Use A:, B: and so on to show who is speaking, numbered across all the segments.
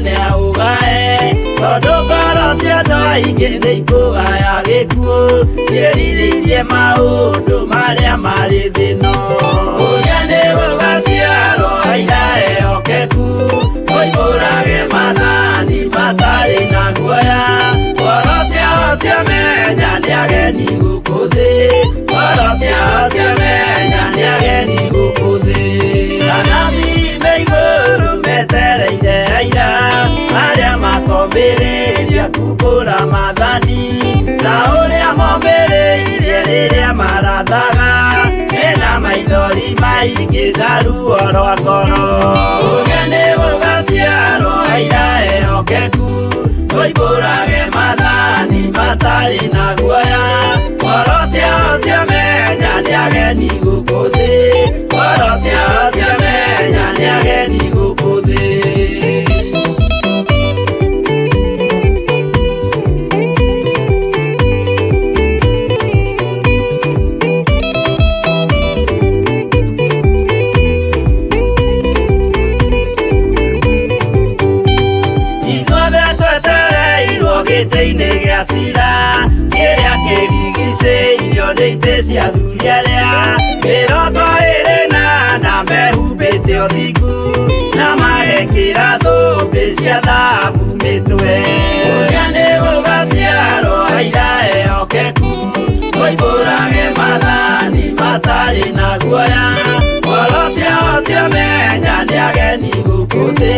A: Nĩaũgae tondũ ngoro cia andũ aingĩ nĩ ikũgaya gĩkuũ ciĩrirĩirie maũndũ marĩa marĩ thĩno. Ũrĩa nĩ gũgaciarwo aira ehokeku moimbũrage maathani matarĩ na guoya. Ngoro ciao ciamenya nĩ ageni gũkũ thĩ, ngoro ciao ciamenya nĩ ageni gũkũ thĩ. Anabii me igũrũ metereire aira arĩa makombĩrĩria kumbũra maathani ta ũrĩa mombĩrĩirie rĩrĩa marathaga mena maithori maingĩ na ruo rwa ngoro. Ũrĩa nĩ gũgaciarwo aira ehokeku moimbũrage maathani matarĩ na guoya. Ngoro ciao ciamenya nĩ ageni gũkũ thĩ, ngoro ciao ciamenya nĩ ageni gũkũ thĩ. Ithuothe twetereirwo gĩtĩ-inĩ gĩa cira kĩrĩa kĩrigicĩirio nĩ itĩ cia athuri arĩa 24 mehumbĩte ũthingu na magekĩra thũmbĩ cia thahabu mĩtwe. Ũrĩa nĩ gũgaciarwo aira ehokeku moimbũrage maathani matarĩ na guoya. Ngoro ciao ciamenya nĩ ageni gũkũ thĩ,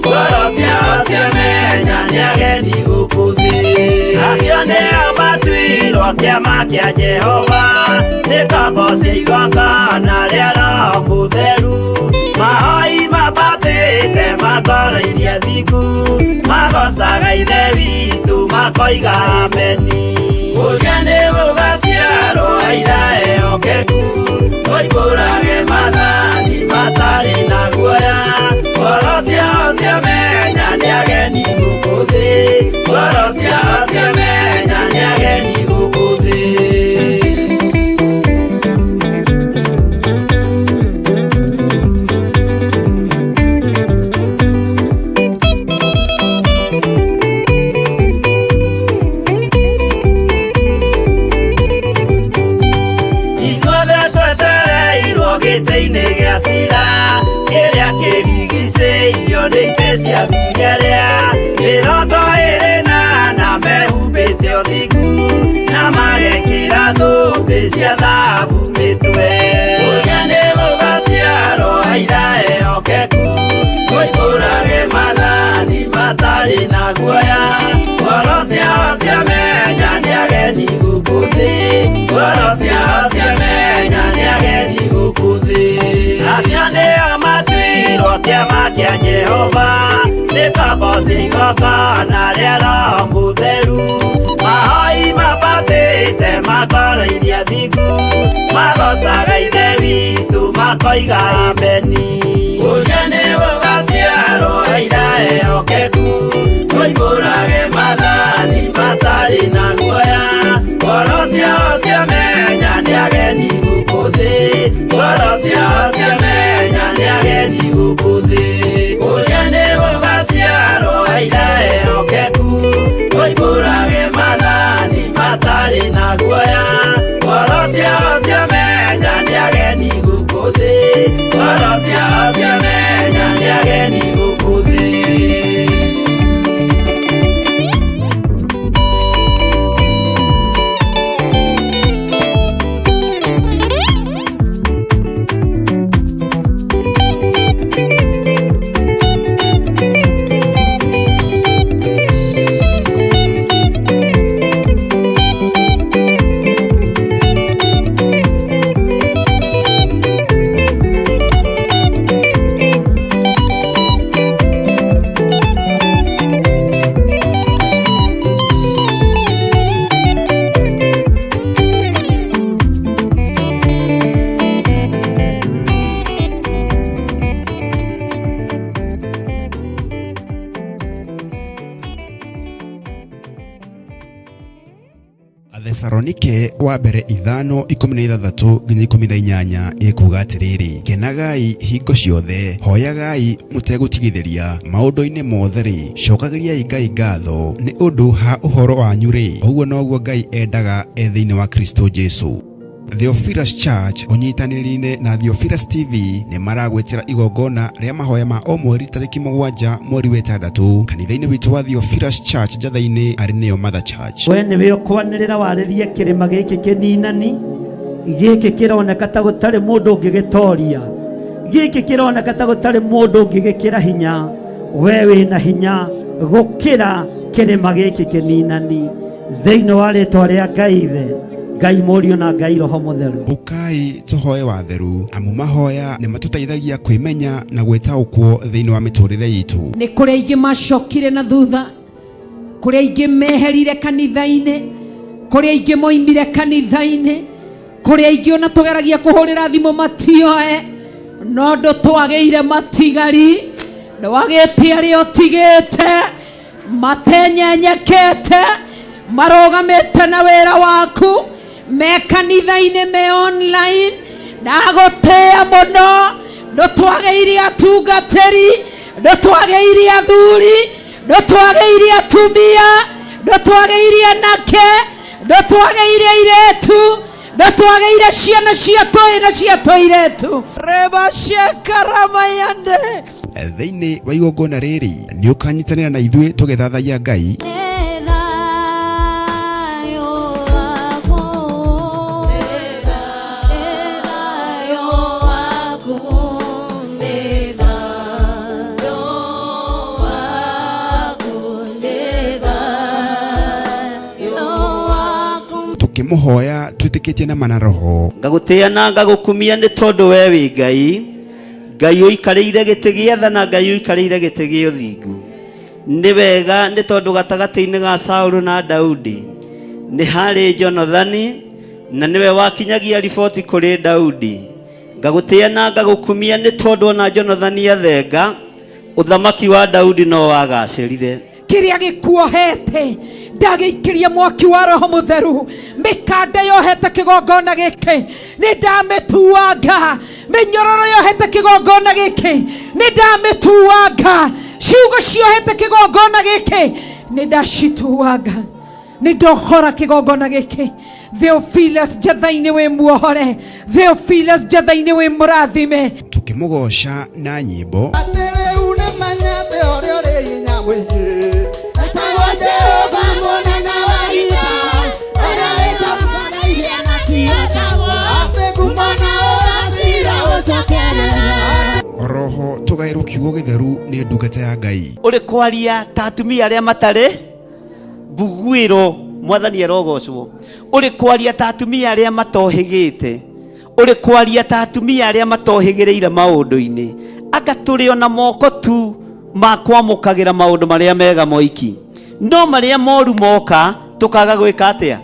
A: ngoro ciao ciamenya nĩ ageni gũkũ thĩ. Acio nĩo matuirwo kĩama kĩa Jehova nĩ ngombo cia igongona rĩa Roho Mũtheru. Mahoi mambatĩte matoroirie thingu magocaga Ithe witũ makoiga ameni. Ũrĩa nĩ gũgaciarwo aira ehokeku moimbũrage maathani matarĩ na guoya. Ngoro ciao ciamenya nĩ ageni gũkũ thĩ, ngoro ciao ciamenya nĩ ageni gũkũ thĩ. Ithuothe twetereirwo gĩtĩ-inĩ gĩa cira kĩrĩa kĩrigicĩirio nĩ itĩ cia athuri arĩa 24 mehumbĩte ũthingu na magekĩra thũmbĩ cia thahabu mĩtwe. Ũrĩa nĩ gũgaciarwo aira ehokeku moimbũrage maathani matarĩ na guoya. Ngoro ciao ciamenya nĩ ageni gũkũ thĩ, ngoro ciao ciamenya nĩ ageni gũkũ thĩ. Acio nĩo matuirwo kĩama kĩa Jehova nĩ ngombo cia igongona rĩa Roho Mũtheru. Mahoi mambatĩte matoroirie thingu magocaga Ithe witũ makoiga ameni. Ũrĩa nĩ gũgaciarwo aira ehokeku moimbũrage maathani matarĩ na guoya. Ngoro ciao ciamenya nĩ ageni gũkũ thĩ, ngoro ciao ciamenya nĩ ageni gũkũ thĩ. Ũrĩa nĩ gũgaciarwo aira ehokeku moimbũrage maathani matarĩ na guoya. Ngoro ciao ciamenya nĩ ageni gũkũ thĩ, ngoro ciao ciamenya nĩ ageni gũkũ thĩ.
B: Athesalonike wa mbere 5:16 nginya 18 ĩkuga atĩrĩrĩ, kenagai hingo ciothe, hoyagai mũtegũtigithĩria, maũndũ-inĩ mothe-rĩ, cokagĩriai Ngai ngatho nĩ ũndũ ha ũhoro wanyu-rĩ, ũguo noguo Ngai endaga e thĩinĩ wa Kristo Jesu. Theophilus Church ũnyitanĩri-inĩ na Theophilus TV nĩ maragwĩtĩra igongona rĩa mahoya ma o mweri tarĩki 7 mweri wa 6 kanitha-inĩ witũ wa Theophilus Church Njatha-inĩ arĩ nĩyo Mother Church.
C: We nĩwe ũkwanĩrĩra warĩrie kĩrĩma gĩkĩ kĩninani, gĩkĩ kĩroneka ta gũtarĩ mũndũ ũngĩgĩtoria, gĩkĩ kĩroneka ta gũtarĩ mũndũ ũngĩgĩkĩra hinya. We wĩna hinya gũkĩra kĩrĩma gĩkĩ kĩninani, thĩinĩ wa rĩtwa rĩa Ngai Ithe, Ngai Mũriũ na Ngai Roho Mũtheru.
B: Ũkai tũhoe watheru, amu mahoya nĩ matũteithagia kwĩmenya na gwĩtaũkwo thĩinĩ wa mĩtũrĩre itũ.
D: Nĩ kũrĩ aingĩ macokire na thutha, kũrĩ aingĩ meherire kanitha-inĩ, kũrĩ aingĩ moimire kanitha-inĩ, kũrĩ aingĩ ona tũgeragia kũhũrĩra thimũ matioe, no ndũtwagĩire matigari, ndwagĩte arĩa ũtigĩte matenyenyekete, marũgamĩte na wĩra waku, me kanitha-inĩ, me online. Ndagũtĩĩa mũno, ndũtwagĩire atungatĩri, ndũtwagĩire athuri, ndũtwagĩire atumia, ndũtwagĩire anake, ndũtwagĩire airĩtu, ndũtwagĩire ciana cia tũĩ na cia tũirĩtu. Rebashekaramayande.
B: Thĩinĩ wa igongona rĩrĩ nĩ ũkanyitanĩra na ithuĩ tũgĩthathaiya Ngai, tũkĩmũhoya twĩtĩkĩtie na mana roho.
A: Ngagũtĩĩa na ngagũkumia nĩ tondũ we wĩ Ngai, Ngai ũikarĩire gĩtĩ gĩa tha na Ngai ũikarĩire gĩtĩ gĩa ũthingu. Nĩ wega nĩ tondũ gatagatĩ-inĩ ga Saũlũ na Daudi nĩ harĩ Jonathani, na nĩwe wakinyagia riboti kũrĩ Daudi. Ngagũtĩĩa na ngagũkumia nĩ tondũ ona Jonathani athenga, ũthamaki wa Daudi no wagacĩrire.
D: Kĩrĩa gĩkuohete ndagĩikĩria mwaki wa Roho Mũtheru, mĩkanda yohete kĩgongona gĩkĩ nĩ ndamĩtuanga, mĩnyororo yohete kĩgongona gĩkĩ nĩ ndamĩtuanga, ciugo ciohete kĩgongona gĩkĩ nĩ ndacituanga, nĩ ndohora kĩgongona gĩkĩ. Theophilus Njatha-inĩ wĩ muohore, Theophilus Njatha-inĩ wĩ mũrathime.
B: Tũkĩmũgoca na nyĩmbo,
E: Atĩ rĩu nĩmenyete ũrĩa ũrĩ hinya mũingĩ, etagwo Jehova mũnene wa ita, ũrĩa wĩtagwo atĩ ngumo na ũgacira ũcokerera.
B: Oroho tũgaĩrwo kiugo gĩtheru nĩ ndungata ya Ngai.
A: Ũrĩ kwaria ta atumia arĩa matarĩ mbuguĩro, mwathani arogocwo. Ũrĩ kwaria ta atumia arĩa matohĩgĩte, ũrĩ kwaria ta atumia arĩa matohĩgĩrĩire maũndũ-inĩ. Anga tũrĩ ona moko tu ma kwamũkagĩra maũndũ marĩa mega moiki, no marĩa moru moka tũkaga gwĩka atĩa?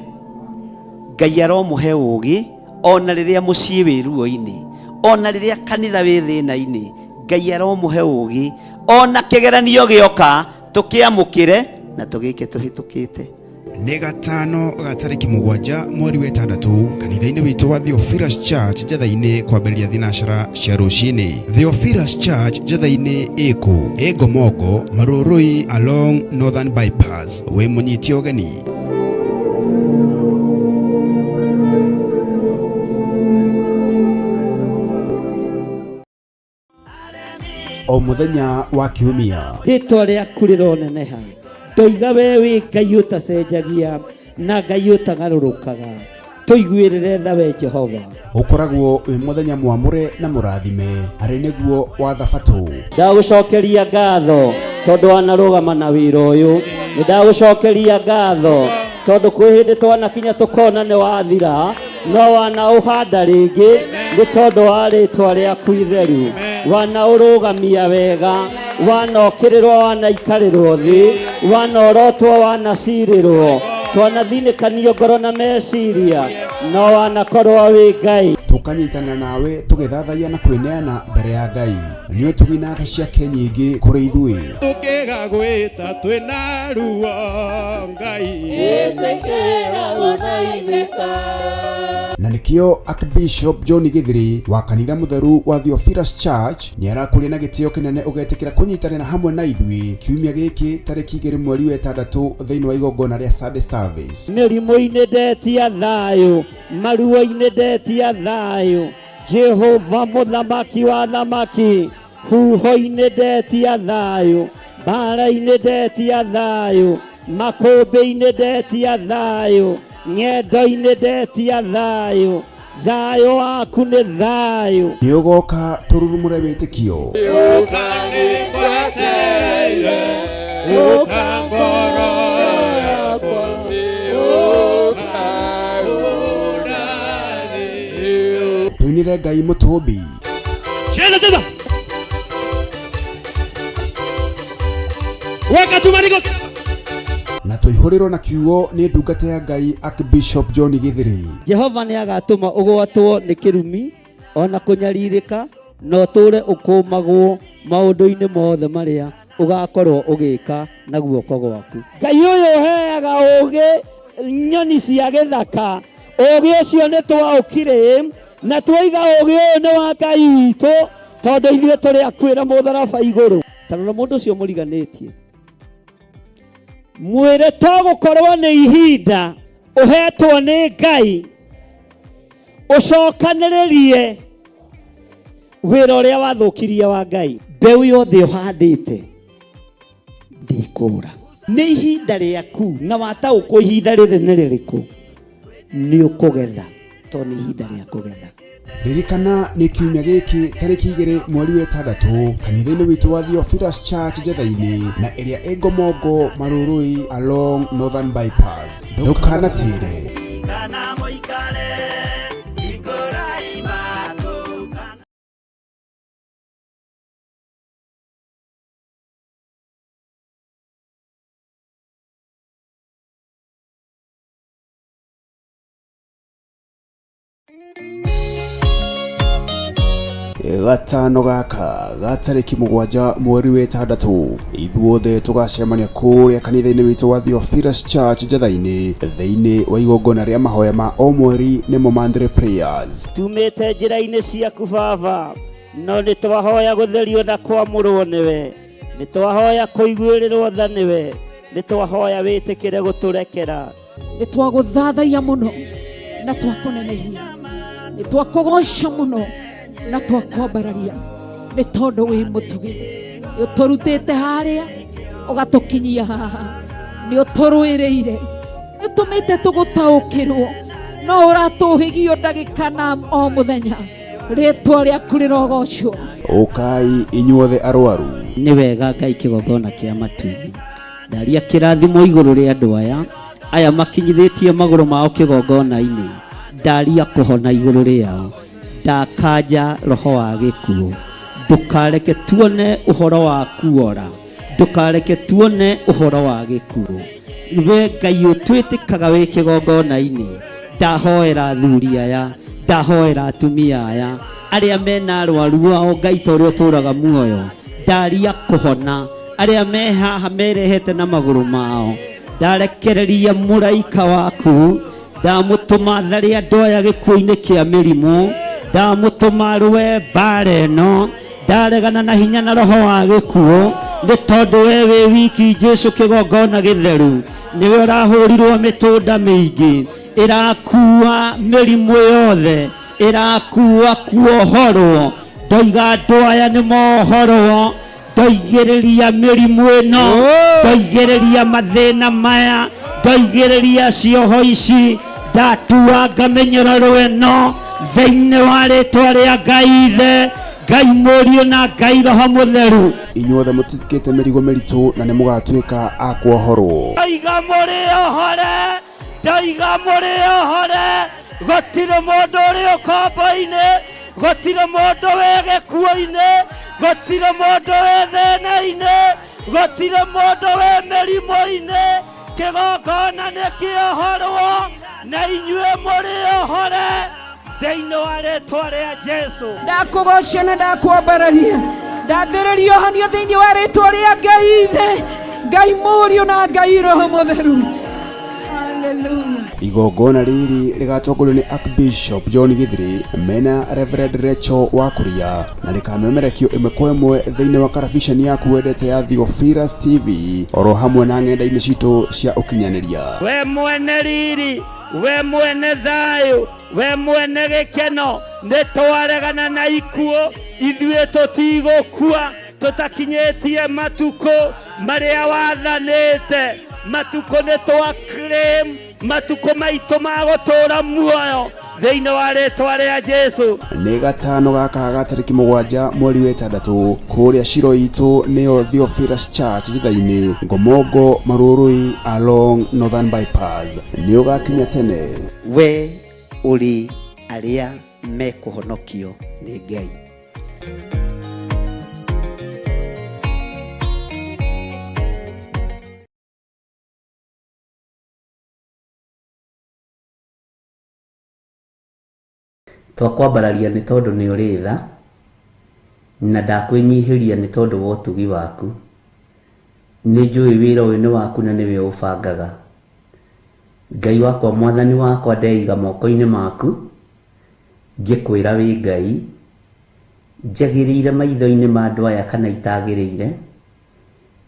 A: Ngai aromũhe ũũgĩ ona rĩrĩa mũciĩ wĩ ruo-inĩ, ona rĩrĩa kanitha wĩ thĩna-inĩ. Ngai aromũhe ũũgĩ ona kĩgeranio gĩoka tũkĩamũkĩre na tũgĩke tũhĩtũkĩte.
B: Nĩ gatano ga tarĩki 7 mweri wa 6 kanitha-inĩ witũ wa Theophilus Church Njatha-inĩ kwambĩrĩria thinacara cia rũcinĩ. Theophilus Church Njatha-inĩ ĩkũ? Ĩ Ngomongo, Marũrũi along Northern Bypass. Wĩ mũnyite ũgeni. O mũthenya wa kiumia
C: rĩtwa rĩaku rĩroneneha, ndoiga we wĩ Ngai ũtacenjagia na Ngai ũtagarũrũkaga, tũiguĩrĩre tha we Jehova.
B: Ũkoragwo wĩ mũthenya mwamũre na mũrathime, arĩ nĩguo wa Thabatũ.
C: Ndagũcokeria ngatho tondũ wanarũgama na wĩra ũyũ, nĩ ndagũcokeria ngatho tondũ kwĩ hĩndĩ twanakinya tũkona nĩ wathira, no wanaũhanda rĩngĩ nĩ tondũ wa rĩtwa rĩaku itheru, wanaũrũgamia wega, wanokĩrĩrwo, wanaikarĩrwo thĩ, wanorotwo, wanacirĩrwo, twanathinĩkanio ngoro na meciria, no wanakorwo wĩ Ngai.
B: Tũkanyitana nawe tũgĩthathaiya na kwĩneana mbere ya Ngai. Nĩ ũtugi na tha ciake nyingĩ kũrĩ ithuĩ.
F: Tũkĩgagwĩta twĩna ruo Ngai.
B: Na nĩkĩo Archbishop John Githiri wa kanitha mũtheru wa Theophilus Church nĩ arakũria na gĩtĩo kĩnene ũgetĩkĩra kũnyitanĩra hamwe na ithuĩ kiumia gĩkĩ tarĩki 2 mweri wa 6 thĩinĩ wa igongona rĩa Sunday service.
C: Mĩrimũ-inĩ ndetia thayũ, maruo-inĩ ndetia thayũ, Jehova mũthamaki wa thamaki, huho-inĩ ndetia thayũ, mbara-inĩ ndetia thayũ, makũmbĩ-inĩ ndetia thayũ, ng'endo-inĩ ndetia thayũ, thayũ waku nĩ thayũ.
B: Nĩ ũgoka tũrurumũre wĩtĩkio.
F: Ũka nĩngwetereire, ũka ngoro yakwa, ũka ũndathime.
B: Tũinĩre Ngai mũtũmbi.
F: Cheza cheza. Weka tu maringo.
B: Na tũihũrĩrwo na kiugo nĩ ndungata ya Ngai Archbishop John Githiri.
C: Jehova nĩ agatũma ũgwatwo nĩ kĩrumi ona kũnyarirĩka na ũtũũre ũkũmagwo maũndũ-inĩ mothe marĩa ũgakorwo ũgĩka na guoko gwaku. Ngai ũyũ ũheaga ũũgĩ nyoni cia gĩthaka, ũũgĩ ũcio nĩ twaũkire na twaiga ũũgĩ ũyũ nĩ wa Ngai witũ tondũ ithuĩ tũrĩ akuĩra mũtharaba igũrũ. Ta rora mũndũ ũcio mũriganĩtie, mwĩre to gũkorwo nĩ ihinda ũhetwo nĩ Ngai ũcokanĩrĩrie wĩra ũrĩa wathũkirie wa Ngai. Mbeũ yothe ũhandĩte ndĩkũra. Nĩ ihinda rĩaku na wataũkwo ihinda rĩrĩ nĩ rĩrĩkũ nĩ ũkũgetha, tondũ nĩ ihinda rĩa kũgetha.
B: Ririkana nĩ kiumia gĩkĩ tarĩki 2 mweri wa 6 kanitha-inĩ witũ wa Theophilus Church Njetha-inĩ na ĩrĩa ĩ Ngomongo Marurui along Northern Bypass. Ndũkanatĩre. Gatano gaka ga tarĩki 7 mweri wa 6 ithuothe tũgacemania kũrĩa kanitha-inĩ witũ wa Theophilus Church Njetha-inĩ thĩinĩ wa igongona rĩa mahoya ma o mweri nĩmo Monthly Prayers.
C: Tumĩte njĩra-inĩ ciaku Baba, no nĩ twahoya gũtherio na kwamũrwo nĩwe, nĩ twahoya kũiguĩrĩrwo tha nĩwe, nĩ twahoya wĩtĩkĩre gũtũrekera.
D: Nĩ twagũthathaiya mũno na twakũnenehia, nĩ twakũgoca mũno na twakwambararia, nĩ tondũ wĩ mũtugi, nĩ ũtũrutĩte harĩa ũgatũkinyia haha, nĩ ũtũrũĩrĩire, nĩ ũtũmĩte tũgũtaũkĩrwo, no ũratũhĩgio ndagĩka na o mũthenya. Rĩtwa rĩaku rĩrogocwo.
B: Ũkai inyuothe arwaru.
C: Nĩ wega Ngai kĩgongona kĩa matu-inĩ. Ndaria kĩrathimo igũrũ rĩa andũ aya, aya makinyithĩtie magũrũ mao kĩgongona-inĩ. Ndaria kũhona igũrũ rĩao. Ndakanja roho wa gĩkuũ. Ndũkareke tuone ũhoro wa kuora. Ndũkareke tuone ũhoro wa gĩkuũ. We Ngai ũtwĩtĩkaga wĩ kĩgongona-inĩ. Ndahoera athuri aya, ndahoera atumia aya, arĩa mena arwaru ao Ngai ta ũrĩa ũtũũraga muoyo. Ndaria kũhona arĩa me haha merehete na magũrũ mao. Ndarekereria mũraika waku, ndamũtũma tharĩ andũ aya gĩkuũ-inĩ kĩa mĩrimũ, ndamũtũma rũe mbara ĩno, ndaregana na hinya na roho wa gĩkuũ, nĩ tondũ we wĩ wiki Jesũ kĩgongona gĩtheru, nĩwe ũrahũrirwo mĩtũnda mĩingĩ, ĩrakua mĩrimũ yothe, ĩrakua kuohorwo. Ndoiga andũ aya nĩ mohorwo, ndoigĩrĩria mĩrimũ ĩno, ndoigĩrĩria mathĩna maya, ndoigĩrĩria cioho ici, ndatuanga mĩnyororo ĩno thĩinĩ wa rĩtwa rĩa Ngai Ithe, Ngai Mũriũ na Ngai Roho Mũtheru.
B: Inyuothe mũtitikĩte mĩrigo mĩritũ na nĩ mũgatuĩka a kuohorwo.
C: Ndoiga mũrĩ ohore, ndoiga mũrĩ ohore, gũtirĩ mũndũ ũrĩ ũkombo-inĩ, gũtirĩ mũndũ wĩ gĩkuũ-inĩ, gũtirĩ mũndũ wĩ thĩna-inĩ, gũtirĩ mũndũ wĩ mĩrimũ-inĩ. Kĩgongona nĩ kĩohorwo na inyuĩ mũrĩ ohore thĩinĩ wa rĩtwa rĩa Jesũ.
D: Ndakũgoca na ndakwambararia. Ndathĩrĩria ũhonio thĩinĩ wa rĩtwa rĩa Ngai Ithe, Ngai Mũriũ na Ngai Roho Mũtheru. Hallelujah.
B: Igongona rĩrĩ rĩgatongorio nĩ Archbishop John Githiri mena Reverend Rachel Wakuria na rĩkamemerekio ĩmwe kwa ĩmwe thĩinĩ wa karabiceni yaku wendete ya Theophilus TV oro hamwe na ng'enda-inĩ citũ cia ũkinyanĩria.
A: We mwene riri, we mwene thayũ, we mwene gĩkeno, nĩ twaregana na ikuũ, ithuĩ tũtigũkua tũtakinyĩtie matukũ marĩa wathanĩte. Matukũ nĩ twa claim matukũ maitũ ma gũtũũra muoyo thĩinĩ wa rĩtwa rĩa Jesu.
B: Nĩ gatano gaka ga tarĩki 7 mweri wa 6 kũrĩa Shiro itũ nĩyo Theophilus Church njitha-inĩ Ngomongo Marurui along Northern Bypass. Nĩ ũgakinya tene.
A: We ũrĩ arĩa mekũhonokio nĩ Ngai. Twakwambararia nĩ tondũ nĩ ũrĩ tha, na ndakwĩnyihĩria nĩ tondũ wa ũtugi waku. Nĩ njũĩ wĩra ũyũ nĩ waku na nĩwe ũbangaga. Ngai wakwa, mwathani wakwa, ndeiga moko-inĩ maku, ngĩkwĩra wĩ Ngai, njagĩrĩire maitho-inĩ ma andũ aya kana itagĩrĩire,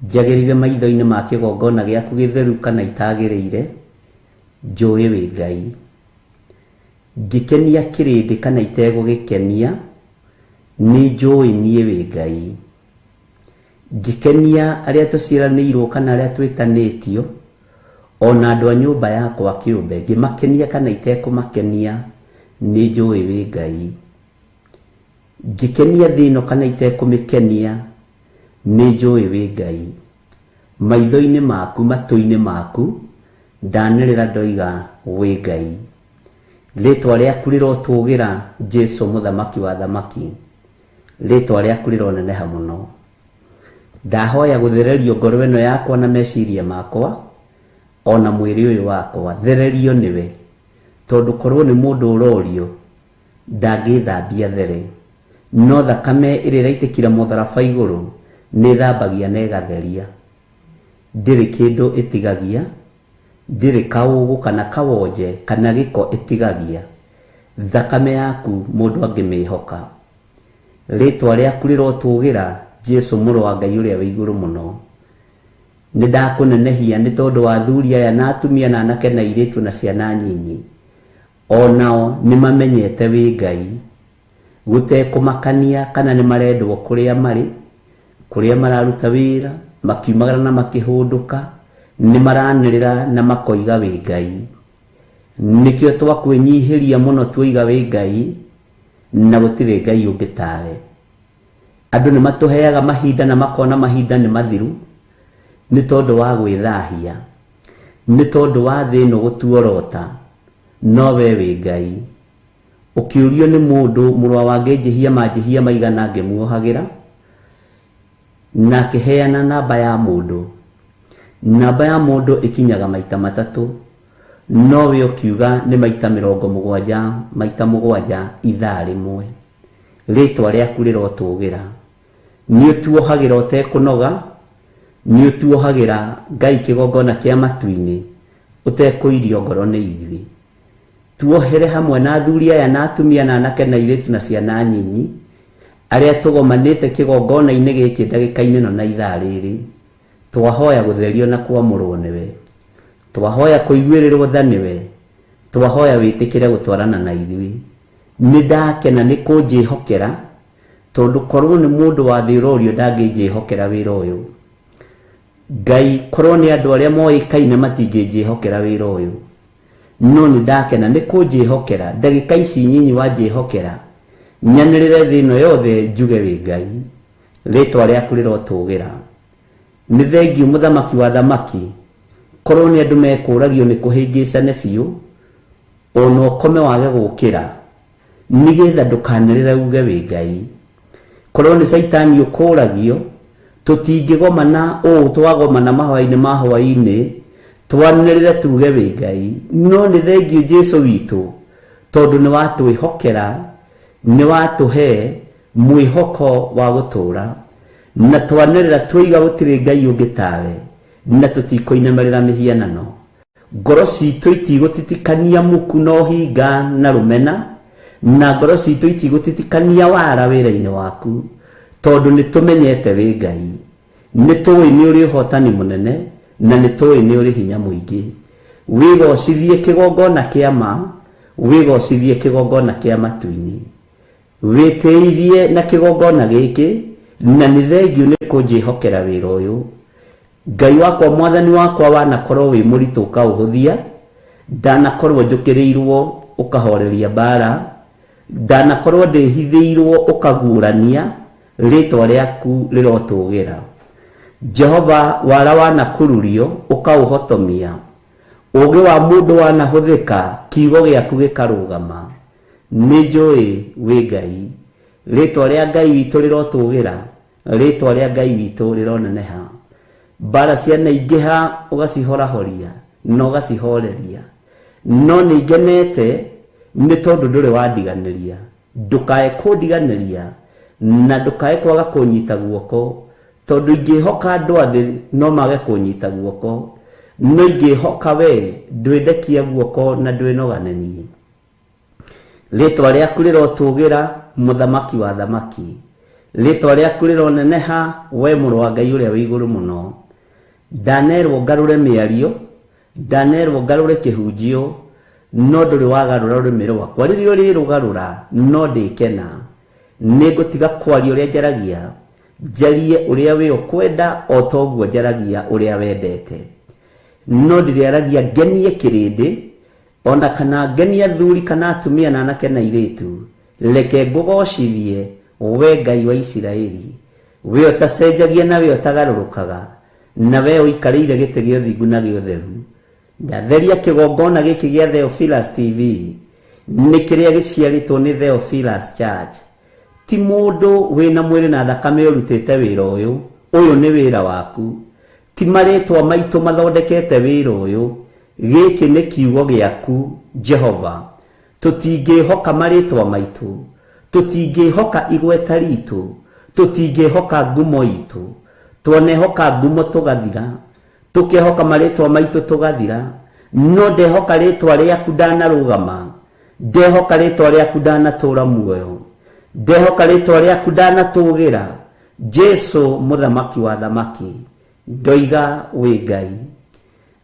A: njagĩrĩire maitho-inĩ ma kĩgongona gĩaku gĩtheru kana itagĩrĩire, njũĩ wĩ Ngai. Ngĩkenia kĩrĩndĩ kana itegũgĩkenia, nĩ njũĩ niĩ wĩ Ngai. Ngĩkenia arĩa tũciaranĩirwo kana arĩa twĩtanĩtio, ona andũ a nyũmba yakwa kĩũmbe, ngĩmakenia kana itekũmakenia, nĩ njũĩ wĩ Ngai. Ngĩkenia thĩ ĩno kana itekũmĩkenia, nĩ njũĩ wĩ Ngai. Maitho-inĩ maku, matũ-inĩ maku, ndanĩrĩra ndoiga wĩ Ngai. Rĩtwa rĩaku rĩrotũgĩra Jesu mũthamaki wa thamaki. Rĩtwa rĩaku rĩroneneha mũno. Ndahoya gũthererio ngoro ĩno yakwa na meciria makwa, ona mwĩrĩ ũyũ wakwa, thererio nĩwe. Tondũ korwo nĩ mũndũ ũrorio, ndangĩthambia there. No thakame ĩrĩa ĩraitĩkire mũtharaba igũrũ, nĩ thambagia na ĩgatheria. Ndĩrĩ kĩndũ ĩtigagia, ndĩrĩ kaũgũ kana kawonje kana gĩko ĩtigagia. Thakame yaku mũndũ angĩmĩhoka. Rĩtwa rĩaku rĩrotũgĩra Jesu mũrũ wa Ngai ũrĩa wĩ igũrũ mũno. Nĩ ndakũnenehia nĩ tondũ wa athuri aya na atumia na anake na airĩtu na ciana nyinyi. Onao nĩ mamenyete wĩ Ngai. Gũtekũmakania kana nĩ marendwo kũrĩa marĩ, kũrĩa mararuta wĩra, makiumagara na makĩhũndũka, nĩ maranĩrĩra na makoiga wĩ Ngai. Nĩkĩo twakwĩnyihĩria mũno tuoiga wĩ Ngai, na gũtirĩ Ngai ũngĩ tawe. Andũ nĩ matũheaga mahinda na makona mahinda nĩ mathiru, nĩ tondũ wa gwĩthahia, nĩ tondũ wa thĩ ĩno gũtuorota, no we wĩ Ngai. Ũkĩũrio nĩ mũndũ mũrũ wa ngĩnjĩhia manjĩhia maigana ngĩmuohagĩra, na akĩheana namba ya mũndũ. Namba ya mũndũ ĩkinyaga maita matatũ, no we ũkiuga nĩ maita 70 maita 7 ithaa rĩmwe. Rĩtwa rĩaku rĩrotũgĩra. Nĩ ũtuohagĩra ũtekũnoga, nĩ ũtuohagĩra Ngai kĩgongona kĩa matu-inĩ, ũtekũirio ngoro nĩ ithuĩ. Tuohere hamwe na athuri aya na atumia na anake na airĩtu na ciana nyinyi, arĩa tũgomanĩte kĩgongona-inĩ gĩkĩ ndagĩka-inĩ ĩno na ithaa rĩrĩ. Twahoya gũtherio na kwamũrwo nĩwe. Twahoya kũiguĩrĩrwo tha nĩwe. Twahoya wĩtĩkĩre gũtwarana na ithuĩ. Nĩ ndakena nĩ kũnjĩhokera, tondũ korwo nĩ mũndũ wa thĩ ũrorio ndangĩnjĩhokera wĩra ũyũ. Ngai, korwo nĩ andũ arĩa moĩkaine matingĩnjĩhokera wĩra ũyũ. No nĩ ndakena nĩ kũnjĩhokera, ndagĩka ici nyinyi wanjĩhokera, nyanĩrĩre thĩ ĩno yothe njuge wĩ Ngai. Rĩtwa rĩaku rĩrotũgĩra. Nĩ thengiũ mũthamaki wa thamaki, korwo nĩ andũ mekũragio nĩ kũhĩngĩcane biũ, ona ũkome wage gũkĩra, nĩgetha ndũkanĩrĩre uge wĩ Ngai. Korwo nĩ caitani ũkũragio, tũtingĩgomana ũũ twagomana mahoya-inĩ ma hwaĩ-inĩ, twanĩrĩre tuge wĩ Ngai. No nĩ thengiũ Jesu witũ, tondũ nĩ watwĩhokera, nĩ watũhe mwĩhoko wa gũtũũra. Na twanĩrĩra twoiga gũtirĩ Ngai ũngĩ tawe, na tũtikũinamĩrĩra mĩhianano. Ngoro citũ itigũtitikania muku na ũhinga na rũmena, na ngoro citũ itigũtitikania wara wĩra-inĩ waku, tondũ nĩ tũmenyete wĩ Ngai. Nĩ tũĩ nĩ ũrĩ ũhotani mũnene, na nĩ tũĩ nĩ ũrĩ hinya mũingĩ. Wĩgocithie kĩgongona kĩa ma, wĩgocithie kĩgongona kĩa matu-inĩ. Wĩtĩithie na kĩgongona gĩkĩ, na nĩ thengiũ nĩ kũnjĩhokera wĩra ũyũ. Ngai wakwa, mwathani wakwa, wanakorwo wĩ mũritũ ũkaũhũthia, ndanakorwo njũkĩrĩirwo ũkahoreria mbara, ndanakorwo ndĩhithĩirwo ũkaguũrania, rĩtwa rĩaku rĩrotũgĩra. Jehova, wara wanakururio ũkaũhotomia, ũũgĩ wa mũndũ wanahũthĩka, kiugo gĩaku gĩkarũgama. Nĩ njũĩ wĩ Ngai. Rĩtwa rĩa Ngai witũ rĩrotũgĩra, rĩtwa rĩa Ngai witũ rĩroneneha. Mbara cianaingĩha ũgacihorahoria na ũgacihoreria, no nĩ ngenete nĩ tondũ ndũrĩ wandiganĩria. Ndũkae kũndiganĩria na ndũkae kwaga kũnyita guoko, tondũ ingĩhoka andũ a thĩ no mage kũnyita guoko, no ingĩhoka we ndwĩndekia guoko na ndwĩnogane niĩ. Rĩtwa rĩaku rĩrotũgĩra, mũthamaki wa thamaki. Rĩtwa rĩaku rĩroneneha, we mũrũ wa Ngai ũrĩa wĩ igũrũ mũno. Ndanerwo ngarũre mĩario, ndanerwo ngarũre kĩhunjio, no ndũrĩ wagarũra rũrĩmĩ rwakwa. Rĩrĩa ũrĩrũgarũra no ndĩkena. Nĩngũtiga kwaria ũrĩa njaragia, njarie ũrĩa we ũkwenda o ta ũguo njaragia ũrĩa wendete. No ndĩrĩaragia ngenie kĩrĩndĩ, ona kana ngenie athuri kana atumia na anake na airĩtu. Reke ngũgocithie we Ngai wa Isiraeli, we ũtacenjagia na we ũtagarũrũkaga, na we ũikarĩire gĩtĩ gĩa ũthingu na gĩa ũtheru. Ndatheria kĩgongona gĩkĩ gĩa Theophilus TV, nĩ kĩrĩa gĩciarĩtwo nĩ Theophilus Church. Ti mũndũ wĩna mwĩrĩ na thakame ũrutĩte wĩra ũyũ, ũyũ nĩ wĩra waku. Ti marĩtwa maitũ mathondekete wĩra ũyũ, gĩkĩ nĩ kiugo gĩaku Jehova. Tũtingĩhoka marĩtwa maitũ, tũtingĩhoka igweta ritũ, tũtingĩhoka ngumo itũ. Twanehoka ngumo tũgathira, tũkehoka marĩtwa maitũ tũgathira, no ndehoka rĩtwa rĩaku ndanarũgama, ndehoka rĩtwa rĩaku ndanatũra muoyo, ndehoka rĩtwa rĩaku ndanatũgĩra. Jesu mũthamaki wa thamaki, ndoiga wĩ Ngai.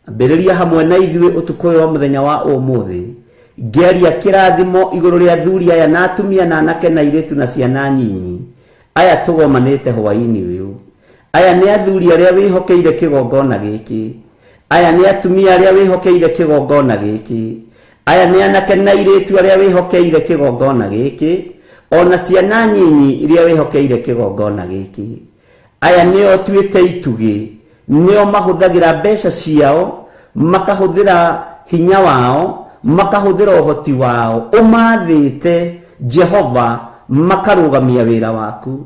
A: Ambĩrĩria hamwe na ithuĩ ũtukũ ũyũ wa mũthenya wa ũmũthĩ, ngĩaria kĩrathimo igũrũ rĩa athuri aya na atumia na anake na airĩtu na ciana nyinyi aya tũgomanĩte hwaĩ-inĩ ũyũ. Aya nĩ athuri arĩa wĩhokeire kĩgongona gĩkĩ, aya nĩ atumia arĩa wĩhokeire kĩgongona gĩkĩ, aya nĩ anake na airĩtu arĩa wĩhokeire kĩgongona gĩkĩ, ona ciana nyinyi iria wĩhokeire kĩgongona gĩkĩ. Aya nĩo tuĩte itugĩ, nĩo mahũthagĩra mbeca ciao, makahũthĩra hinya wao, makahũthĩra ũhoti wao, ũmathĩte Jehova, makarũgamia wĩra waku.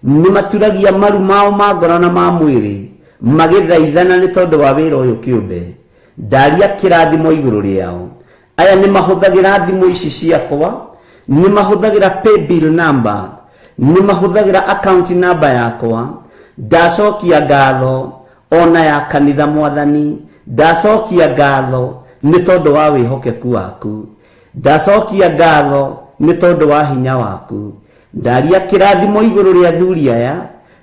A: Nĩ maturagia maru mao ma ngoro na ma mwĩrĩ, magĩthaithana nĩ tondũ wa wĩra ũyũ kĩũmbe. Ndaria kĩrathimo igũrũ rĩao. Aya nĩ mahũthagĩra thimũ ici ciakwa, nĩ mahũthagĩra paybill number, nĩ mahũthagĩra account number yakwa. Ndacokia ngatho ona ya kanitha mwathani, ndacokia ngatho nĩ tondũ wa wĩhokeku waku, ndacokia ngatho nĩ tondũ wa hinya waku. Ndaria kĩrathimo igũrũ rĩa athuri aya,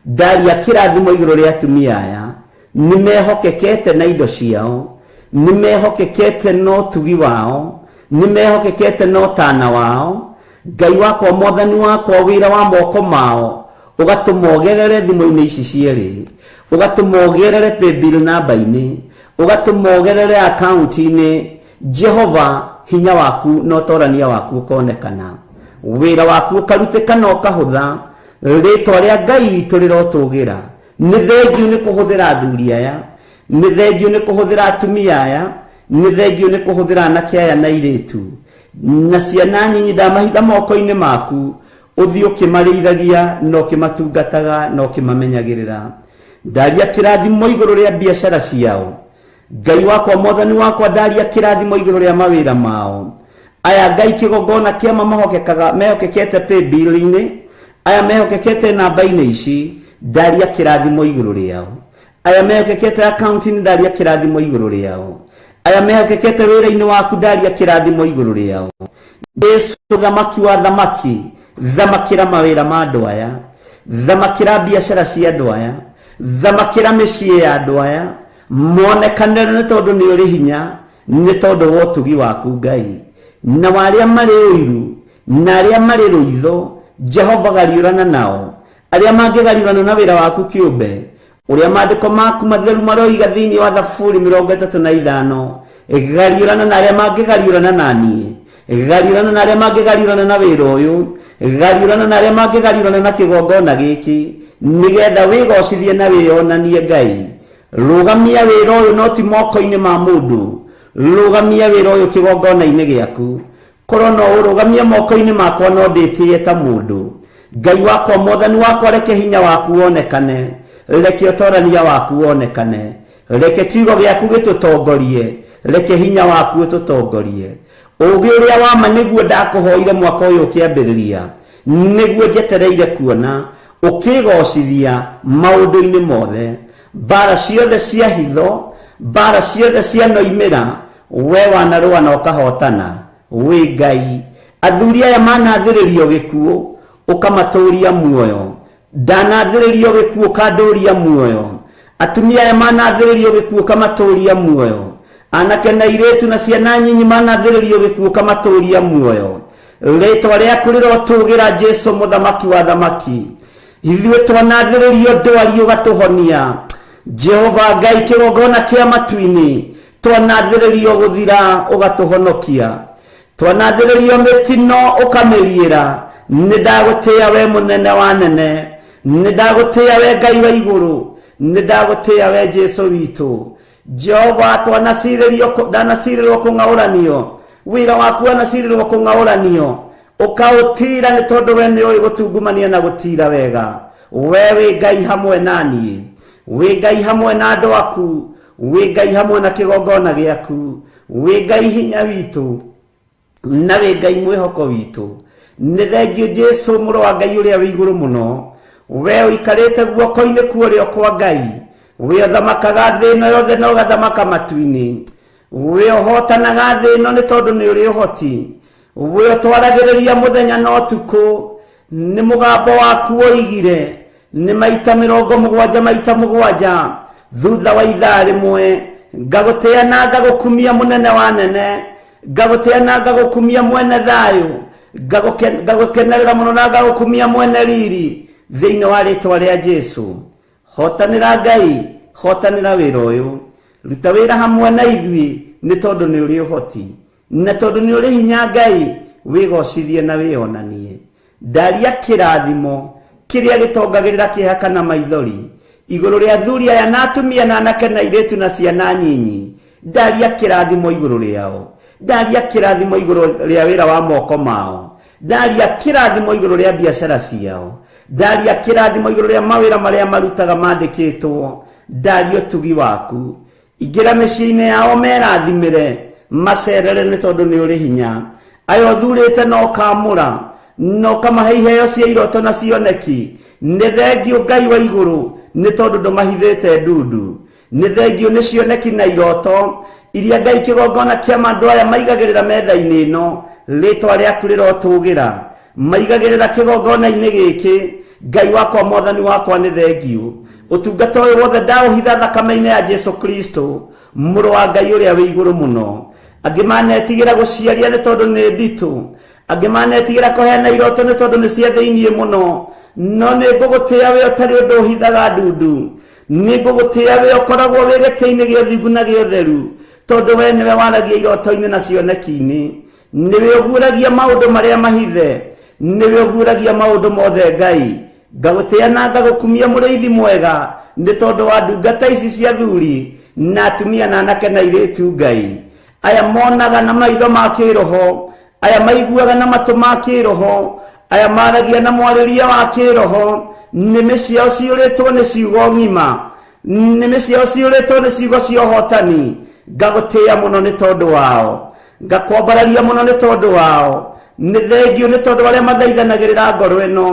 A: ndaria kĩrathimo igũrũ rĩa atumia aya. Nĩ mehokekete na indo ciao, nĩ mehokekete na ũtugi wao, nĩ mehokekete na ũtana wao. Ngai wakwa, mwathani wakwa, wĩra wa moko mao ũgatũma ũgerere thimũ-inĩ ici cierĩ, ũgatũma ũgerere paybill namba-inĩ, ũgatũma ũgerere account-inĩ. Jehova, hinya waku na ũtorania waku ũkonekana, wĩra waku ũkarutĩka na ũkahũtha. Rĩtwa rĩa Ngai witũ rĩrotũgĩra. Nĩ thengiũ nĩ kũhũthĩra athuri aya, nĩ thengiũ nĩ kũhũthĩra atumia aya, nĩ thengiũ nĩ kũhũthĩra anake aya na airĩtu na ciana nyinyi. Ndamahitha moko-inĩ maku, ũthiĩ ũkĩmarĩithagia na ũkĩmatungataga na ũkĩmamenyagĩrĩra. Ndaria kĩrathimo igũrũ rĩa biacara ciao. Ngai wakwa, mwathani wakwa, ndaria kĩrathimo igũrũ rĩa mawĩra mao. Aya Ngai kĩgongona kĩa ma mahokekaga, mehokekete paybill-inĩ, aya mehokekete namba-inĩ ici. Ndaria kĩrathimo igũrũ rĩao. Aya mehokekete akaunti-inĩ, ndaria kĩrathimo igũrũ rĩao. Aya mehokekete wĩra-inĩ waku, ndaria kĩrathimo igũrũ rĩao. Jesu thamaki wa thamaki, thamakĩra mawĩra ma andũ aya, thamakĩra biacara cia andũ aya, thamakĩra mĩciĩ ya andũ aya, monekanĩre nĩ tondũ nĩ ũrĩ hinya, nĩ tondũ wa ũtugi waku Ngai. Na arĩa marĩ ũiru na arĩa marĩ rũitho, Jehova gariũrana nao. Arĩa mangĩgariũrana na wĩra waku kĩũmbe, ũrĩa maandĩko maku matheru maroiga thĩinĩ wa Thaburi 35, gariũrana na arĩa mangĩgariũrana na niĩ, gariũrana na arĩa mangĩgariũrana na wĩra ũyũ, gariũrana na arĩa mangĩgariũrana na kĩgongona gĩkĩ, nĩgetha wĩgocithie na wĩyonanie Ngai. Rũgamia wĩra ũyũ no ti moko-inĩ ma mũndũ, rũgamia wĩra ũyũ kĩgongona-inĩ gĩaku. Korwo no ũrũgamie moko-inĩ makwa no ndĩtĩe ta mũndũ. Ngai wakwa, mwathani wakwa, reke hinya waku wonekane, reke ũtorania waku wonekane, reke kiugo gĩaku gĩtũtongorie, reke hinya waku ũtũtongorie. Ũũgĩ ũrĩa wa ma nĩguo ndakũhoire mwaka ũyũ ũkĩambĩrĩria, nĩguo njetereire kuona ũkĩgocithia maũndũ-inĩ mothe. Mbara ciothe cia hitho, mbara ciothe cia noimĩra, we wanarũa na ũkahotana. Wĩ Ngai. Athuri aya manathĩrĩrio gĩkuũ, ũkamatũria muoyo. Ndanathĩrĩrio gĩkuũ, ũkandũria muoyo. Atumia aya manathĩrĩrio gĩkuũ, ũkamatũria muoyo. Anake na airĩtu na ciana nyinyi manathĩrĩrio gĩkuũ, ũkamatũria muoyo. Rĩtwa rĩaku rĩrotũgĩra Jesu mũthamaki wa thamaki. Ithuĩ twanathĩrĩrio ndwari, ũgatũhonia. Jehova Ngai kĩgongona kĩa matu-inĩ, twanathĩrĩrio gũthira, ũgatũhonokia. Twanathĩrĩrio mĩtino, ũkamĩriĩra. Nĩ ndagũtĩĩa we mũnene wa nene, nĩ ndagũtĩĩa we Ngai wa igũrũ, nĩ ndagũtĩĩa we Jesu witũ. Jehova, ndanacirĩrwo kũng'aũranio, wĩra waku wanacirĩrwo kũng'aũranio, ũkaũtira nĩ tondũ we nĩ ũĩ gũtungumania na gũtira wega. We wĩ Ngai hamwe na niĩ, wĩ Ngai hamwe na andũ aku, wĩ Ngai hamwe na kĩgongona gĩaku, wĩ Ngai hinya witũ na wĩ Ngai mwĩhoko witũ. Nĩ thengiũ Jesu mũrũ wa Ngai ũrĩa wĩ igũrũ mũno, we ũikarĩte guoko-inĩ kwa ũrĩo kwa Ngai, we ũthamakaga thĩ ĩno yothe na ũgathamaka matu-inĩ, we ũhotanaga thĩ ĩno nĩ tondũ nĩ ũrĩ ũhoti, we ũtwaragĩrĩria mũthenya na ũtukũ, nĩ mũgambo waku woigire nĩ maita 70 maita 7 thutha wa ithaa rĩmwe. Ngagũtĩĩa na ngagũkumia mũnene wa nene, ngagũtĩĩa na ngagũkumia mwene thayũ, ngagũkenerera mũno na ngagũkumia mwene riri, thĩinĩ wa rĩtwa rĩa Jesu. Hotanĩra Ngai, hotanĩra wĩra ũyũ, ruta wĩra hamwe na ithuĩ nĩ tondũ nĩ ũrĩ ũhoti na tondũ nĩ ũrĩ hinya. Ngai, wĩgocithie na wĩonanie. Ndaria kĩrathimo kĩrĩa gĩtongagĩrĩra kĩeha kana maithori igũrũ rĩa athuri aya na atumia na anake na airĩtu na ciana nyinyi. Ndaria kĩrathimo igũrũ rĩao, ndaria kĩrathimo igũrũ rĩa wĩra wa moko mao, ndaria kĩrathimo igũrũ rĩa biacara ciao, ndaria kĩrathimo igũrũ rĩa mawĩra marĩa marutaga mandĩkĩtwo. Ndaria ũtugi waku, ingĩra mĩciĩ-inĩ yao, merathimĩre, macerere nĩ tondũ nĩ ũrĩ hinya. Aya ũthurĩte na ũkamũra na ũkamahe iheo cia iroto na cioneki, nĩ thengiũ Ngai wa igũrũ nĩ tondũ ndũmahithĩte ndundu. Nĩ thengiũ nĩ cioneki na iroto iria Ngai kĩgongona kĩa andũ aya maigagĩrĩra metha-inĩ ĩno, rĩtwa rĩaku rĩrotũgĩra. Maigagĩrĩra kĩgongona-inĩ gĩkĩ, Ngai wakwa, mwathani wakwa, nĩ thengiũ. Ũtungata ũyũ wothe ndaũhitha thakame-inĩ ya Jesu Kristo mũrũ wa Ngai ũrĩa wĩ igũrũ mũno. Angĩ manetigĩra gũciaria nĩ tondũ nĩ nditũ, angĩ manetigĩra kũheana iroto nĩ tondũ nĩ cia thĩiniĩ mũno, no nĩ ngũgũtĩĩa we ũtarĩ ũndũ ũhithaga ndundu. Nĩ ngũgũtĩĩa we ũkoragwo wĩ gĩtĩ-inĩ gĩa ũthingu na gĩa ũtheru, tondũ we nĩwe waragia iroto-inĩ na cioneki-inĩ. Nĩwe ũguũragia maũndũ marĩa mahithe, nĩwe ũguũragia maũndũ mothe. Ngai, ngagũtĩĩa na ngagũkumia mũrĩithi mwega nĩ tondũ wa ndungata ici cia thuri na atumia na anake na airĩtu. Ngai, aya monaga na maitho ma kĩroho, aya maiguaga na matũ ma kĩroho, aya maragia na mwarĩrie wa kĩroho, nĩmĩ ciao ciyũrĩtwo nĩ ciugo ng'ima, nĩmĩ ciao ciyũrĩtwo nĩ ciugo cia ũhotani. Ngagũtĩĩa mũno nĩ tondũ wao, ngakwambararia mũno nĩ tondũ wao. Nĩ thengio nĩ tondũ arĩa mathaithanagĩrĩra ngoro ĩno,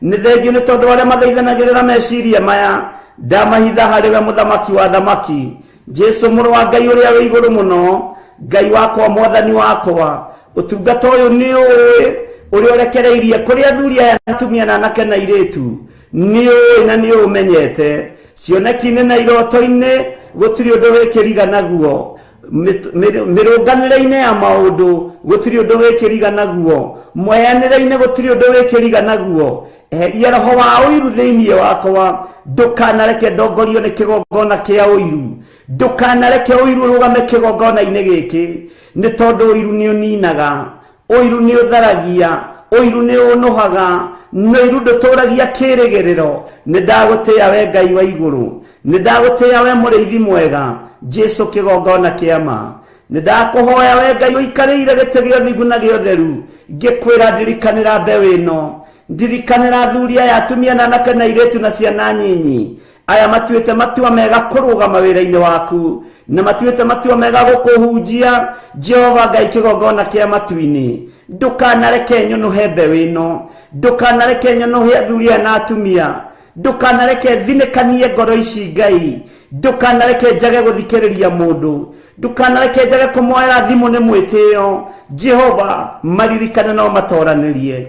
A: nĩ thengio nĩ tondũ arĩa mathaithanagĩrĩra meciria maya. Ndamahitha harĩ we mũthamaki wa thamaki, Jesu mũrũ wa Ngai ũrĩa wĩ igũrũ mũno, Ngai wakwa, mwathani wakwa. Ũtungata ũyũ nĩ ũĩ ũrĩa ũrekereirie kũrĩ athuri aya na atumia na anake na airĩtu, nĩ ũĩ na nĩ ũmenyete cioneki-inĩ na iroto-inĩ gũtirĩ ũndũ wĩkĩriga naguo. Mĩrũnganĩre-inĩ ya maũndũ gũtirĩ ũndũ wĩkĩriga naguo, mweanĩre-inĩ gũtirĩ ũndũ wĩkĩriga naguo. Eheria roho wa ũiru thĩinĩ wakwa, ndũkanareke ndongorio nĩ kĩgongona kĩa ũiru, ndũkanareke ũiru ũrũgame kĩgongona-inĩ gĩkĩ, nĩ tondũ ũiru nĩ ũninaga, ũiru nĩ ũtharagia, ũiru nĩ ũnũhaga, na ũiru ndũtũragia kĩrĩgĩrĩro. Nĩ ndagũtĩĩa we Ngai wa igũrũ, nĩ ndagũtĩĩa we mũrĩithi mwega, Jesu kĩgongona kĩa ma. Nĩ ndakũhoya we Ngai ũikarĩire gĩtĩ gĩa ũthingu na gĩa ũtheru, ngĩkwĩra ndirikanĩra mbeũ ĩno, ndirikanĩra athuri aya, atumia na anake na airĩtu na ciana nyinyi aya matuĩte matua mega kũrũgama wĩra-inĩ waku, na matuĩte matua mega gũkũhunjia Jehova Ngai kĩgongona kĩa matu-inĩ. Ndũkanareke nyũnũhe mbeũ ĩno, ndũkanareke nyũnũhe athuri aya na atumia, ndũkanareke thinĩkanie ngoro ici Ngai, ndũkanareke njage gũthikĩrĩria mũndũ, ndũkanareke njage kũmoera thimũ nĩ mwĩtĩo. Jehova, maririkane no matoranĩrie,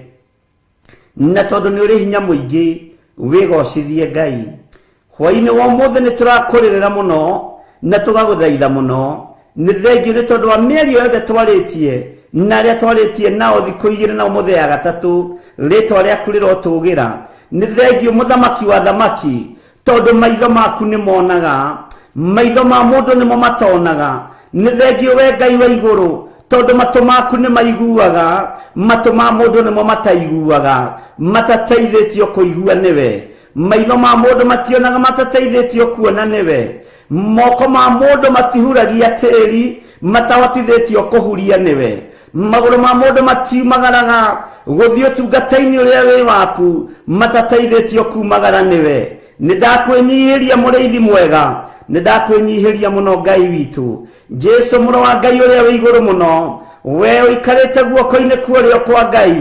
A: na tondũ nĩ ũrĩ hinya mũingĩ wĩgocithie Ngai. Hwaĩ-inĩ wa ũmũthĩ nĩ tũrakũrĩrĩra mũno na tũgagũthaitha mũno. Nĩ thengio nĩ tondũ wa mĩario yothe twarĩtie na arĩa twarĩtie nao thikũ igĩrĩ na ũmũthĩ ya gatatũ, rĩtwa rĩaku rĩrotũgĩra. Nĩ thengio mũthamaki wa thamaki, tondũ maitho maku nĩ monaga, maitho ma mũndũ nĩmo matonaga. Nĩ thengio we Ngai wa igũrũ, tondũ matũ maku nĩ maiguaga, matũ ma mũndũ nĩmo mataiguaga, matateithĩtio kũigua nĩwe. Maitho ma mũndũ mationaga, matateithĩtio kuona nĩwe. Moko ma mũndũ matihuragia tĩri, matahotithĩtio kũhuria nĩwe. Magũrũ ma mũndũ matiumagaraga gũthiĩ ũtungata-inĩ ũrĩa wĩ waku, matateithĩtio kumagara nĩwe. Nĩ ndakwĩnyihĩria mũrĩithi mwega, nĩ ndakwĩnyihĩria mũno Ngai witũ, Jesu mũrũ wa Ngai ũrĩa wĩ igũrũ mũno, we ũikarĩte guoko-inĩ kwa ũrĩo kwa Ngai.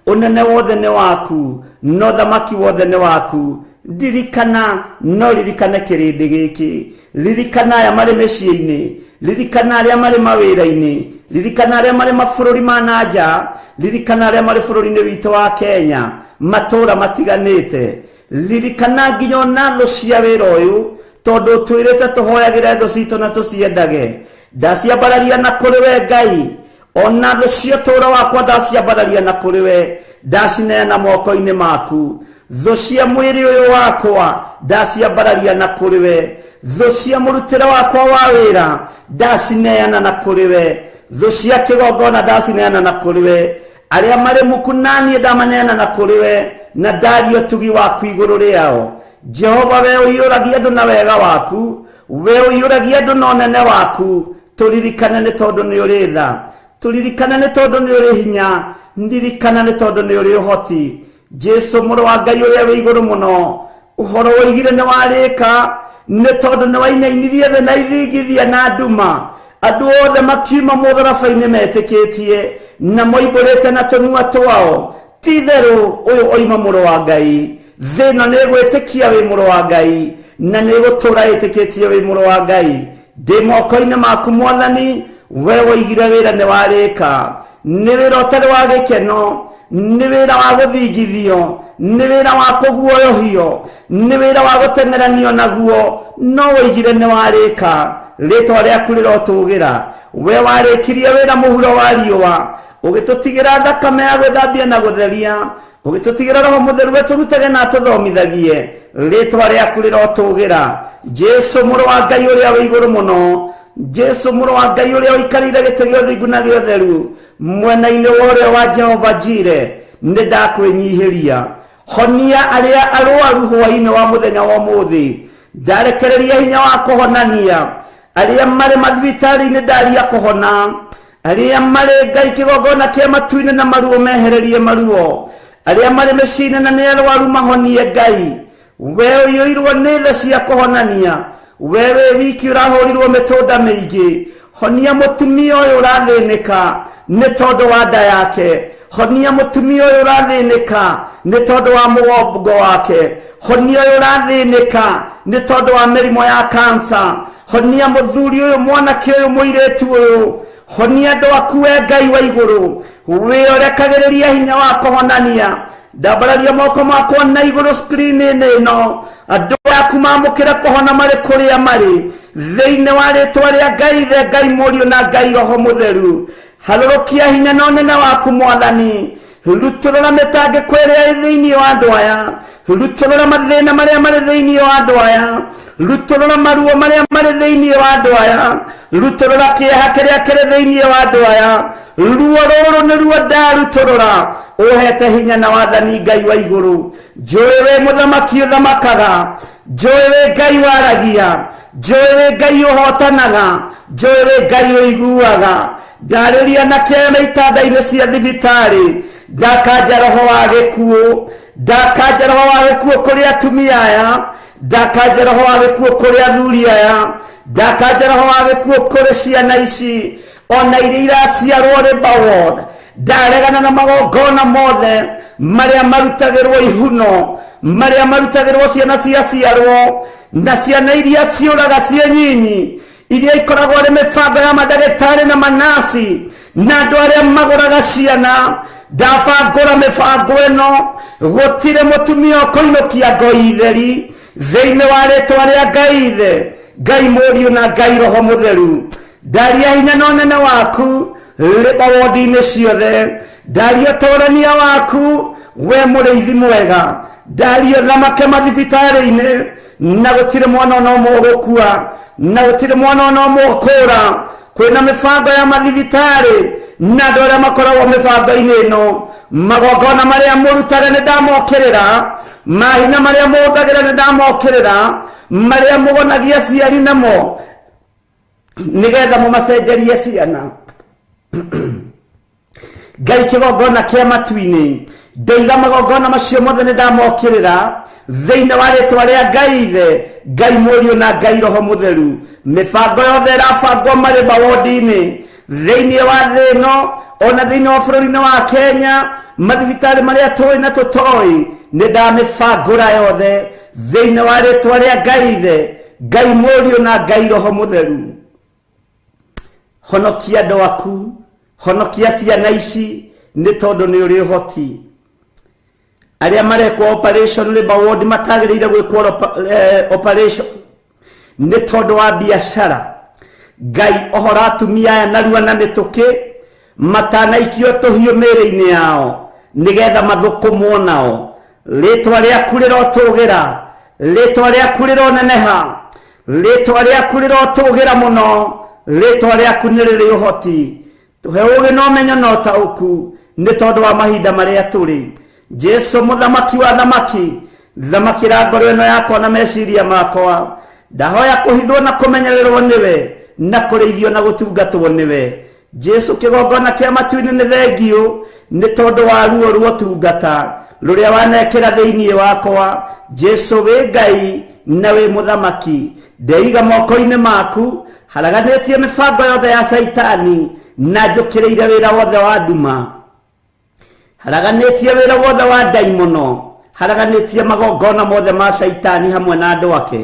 A: Ũnene wothe nĩ waku, no thamaki wothe nĩ waku. Ndirikana, no ririkane kĩrĩndĩ gĩkĩ, ririkana aya marĩ mĩciĩ-inĩ, ririkana arĩa marĩ mawĩra-inĩ, ririkana arĩa marĩ mabũrũri ma na nja, ririkana arĩa marĩ bũrũri-inĩ witũ wa Kenya, matũũra matiganĩte. Ririkana nginya ona thũ cia wĩra ũyũ, tondũ ũtwĩrĩte tũhoyagĩre thũ citũ na tũciendage. Ndaciambararia na kũrĩ we Ngai, ona thũ cia ũtũũro wakwa ndaciambararia na kũrĩ we, ndacineana moko-inĩ maku. Thũ cia mwĩrĩ ũyũ wakwa ndaciambararia na kũrĩ we, thũ cia mũrutĩre wakwa wa wĩra ndacineana na kũrĩ we, thũ cia kĩgongona ndacineana na kũrĩ we, arĩa marĩ muku naniĩ ndamaneana na kũrĩ we, na ndaria ũtugi waku igũrũ rĩao. Jehova, we ũiyũragia andũ na wega waku, we ũiyũragia andũ na ũnene waku, tũririkane nĩ tondũ nĩ ũrĩ tha, tũririkane nĩ tondũ nĩ ũrĩ hinya, ndirikana nĩ tondũ nĩ ũrĩ ũhoti. Jesu mũrũ wa Ngai ũrĩa wĩ igũrũ mũno, ũhoro woigire nĩ warĩka, nĩ tondũ nĩ wainainirie thĩ na ithingithia na nduma. Andũ othe makiuma mũtharaba-inĩ metĩkĩtie na moimbũrĩte na tũnua twao, ti itherũ ũyũ oima mũrũ wa Ngai. Thĩ ĩno nĩ ĩgwĩtĩkia wĩ mũrũ wa Ngai, na nĩ ĩgũtũũra ĩtĩkĩtie wĩ mũrũ wa Ngai. Ndĩ moko-inĩ maku mwathani, we woigire wĩra nĩ warĩka. Nĩ wĩra ũtarĩ wa gĩkeno, nĩ wĩra wa gũthingithio, nĩ wĩra wa kũguoyohio, nĩ wĩra wa gũteng'eranio naguo, no woigire nĩ warĩka. Rĩtwa rĩaku rĩrotũgĩra. We warĩkirie wĩra mũhuro wa riũa, ũgĩtũtigĩra thakame ya gwĩthambia na gũtheria, ũgĩtũtigĩra roho mũtheru we tũrutage na atũthomithagie. Rĩtwa rĩaku rĩrotũgĩra. Jesu mũrũ wa Ngai ũrĩa wĩ igũrũ mũno, Jesu mũrũ wa Ngai ũrĩa ũikarĩire gĩtĩ gĩa ũthingu na gĩa ũtheru, mwena-inĩ wa ũrĩo wa Jehova Jire, nĩ ndakwĩnyihĩria. Honia arĩa arwaru hwaĩ-inĩ wa mũthenya wa ũmũthĩ, ndarekereria hinya wa kũhonania arĩa marĩ mathibitarĩ-inĩ, ndaria kũhona arĩa marĩ Ngai kĩgongona kĩa matu-inĩ na maruo mehererie maruo, arĩa marĩ mĩciĩ-inĩ na nĩ arwaru mahonie Ngai. We ũiyũirwo nĩ tha cia kũhonania, we wĩ wiki ũrahũrirwo mĩtũnda mĩingĩ, honia mũtumia ũyũ ũrathĩnĩka nĩ tondũ wa nda yake. Honia mũtumia ũyũ ũrathĩnĩka nĩ tondũ wa mũgongo wake. Honia ũyũ ũrathĩnĩka nĩ tondũ wa mĩrimũ ya kansa. Honia mũthuri ũyũ, mwanake ũyũ, mũirĩtu ũyũ. Honia andũ aku, we Ngai wa igũrũ, wĩorekagĩrĩria hinya wa kũhonania. Ndambararia moko makwa na igũrũ screen-inĩ ĩno, andũ aku mamũkĩre kũhona marĩ kũrĩa marĩ, thĩinĩ wa rĩtwa rĩa Ngai Ithe, Ngai Mũriũ na Ngai Roho Mũtheru. Harũrũkia hinya na ũnene waku, Mwathani. Rutũrũra mĩtangĩko ĩrĩa ĩ thĩinĩ wa andũ aya, rutũrũra mathĩna marĩa marĩ thĩinĩ wa andũ aya, rutũrũra maruo marĩa marĩ thĩinĩ wa andũ aya, rutũrũra kĩeha kĩrĩa kĩrĩ thĩinĩ wa andũ aya. Ruo rũrũ nĩruo ndarutũrũra, ũhete hinya na wathani. Ngai wa igũrũ, njũĩ wĩ mũthamaki ũthamakaga, njũĩ wĩ Ngai waragia, njũĩ wĩ Ngai ũhotanaga, njũĩ wĩ Ngai ũiguaga. Ndarĩria na kĩama itanda-inĩ cia thibitarĩ, ndakanja roho wa gĩkuũ, ndakanja roho wa gĩkuũ kũrĩ atumia aya, ndakanja roho wa gĩkuũ kũrĩ athuri aya, ndakanja roho wa gĩkuũ kũrĩ ciana ici ona iria iraciarwo labour ward. Ndaregana na magongona mothe marĩa marutagĩrwo ihuno, marĩa marutagĩrwo ciana ciaciarwo, na ciana iria ciũraga ciĩ nyinyi, iria ikoragwo arĩ mĩbango ya mandagĩtarĩ na manasi na andũ arĩa magũraga ciana. Ndabangũra mĩbango ĩno, gũtirĩ mũtumia ũkũinũkia ngoi theri, thĩinĩ wa rĩtwa rĩa Ngai Ithe, Ngai Mũriũ na Ngai Roho Mũtheru. Ndaria hinya na ũnene waku labour ward-inĩ ciothe. Ndaria ũtũrania waku, we mũrĩithi mwega. Ndaria thamake mathibitarĩ-inĩ, na gũtirĩ mwana ona ũmwe ũgũkua, na gũtirĩ mwana ona ũmwe ũkũra. Kwĩna mĩbango ya mathibitarĩ na andũ arĩa makoragwo mĩbango-inĩ ĩno, magongona marĩa mũrutaga nĩ ndamokĩrĩra, mahinya marĩa mũhũthagĩra nĩ ndamokĩrĩra, marĩa mũgonagia aciari namo nĩgetha mũmacenjerie ciana. Ngai kĩgongona kĩa matu-inĩ, ndoiga magongona macio mothe nĩ ndamokĩrĩra, thĩinĩ wa rĩtwa rĩa Ngai Ithe, Ngai Mũriũ na Ngai Roho Mũtheru. Mĩbango yothe ĩrabangwo marĩ mawondi-inĩ thĩinĩ wa thĩ ĩno, ona thĩinĩ wa bũrũri-inĩ wa Kenya, mathibitarĩ marĩa tũĩ na tũtoĩ, nĩ ndamĩbangũra yothe, thĩinĩ wa rĩtwa rĩa Ngai Ithe, Ngai Mũriũ na Ngai Roho Mũtheru. Honokia andũ aku, honokia ciana ici, nĩ tondũ nĩ ũrĩ ũhoti. Arĩa marekwo operation labour ward matagĩrĩire gwĩkwo operation nĩ tondũ wa biacara, Ngai ohora atumia aya narua na mĩtũkĩ, matanaikio tũhiũ mĩĩrĩ-inĩ yao nĩgetha mathũkũmwo nao. Rĩtwa rĩaku rĩrotũgĩra, rĩtwa rĩaku rĩroneneha, rĩtwa rĩaku rĩrotũgĩra mũno. Rĩtwa rĩaku nĩ rĩrĩ ũhoti. Tũhe ũũgĩ na ũmenyo na ũtaũku nĩ tondũ wa mahinda marĩa tũrĩ. Jesu mũthamaki wa thamaki, thamakĩra ngoro ĩno yakwa na meciria makwa. Ndahoya kũhithwo na kũmenyererwo nĩwe, na kũrĩithio na gũtungatwo nĩwe. Jesu kĩgongona kĩa matu-inĩ, nĩ thengiũ nĩ tondũ wa ruo rwa ũtungata rũrĩa wanekĩra thĩinĩ wakwa. Jesu, wĩ Ngai na wĩ mũthamaki. Ndeiga moko-inĩ maku, haraganĩtie mĩbango yothe ya Caitani na njũkĩrĩire wĩra wothe wa nduma, haraganĩtie wĩra wothe wa ndaimono, haraganĩtie magongona mothe ma Caitani hamwe na andũ ake,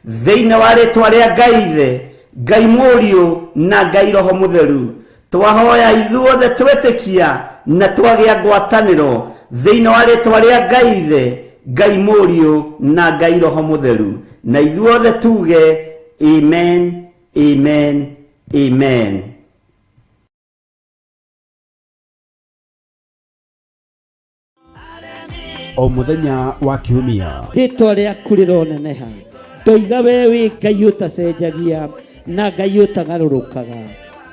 A: thĩinĩ wa rĩtwa rĩa Ngai Ithe, Ngai Mũriũ na Ngai Roho Mũtheru. Twahoya ithuothe twetĩkia na twagĩa ngwatanĩro, thĩinĩ wa rĩtwa rĩa Ngai Ithe, Ngai Mũriũ na Ngai Roho Mũtheru, na ithuothe tuge amen, amen, amen.
B: O mũthenya wa Kiumia,
C: rĩtwa rĩaku rĩroneneha. Ndoiga we wĩ Ngai ũtacenjagia na Ngai ũtagarũrũkaga.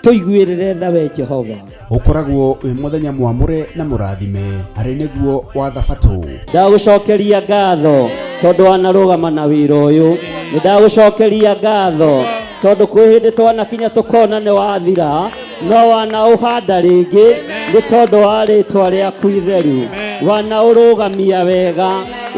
C: Tũiguĩrĩre tha, we Jehova.
B: Ũkoragwo wĩ mũthenya mwamũre na mũrathime, arĩ nĩguo wa Thabatũ.
C: Ndagũcokeria ngatho tondũ wanarũgama na wĩra ũyũ. Nĩ ndagũcokeria ngatho tondũ kwĩ hĩndĩ twanakinya tũkona nĩ wathira, no wanaũhanda rĩngĩ nĩ tondũ wa rĩtwa rĩaku itheru. Wanaũrũgamia wega,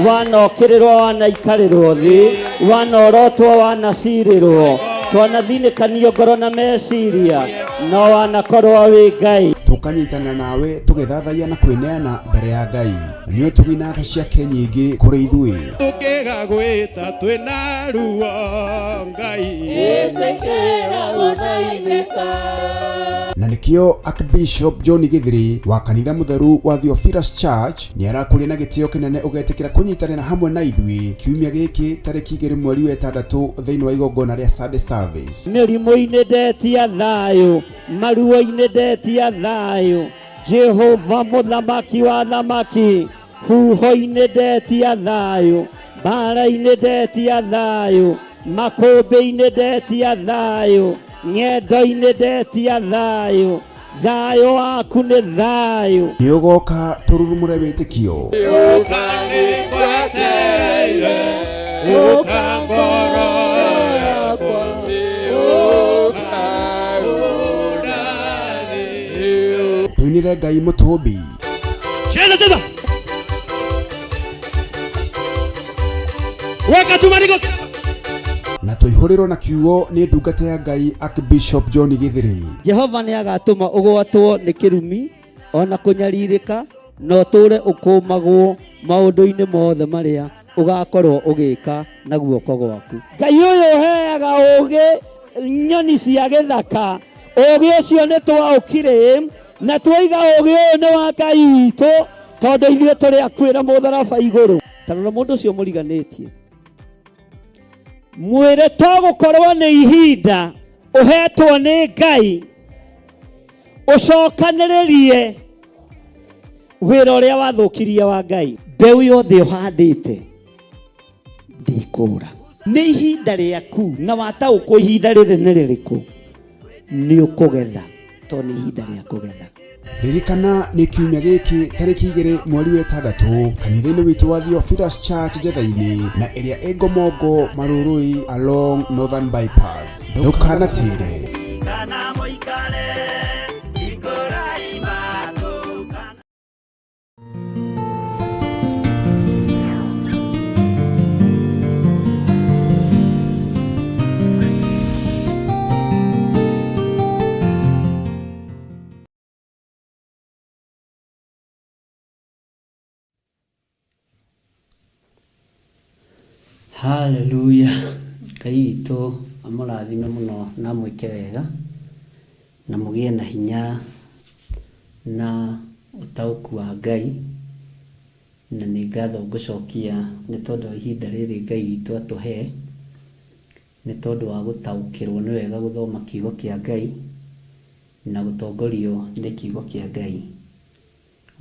C: wanokĩrĩrwo, wanaikarĩrwo thĩ, wanorotwo, wanacirĩrwo, twanathinĩkanio ngoro na meciria, no wanakorwo wĩ Ngai.
B: Tũkanyitanĩra nawe tũgĩthathaiya na kwĩneana mbere ya Ngai nĩ ũtugi na tha ciake nyingĩ kũrĩ ithuĩ.
F: Tũkĩgagwĩta twĩna ruo Ngai.
B: Na nĩkĩo Archbishop John Githiri wa kanitha mũtheru wa Theophilus Church nĩ arakũria na gĩtĩo kĩnene ũgetĩkĩra kũnyitanĩra hamwe na ithuĩ kiumia gĩkĩ tarĩki 2 mweri wa 6 thĩinĩ wa igongona rĩa Sunday service.
C: Mĩrimũ-inĩ ndetia thayũ, maruo-inĩ ndetia thayũ, Jehova mũthamaki wa thamaki, huho-inĩ ndetia thayũ, mbara-inĩ ndetia thayũ, makũmbĩ-inĩ ndetia thayũ, ng'endo-inĩ ndetia thayũ, thayũ waku nĩ thayũ.
B: Nĩ ũgoka tũrurumũre wĩtĩkio.
F: Ũka nĩngwetereire, ũka ngoro yakwa, ũka ũndathie.
B: Tũinĩre Ngai mũtũmbi.
F: Cheza cheza. Weka tu maringo.
B: Na tũihũrĩrwo na kiugo nĩ ndungata ya Ngai Archbishop John Githiri.
C: Jehova nĩ agatũma ũgwatwo nĩ kĩrumi ona kũnyarirĩka na ũtũũre ũkũmagwo maũndũ-inĩ mothe marĩa ũgakorwo ũgĩka na guoko gwaku. Ngai ũyũ ũheaga ũũgĩ nyoni cia gĩthaka, ũũgĩ ũcio nĩ twaũkire na twaiga ũũgĩ ũyũ nĩ wa Ngai witũ tondũ ithuĩ tũrĩ akuĩra mũtharaba igũrũ. Ta rora mũndũ ũcio mũriganĩtie, mwĩre to gũkorwo nĩ ihinda ũhetwo nĩ Ngai ũcokanĩrĩrie wĩra ũrĩa wathũkirie wa Ngai. Mbeũ yothe ũhandĩte ndĩkũra. Nĩ ihinda rĩaku na wataũkwo ihinda rĩrĩ nĩ rĩrĩkũ nĩ ũkũgetha, tondũ nĩ ihinda rĩa kũgetha.
B: Ririkana nĩ kiumia gĩkĩ tarĩki 2 mweri wa 6 kanitha-inĩ witũ wa Theophilus Church Njetha-inĩ na ĩrĩa ĩ Ngomongo Marurui along Northern Bypass. Ndũkanatĩre.
C: Haleluya. Ngai witũ amũrathime mũno na amwĩke wega na mũgĩe na hinya na ũtaũku wa Ngai, na nĩ ngatho ngũcokia nĩ tondũ wa ihinda rĩrĩ Ngai witũ atũhe, nĩ tondũ wa gũtaũkĩrwo nĩ wega gũthoma kiugo kĩa Ngai na gũtongorio nĩ kiugo kĩa Ngai.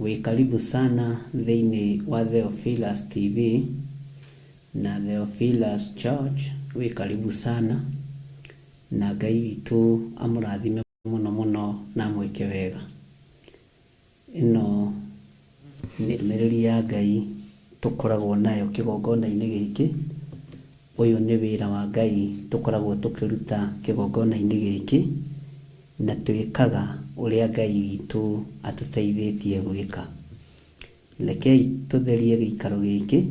C: Wĩ karibu sana thĩinĩ wa Theophilus TV na Theophilus Church, wĩ karibu sana na Ngai witũ amũrathime mũno mũno na amwĩke wega. Ĩno nĩ ndũmĩrĩri ya Ngai tũkoragwo nayo kĩgongona-inĩ gĩkĩ. Ũyũ nĩ wĩra wa Ngai tũkoragwo tũkĩruta kĩgongona-inĩ gĩkĩ, na twĩkaga ũrĩa Ngai witũ atũteithĩtie gwĩka. Rekei tũtherie gĩikaro gĩkĩ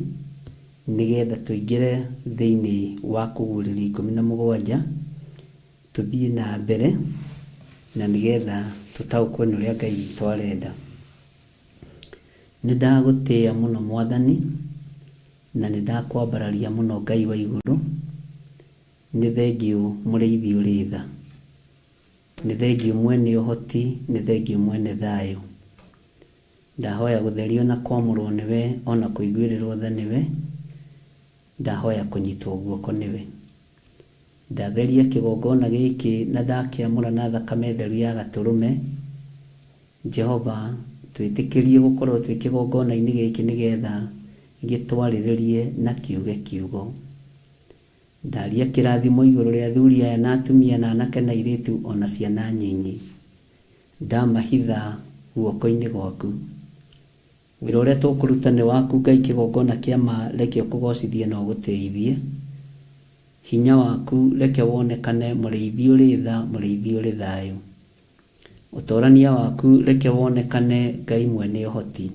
C: nĩgetha tũingĩre thĩinĩ wa kũguũrĩrio 17, tũthiĩ na mbere na nĩgetha tũtaũkwo nĩ ũrĩa Ngai witũ arenda. Nĩ ndagũtĩĩa mũno Mwathani, na nĩ ndakwambararia mũno Ngai wa igũrũ. Nĩ thengiũ mũrĩithi ũrĩ tha, nĩ thengiũ mwene ũhoti, nĩ thengiũ mwene thayũ. Ndahoya gũtherio na kwamũrwo nĩwe, ona kũiguĩrĩrwo tha nĩwe. Ndahoya kũnyitwo guoko nĩwe. Ndatheria kĩgongona gĩkĩ na ndakĩamũra na thakame theru ya gatũrũme. Jehova, twĩtĩkĩrie gũkorwo twĩ kĩgongona-inĩ gĩkĩ nĩgetha gĩtwarĩrĩrie na kiuge kiugo. Ndaria kĩrathimo igũrũ rĩa athuri aya na atumia na anake na airĩtu ona ciana nyinyi. Ndamahitha guoko-inĩ gwaku. Wĩra ũrĩa tũkũruta nĩ waku Ngai, kĩgongona kĩa ma reke ũkũgocithie na ũgũtĩithie. Hinya waku reke wonekane, mũrĩithi ũrĩ tha, mũrĩithi ũrĩ thayũ. Ũtorania waku reke wonekane, Ngai mwene ũhoti.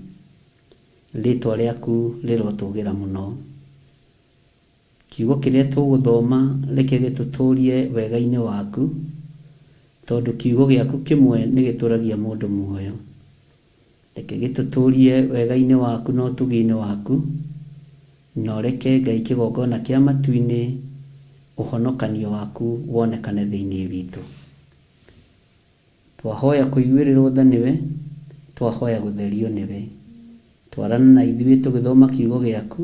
C: Rĩtwa rĩaku rĩrotũgĩra mũno. Kiugo kĩrĩa tũgũthoma reke gĩtũtũrie wega-inĩ waku. Tondũ kiugo gĩaku kĩmwe nĩ gĩtũragia mũndũ muoyo. Reke gĩtũtũrie wega-inĩ waku na ũtugi-inĩ waku, na ũreke Ngai kĩgongona kĩa matu-inĩ ũhonokanio waku wonekane thĩinĩ witũ. Twahoya kũiguĩrĩrwo tha nĩwe, twahoya gũtherio nĩwe. Twarana na ithuĩ tũgĩthoma kiugo gĩaku,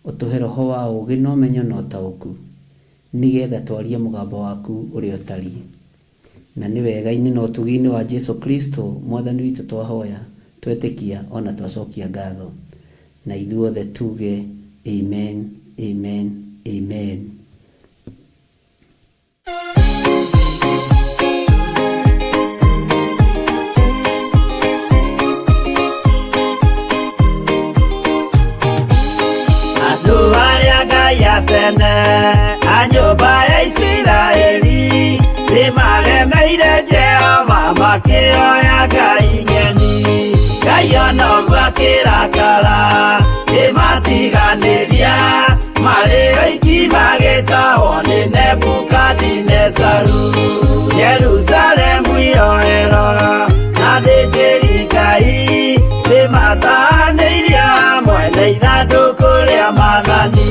C: ũtũhe roho wa ũũgĩ na ũmenyo na ũtaũku, nĩgetha twarie mũgambo waku ũrĩa ũtariĩ. Na nĩ wega-inĩ na ũtugi-inĩ wa Jesu Kristo Mwathani witũ twahoya, twetĩkia o na twacokia ngatho. Na ithuothe tuge amen, amen, amen.
A: Andũ arĩa Ngai a tene a nyũmba ya Isiraeli nĩmaremeire Jehova makĩoya ngai ng'eni. Ngai ona ũguo akĩrakara kĩmatiganĩria marĩ oiki magĩtahwo nĩ Nebukadinezaru. Jerusalemu iroero na athĩnjĩri Ngai nĩmatahanĩirio hamwe na ithandũkũ rĩa maathani.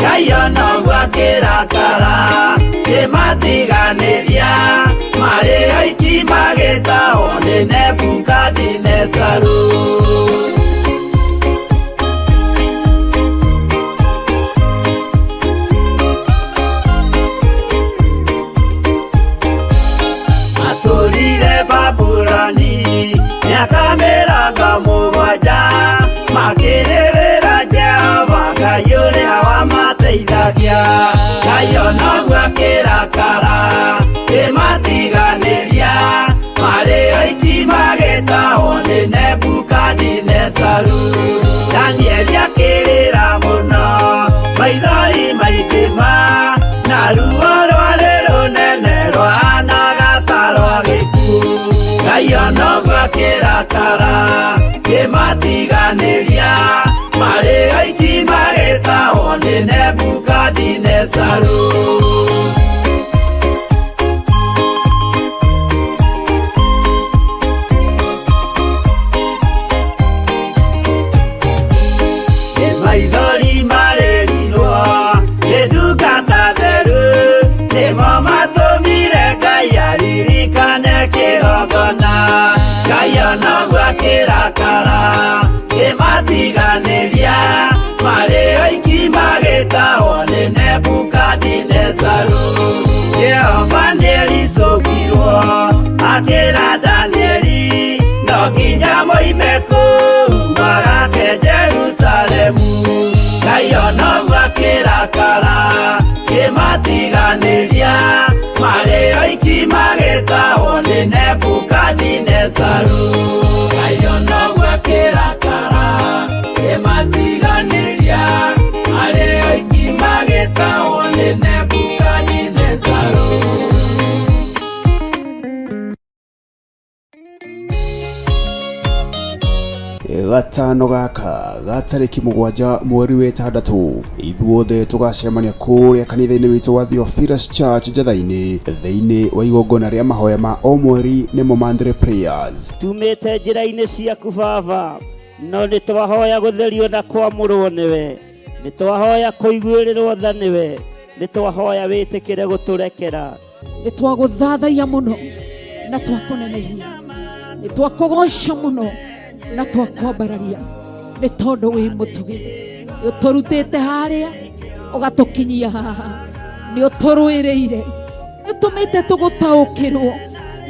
A: Ngai ona ũguo akĩrakara kĩmatiganĩria marĩ oiki magĩtahwo nĩ Nebukadinezaru. Matũrire Babuloni mĩaka mĩrongo mũgwanja makĩrĩrĩra Jehova Ngai ũrĩa wamateithagia. Ngai ona ũguo akĩrakara kĩmatiganĩria marĩ oiki magĩtahwo nĩ Nebukadinezaru. Danieli akĩrĩra mũno maithori maingĩ ma na ruo rwarĩ rũnene rwahanaga ta rwa gĩkuũ. Ngai ona ũguo akĩrakara kĩmatiganĩria marĩ oiki magĩtahwo nĩ Nebukadinezaru. Nĩ maithori marĩrirwo nĩ ndungata theru nĩmo matũmire Ngai aririkane kĩgongona. Ngai ona ũguo akĩrakara kĩmatiganĩria marĩ oiki magĩtahwo nĩ Nebukadinezaru. Jehova nĩericũkirwo akĩra Danieli no nginya moime kũu magake Jerusalemu. Ngai ona ũguo akĩrakara kĩmatiganĩria marĩ oiki magĩtahwo nĩ Nebukadinezaru. Ngai ona ũguo akĩrakara kĩmatiganĩria marĩ oiki magĩtahwo nĩ Nebukadinezaru.
B: Gatano gaka ga tarĩki 7 mweri wa 6 ithuothe tũgacemania kũrĩa kanitha-inĩ witũ wa Theophilus Church Njatha-inĩ thĩinĩ wa igongona rĩa mahoya ma o mweri nĩmo Monthly Prayers.
C: Tumĩte njĩra-inĩ ciaku Baba, no nĩ twahoya gũtherio na kwamũrwo nĩwe, nĩ twahoya kũiguĩrĩrwo tha nĩwe, nĩ twahoya wĩtĩkĩre gũtũrekera.
D: Nĩ twagũthathaiya mũno na twakũnenehia, nĩ twakũgoca mũno na twakwambararia, nĩ tondũ wĩ mũtugi, nĩ ũtũrutĩte harĩa ũgatũkinyia haha, nĩ ũtũrũĩrĩire, nĩ ũtũmĩte tũgũtaũkĩrwo,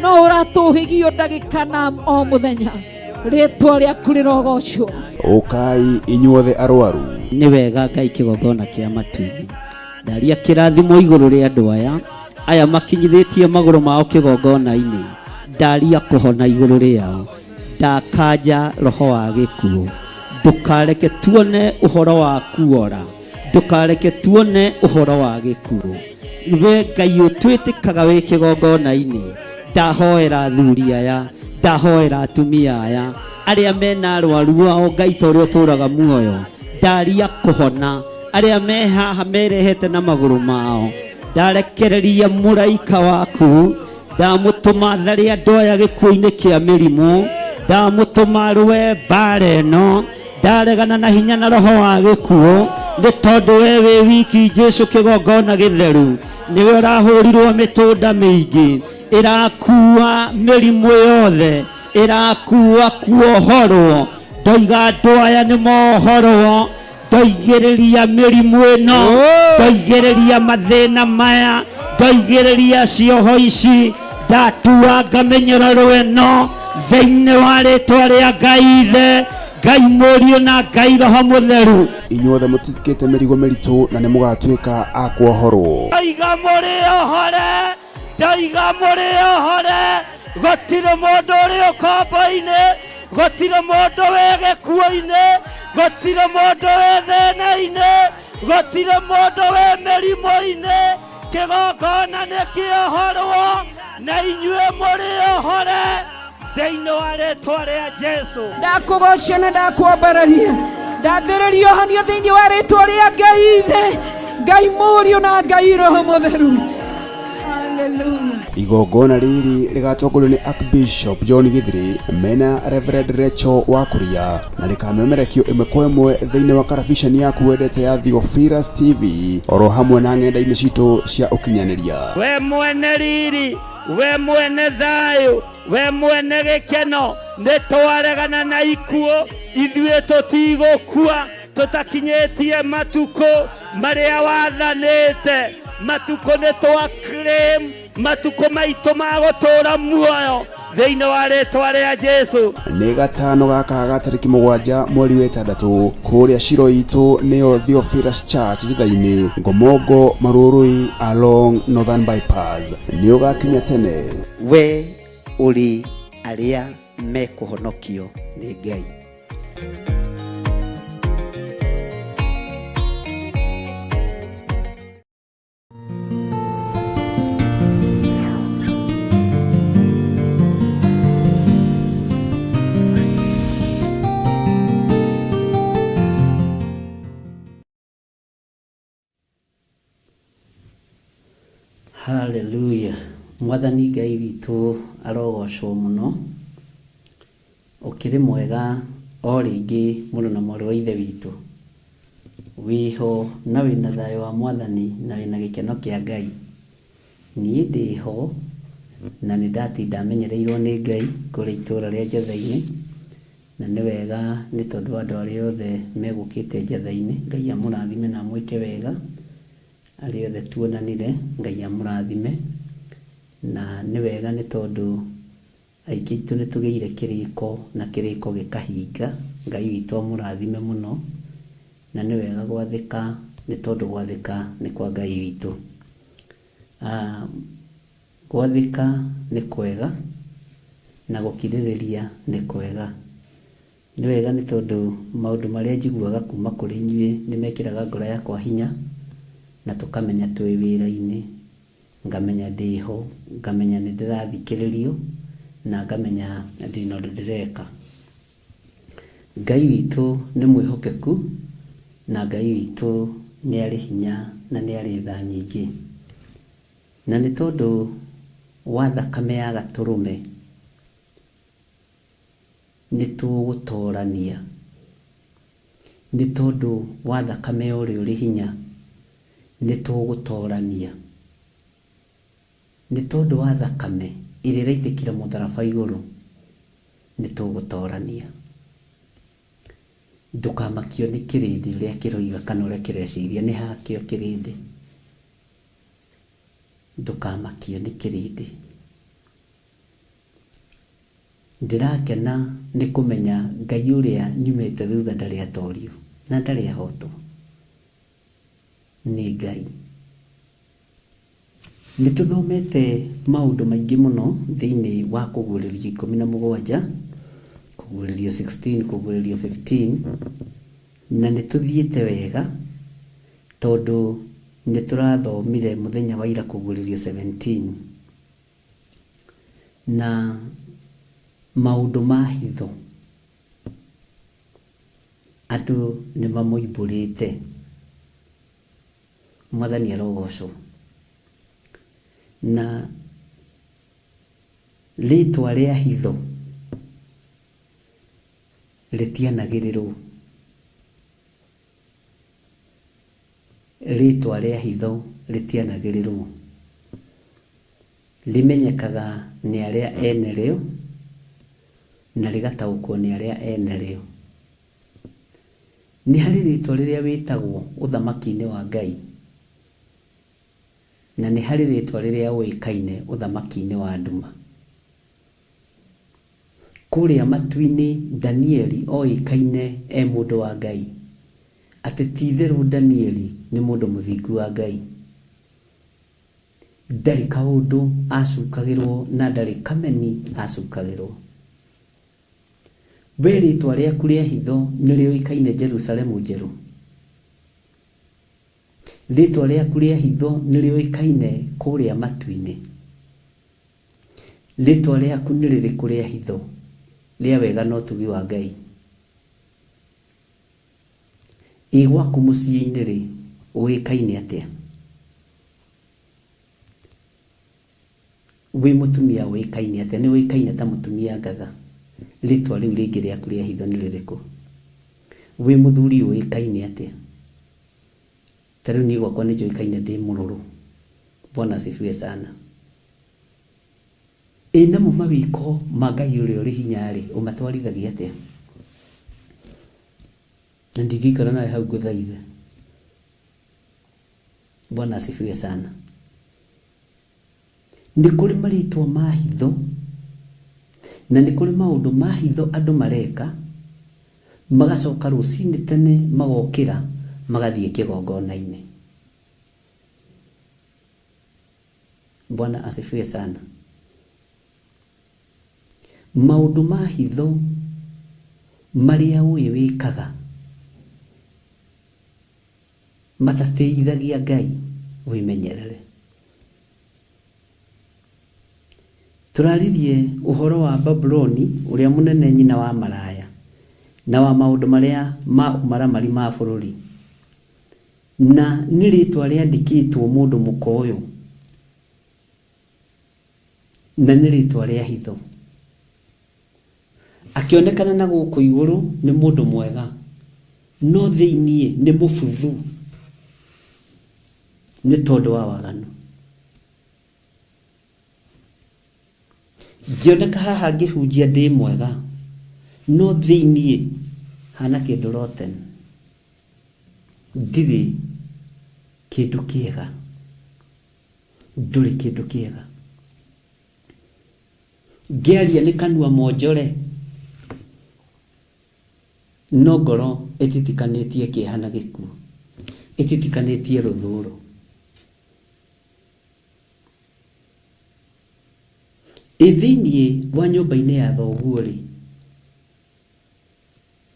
D: no ũratũhĩgio ndagĩka na o mũthenya, rĩtwa rĩaku rĩrogocwo.
B: Ũkai inyuothe arwaru.
C: Nĩ wega Ngai kĩgongona kĩa matu-inĩ. Ndaria kĩrathimo igũrũ rĩa andũ aya, aya makinyithĩtie magũrũ mao kĩgongona-inĩ. Ndaria kũhona igũrũ rĩao. Ndakanja roho wa gĩkuũ. Ndũkareke tuone ũhoro wa kuora. Ndũkareke tuone ũhoro wa gĩkuũ. We Ngai ũtwĩtĩkaga wĩ kĩgongona-inĩ. Ndahoera athuri aya, ndahoera atumia aya, arĩa mena arwaru ao Ngai ta ũrĩa ũtũũraga muoyo. Ndaria kũhona arĩa me haha merehete na magũrũ mao. Ndarekereria mũraika waku. Ndamũtũma tharĩ andũ aya gĩkuũ-inĩ kĩa mĩrimũ. Ndamũtũma rũe mbara ĩno. Ndaregana na hinya na roho wa gĩkuũ, nĩ tondũ we wĩ wiki Jesu kĩgongona gĩtheru. Nĩwe ũrahũrirwo mĩtũnda mĩingĩ, ĩrakua mĩrimũ yothe, ĩrakua kuohorwo. Ndoiga andũ aya nĩ mohorwo, ndoigĩrĩria mĩrimũ ĩno, ndoigĩrĩria mathĩna maya, ndoigĩrĩria cioho ici, ndatuanga mĩnyororo ĩno thĩinĩ wa rĩtwa rĩa Ngai Ithe, Ngai Mũriũ na Ngai Roho Mũtheru.
B: Inyuothe mũtitikĩte mĩrigo mĩritũ na nĩ mũgatuĩka a kuohorwo.
A: Ndoiga mũrĩ ohore, ndoiga mũrĩ ohore, gũtirĩ mũndũ ũrĩ ũkombo-inĩ, gũtirĩ mũndũ wĩ gĩkuũ-inĩ, gũtirĩ mũndũ wĩ thĩna-inĩ, gũtirĩ mũndũ wĩ mĩrimũ-inĩ. Kĩgongona nĩ kĩohorwo na inyuĩ mũrĩ ohore thĩinĩ wa rĩtwa rĩa Jesu.
D: Ndakũgocia na ndakwambararia, ndathĩrĩria ũhonio thĩinĩ wa rĩtwa rĩa Ngai Ithe, Ngai Mũriũ na Ngai Roho Mũtheru. Hallelujah.
B: Igongona rĩrĩ rĩgatongorio nĩ Archbishop John Githiri mena Reverend Rachel Wakuria na rĩkamemerekio ĩmwe kwa ĩmwe thĩinĩ wa karabiceni yaku wendete ya Theophilus TV oro hamwe na ng'enda-inĩ citũ cia ũkinyanĩria.
A: We mwene riri, we mwene thayũ, we mwene gĩkeno, nĩ twaregana na ikuũ, ithuĩ tũtigũkua tũtakinyĩtie matukũ marĩa wathanĩte. Matukũ nĩ twa claim matukũ maitũ ma gũtũũra muoyo thĩinĩ wa rĩtwa rĩa Jesu.
B: Nĩ gatano gaka ga tarĩki 7 mweri wa 6 kũrĩa Shilo itũ nĩyo Theophilus Church Njitha-inĩ, Ngomongo, Marurui along Northern Bypass. Nĩ ũgakinya tene.
A: We ũrĩ arĩa mekũhonokio nĩ Ngai. Hallelujah. Mwathani Ngai witũ arogocwo mũno. Ũkĩrĩ mwega o rĩngĩ mũrũ na mwarĩ wa Ithe witũ. Wĩho na wĩna thayũ wa Mwathani na wĩna gĩkeno kĩa Ngai. Niĩ ndĩho na nĩ ndatinda menyereirwo nĩ Ngai kũrĩa itũũra rĩa Njatha-inĩ. Na nĩ wega nĩ tondũ wa andũ arĩa othe megũkĩte Njatha-inĩ. Ngai amũrathime na amwĩke wega. Arĩa othe tuonanire, Ngai amũrathime. Na nĩ wega nĩ tondũ aingĩ aitũ nĩ tũgĩire kĩrĩko na kĩrĩko gĩkahinga. Ngai witũ amũrathime mũno. Na nĩ wega gwathĩka nĩ tondũ gwathĩka nĩ kwa Ngai witũ. Gwathĩka nĩ kwega na gũkirĩrĩria nĩ kwega. Nĩ wega nĩ tondũ maũndũ marĩa njiguaga kuma kũrĩ inyuĩ nĩ mekĩraga ngoro yakwa hinya na tũkamenya twĩ wĩra-inĩ, ngamenya ndĩho, ngamenya nĩ ndĩrathikĩrĩrio na ngamenya ndĩna ũndũ ndĩreka. Ngai witũ nĩ mwĩhokeku na Ngai witũ nĩ arĩ hinya na nĩ arĩ tha nyingĩ. Na nĩ tondũ wa thakame ya gatũrũme nĩ tũgũtorania. Nĩ tondũ wa thakame ya ũrĩa ũrĩ hinya nĩ tũgũtorania. Nĩ tondũ wa thakame ĩrĩa ĩraitĩkire mũtharaba igũrũ nĩ tũgũtorania. Ndũkamakio nĩ kĩrĩndĩ ũrĩa kĩroiga kana ũrĩa kĩreciria, nĩ hakĩo kĩrĩndĩ. Ndũkamakio nĩ kĩrĩndĩ. Ndĩrakena nĩ kũmenya Ngai ũrĩa nyumĩte thutha ndarĩ atorio na ndarĩ ahotwo. Nĩ Ngai. Nĩ tũthomete maũndũ maingĩ mũno thĩinĩ wa kũguũrĩrio 17, kũguũrĩrio 16, kũguũrĩrio 15, na nĩ tũthiĩte wega tondũ nĩ tũrathomire mũthenya wa ira kũguũrĩrio 17. Na maũndũ ma hitho andũ nĩ mamoimbũrĩte. Mwathani arogocwo. Na Rĩtwa rĩa hitho rĩtianagĩrĩrwo. Rĩtwa rĩa hitho rĩtianagĩrĩrwo. Rĩmenyekaga nĩ arĩa ene rĩo na rĩgataũkwo nĩ arĩa ene rĩo. Nĩ harĩ rĩtwa rĩrĩa wĩtagwo ũthamaki-inĩ wa Ngai na nĩ harĩ rĩtwa rĩrĩa ũĩkaine ũthamaki-inĩ wa nduma. Kũrĩa matu-inĩ Danieli oĩkaine e mũndũ wa Ngai, atĩ ti-itherũ Danieli nĩ mũndũ mũthingu wa Ngai. Ndarĩ kaũndũ acukagĩrwo na ndarĩ kameni acukagĩrwo. We rĩtwa rĩaku rĩa hitho nĩ rĩũĩkaine Jerusalemu njerũ? Rĩtwa rĩaku rĩa hitho nĩ rĩũĩkaine kũrĩa matu-inĩ? Rĩtwa rĩaku nĩ rĩrĩkũ rĩa hitho rĩa wega na ũtugi wa Ngai? Ĩ gwaku mũciĩ-inĩ-rĩ, ũĩkaine atĩa? Wĩ mũtumia ũĩkaine atĩa? Nĩ ũĩkaine ta mũtumia ngatha? Rĩtwa rĩu rĩngĩ rĩaku rĩa hitho nĩ rĩrĩkũ? Wĩ mũthuri ũĩkaine atĩa? Ta rĩu niĩ gwakwa nĩ njũĩkaine ndĩ mũrũrũ. Bwana asifiwe sana. Ĩ namo mawĩko ma Ngai ũrĩa ũrĩ hinya-rĩ, ũmatwarithagia atĩa? Na ndingĩikara nawe hau ngũthaithe. Bwana asifiwe sana. Nĩ kũrĩ marĩtwa ma hitho, na nĩ kũrĩ maũndũ ma hitho andũ mareka, magacoka rũcinĩ tene magokĩra magathiĩ kĩgongona-inĩ. Bwana asifiwe sana. Maũndũ ma hitho marĩa ũĩ wĩkaga matatĩithagia Ngai, wĩmenyerere. Tũraririe ũhoro wa Babuloni ũrĩa mũnene nyina wa maraya na wa maũndũ marĩa ma ũmaramari ma bũrũri. Na nĩ rĩtwa rĩandĩkĩtwo mũndũ mũka ũyũ, na nĩ rĩtwa rĩa hitho. Akĩonekana na gũkũ igũrũ nĩ mũndũ mwega, no thĩiniĩ nĩ mũbuthu nĩ tondũ wa waganu. Ngĩoneka haha ngĩhunjia ndĩ mwega, no thĩiniĩ hana kĩndũ rotten. Ndirĩ kĩndũ kĩega, ndũrĩ kĩndũ kĩega. Ngĩaria nĩ kanua monjore, no ngoro ĩtitikanĩtie kĩeha na gĩkuũ, ĩtitikanĩtie rũthũũro. Ĩ thĩinĩ wa nyũmba-inĩ ya thoguo-rĩ,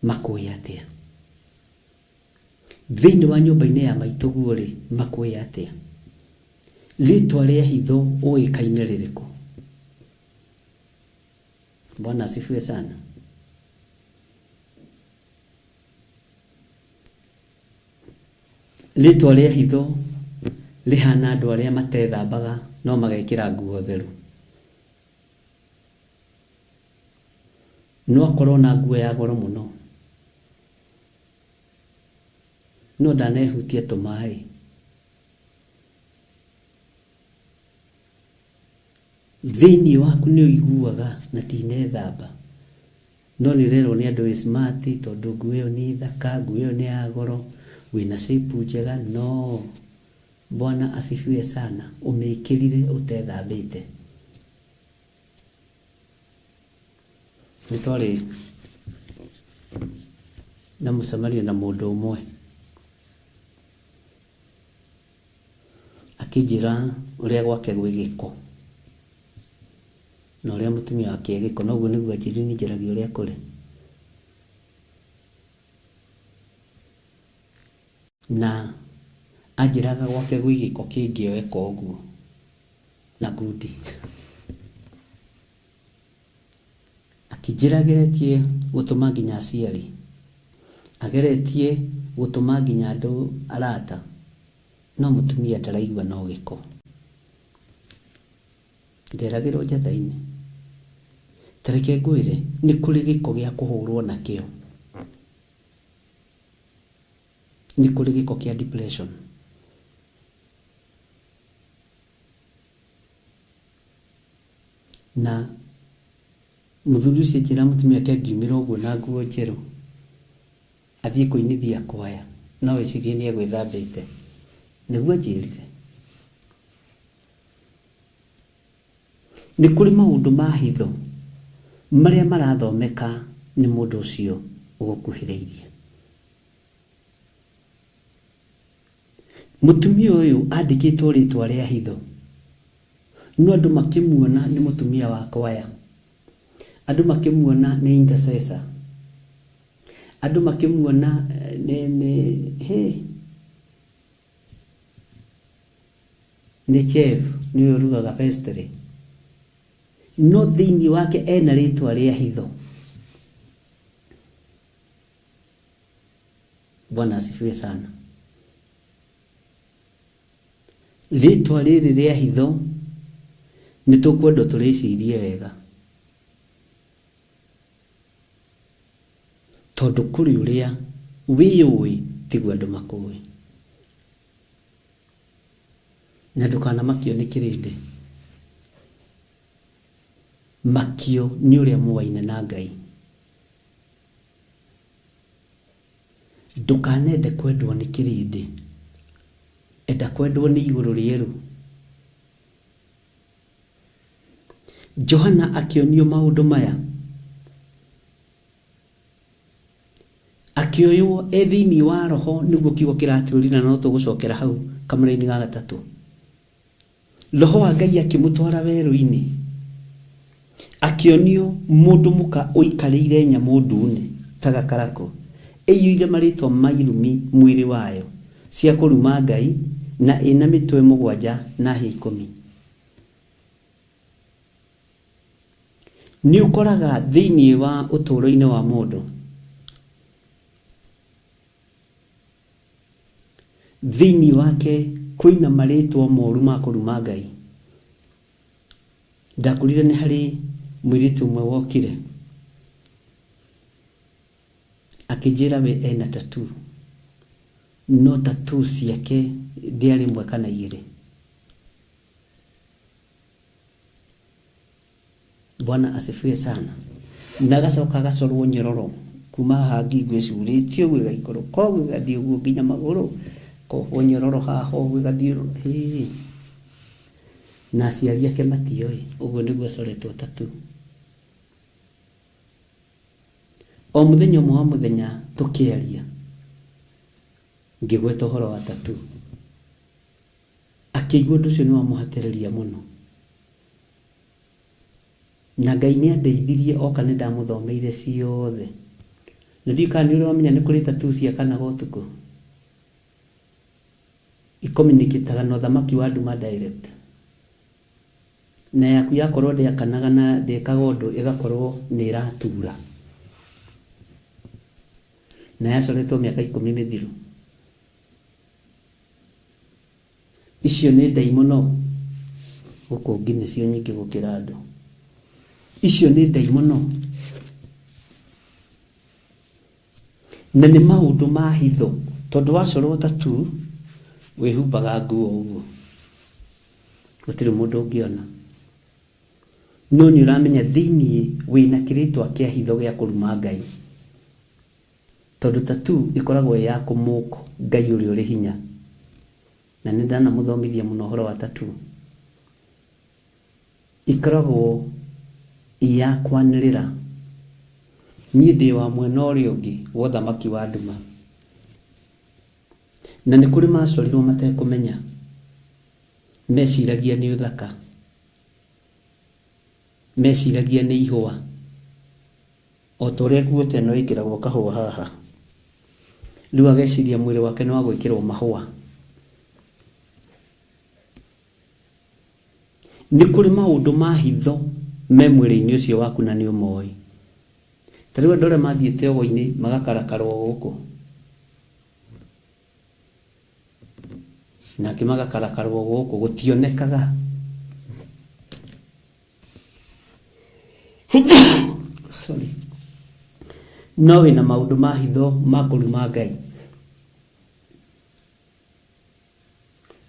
A: makũĩ atĩa? Thĩinĩ wa nyũmba-inĩ ya maitũguo-rĩ, makũĩ atĩa? Rĩtwa rĩa hitho ũĩkaine rĩrĩkũ? Bwana asifiwe sana. Rĩtwa rĩa hitho rĩhana andũ arĩa matethambaga no magekĩra nguo theru. No akorwo na nguo ya goro mũno, no ndanehutia tũmaĩ. Thĩinĩ waku nĩ ũiguaga na ndinethamba. No nĩ ũrerwo nĩ andũ wĩ smart tondũ nguo ĩyo nĩ thaka, nguo ĩyo nĩ ya goro, wĩna shape njega, no Bwana asifiwe sana, ũmĩkĩrire ũtethambĩte. Nĩ twarĩ na mũcemanio na mũndũ ũmwe, akĩnjĩra ũrĩa gwake gwĩ gĩko. Na ũrĩa mũtumia wake e gĩko, na ũguo nĩguo anjĩrire niĩ njaragia ũrĩa kũrĩ. Na anjĩraga gwake gwĩ gĩko kĩngĩoeka ũguo na ngundi. Akĩnjĩra ageretie gũtũma nginya aciari, ageretie gũtũma nginya andũ arata, no mũtumia ndaraigua no gĩko. Nderagĩrwo njatha-inĩ.
C: Ta reke ngwĩre, nĩ kũrĩ gĩko gĩa kũhũrwo nakĩo. Nĩ kũrĩ gĩko kĩa depression. Na mũthuri ũcio anjĩra mũtumia wake angiumĩra ũguo na nguo njerũ athiĩ kũinithia kwaya, no wĩcirie nĩ egwĩthambĩte. Nĩguo anjĩrire. Nĩ kũrĩ maũndũ ma hitho marĩa marathomeka nĩ mũndũ ũcio ũgũkuhĩrĩirie. Mũtumia ũyũ andĩkĩtwo rĩtwa rĩa hitho, no andũ makĩmuona nĩ mũtumia wa kwaya, andũ makĩmuona nĩ intercessor, andũ makĩmuona nĩ, nĩ, hĩ, Nĩ chef, nĩwe ũrugaga pastry. No thĩinĩ wake ena rĩtwa rĩa hitho. Bwana asifiwe sana. Rĩtwa rĩrĩ rĩa hitho nĩ tũkwendwo tũrĩcirie wega. Tondũ kũrĩ ũrĩa wĩyũĩ tiguo andũ makũĩ. Na ndũkanamakio nĩ kĩrĩndĩ. Makio nĩ ũrĩa mũwaine na Ngai. Ndũkanende kwendwo nĩ kĩrĩndĩ, enda kwendwo nĩ igũrũ rĩerũ. Johana akĩonio maũndũ maya. Akĩoywo e thĩinĩ wa Roho nĩguo kiugo kĩratwĩrire na no tũgũcokera hau kamũra-inĩ ga gatatũ. Roho wa Ngai akĩmũtwara werũ-inĩ, akĩonio mũndũ mũka ũikarĩire nyamũ ndune ta gakarakũ, ĩiyũire marĩtwa ma irumi mwĩrĩ wayo, cia kũruma Ngai, na ĩna mĩtwe mũgwanja na hĩa ikũmi. Nĩ ũkoraga thĩinĩ wa ũtũũro-inĩ wa mũndũ, thĩinĩ wake kwĩna marĩtwa moru ma kũruma Ngai. Ndakorire nĩ harĩ mũirĩtu ũmwe wokire akĩnjĩra we ena tattoo, no tattoo ciake ndĩarĩ ĩmwe kana igĩrĩ. Bwana asifiwe sana. Na agacoka agacorwo nyororo kuma haha ngingo ĩcurĩtio ũguo ĩgaikũrũka ũguo ĩgathiĩ ũguo nginya magũrũ, kohwo nyororo haha ũguo ĩgathiĩ hĩ. Na aciari ake matioĩ, ũguo nĩguo acoretwo tattoo. O mũthenya ũmwe wa mũthenya tũkĩaria, ngĩgweta ũhoro wa tattoo. Akĩigua ũndũ ũcio nĩ wamũhatĩrĩria mũno. Na Ngai nĩ andeithirie oka nĩ ndamũthomeire ciothe. Na ndiũĩ kana nĩ ũrĩ wamenya nĩ kũrĩ tattoo ciakanaga ũtukũ. Icommunicataga na ũthamaki wa nduma direct. Na yaku yakorwo ndĩakanaga na ndĩkaga ũndũ ĩgakorwo nĩ ĩratura. Na yacoretwo mĩaka ikũmi mĩthiru. Icio nĩ ndaimono gũkũ ngi nĩcio nyingĩ gũkĩra andũ. Icio nĩ ndaimono na nĩ maũndũ ma hitho tondũ wacorwo tattoo wĩhumbaga nguo ũguo gũtirĩ mũndũ ũngĩona. No nĩ ũramenya thĩiniĩ wĩna kĩrĩtwa kĩa hitho gĩa kũruma Ngai. Tondũ tattoo ĩkoragwo ĩ ya kũ mock Ngai ũrĩa ũrĩ hinya. Na nĩ ndanamũthomithia mũno ũhoro wa tattoo. Ĩkoragwo ĩ ya kwanĩrĩra niĩ ndĩ wa mwena ũrĩa ũngĩ wa ũthamaki wa nduma. Na nĩ kũrĩ macorirwo matekũmenya. Meciragia nĩ ũthaka. Meciragia nĩ ihũa. O ta ũrĩa nguo ta ĩno ĩkĩragwo kahũa haha. Rĩu ageciria mwĩrĩ wake nĩ wa gwĩkĩrwo mahũa. Nĩ kũrĩ maũndũ ma hitho me mwĩrĩ-inĩ ũcio waku na nĩ ũmoĩ. Ta rĩu andũ arĩa mathiĩte ũgo-inĩ magakarakarwo gũkũ. Nake magakarakarwo gũkũ gũtionekaga.
A: No wĩna maũndũ ma hitho ma kũruma Ngai.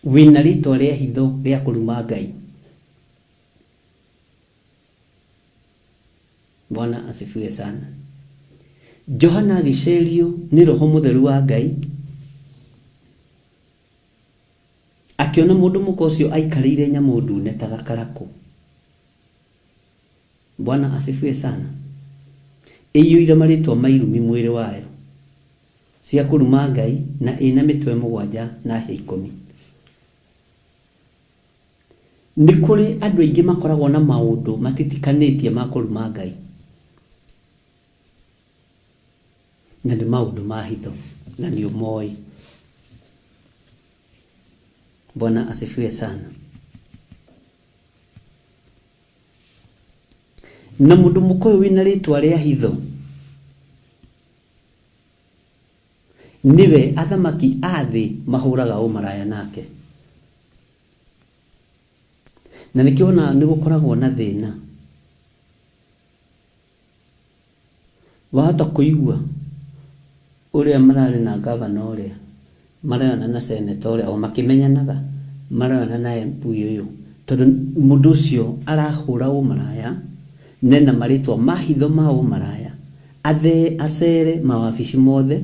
A: Wĩna rĩtwa rĩa hitho rĩa kũruma Ngai. Bwana asifiwe sana. Johana agĩcerio nĩ Roho Mũtheru wa Ngai, akĩona mũndũ mũka ũcio aikarĩire nyamũ ndune ta gakarakũ. Bwana asifiwe sana. Ĩiyũire marĩtwa ma irumi mwĩrĩ wayo, cia kũruma Ngai, na ĩna mĩtwe mũgwanja na hĩa ikũmi. Nĩ kũrĩ andũ aingĩ makoragwo na maũndũ matitikanĩtie ma kũruma Ngai, na nĩ maũndũ ma hitho, na nĩ ũmoĩ. Bwana asifiwe sana. Na mũndũ mũka ũyũ wĩna rĩtwa rĩa hitho nĩwe athamaki a thĩ mahũraga ũmaraya nake. Na nĩkĩo ona nĩ gũkoragwo na thĩna. Wahota kũigua ũrĩa mararĩ na gavana ũrĩa, marayona na seneta ũrĩa, o makĩmenyanaga, marayona na MP ũyũ, tondũ mũndũ ũcio arahũra ũmaraya, nena marĩtwa ma hitho ma ũmaraya, athee acere mawabici mothe,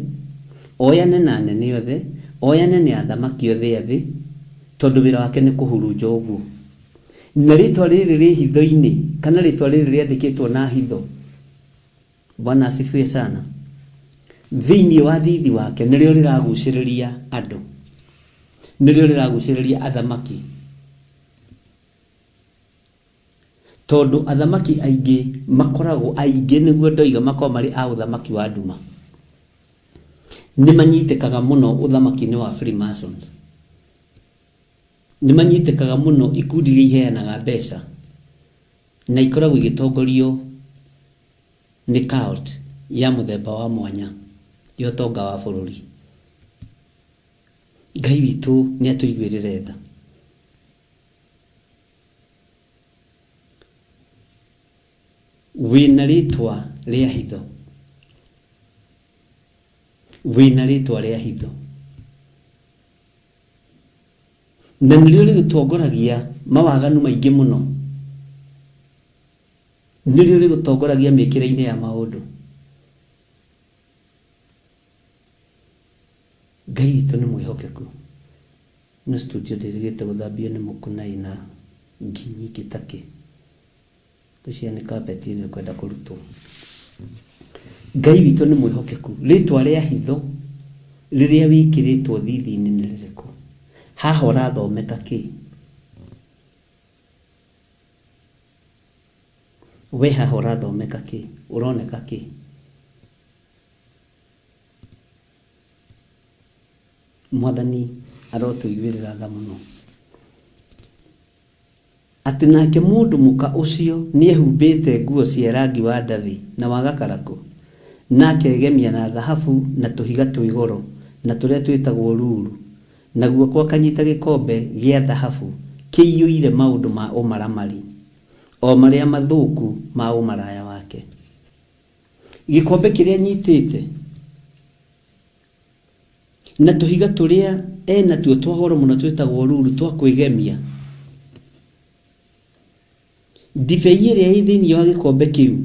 A: oyane na anene othe, oyane nĩ athamaki othe a thĩ, tondũ wĩra wake nĩ kũhurunja ũguo. Na rĩtwa rĩrĩ rĩ hitho-inĩ, kana rĩtwa rĩrĩ rĩandĩkĩtwo na hitho, Bwana asifiwe sana, thĩinĩ wa thithi wake nĩrĩo rĩragucĩrĩria andũ, nĩrĩo rĩragucĩrĩria athamaki, tondũ athamaki aingĩ makoragwo, aingĩ nĩguo ndoiga, makoragwo marĩ a ũthamaki wa nduma. Nĩ manyitĩkaga mũno ũthamaki-inĩ wa Freemasons. Nĩ manyitĩkaga mũno ikundi iria iheanaga mbeca na ikoragwo igĩtongorio nĩ cult ya mũthemba wa mwanya ya ũtonga wa bũrũri. Ngai witũ nĩ atũiguĩrĩre tha. Wĩna rĩtwa rĩa hitho. Wĩna rĩtwa rĩa hitho. Na nĩrĩo rĩgũtongoragia mawaganu maingĩ mũno. Nĩrĩo rĩgũtongoragia mĩkĩre-inĩ ya maũndũ. Ngai witũ nĩ mwĩhokeku. Ĩno studio ndĩrĩgĩte gũthambio nĩ mũkũ na ĩna ngi nyingĩ ta kĩ. Ngwĩciria nĩ carpet ĩno ĩkwenda kũrutwo. Ngai witũ nĩ mwĩhokeku. Rĩtwa rĩa hitho rĩrĩa wĩkĩrĩtwo thithi-inĩ nĩ rĩrĩkũ? Haha ũrathomeka kĩ? We haha ũrathomeka kĩ? Ũroneka kĩ? Mwathani arotũiguĩrĩra tha mũno. Atĩ nake mũndũ mũka ũcio nĩehumbĩte nguo cia rangi wa ndathi na wa gakarakũ, na akegemia na thahabu na tũhiga twĩ goro na tũrĩa twĩtagwo ruru, na guoko akanyita gĩkombe gĩa thahabu kĩiyũire maũndũ ma ũmaramari, o marĩa mathũku ma ũmaraya wake. Gĩkombe kĩrĩa anyitĩte, na tũhiga tũrĩa e natuo twa goro mũno twĩtagwo ruru twa kwĩgemia. Ndibei ĩrĩa ĩ thĩinĩ wa gĩkombe kĩu,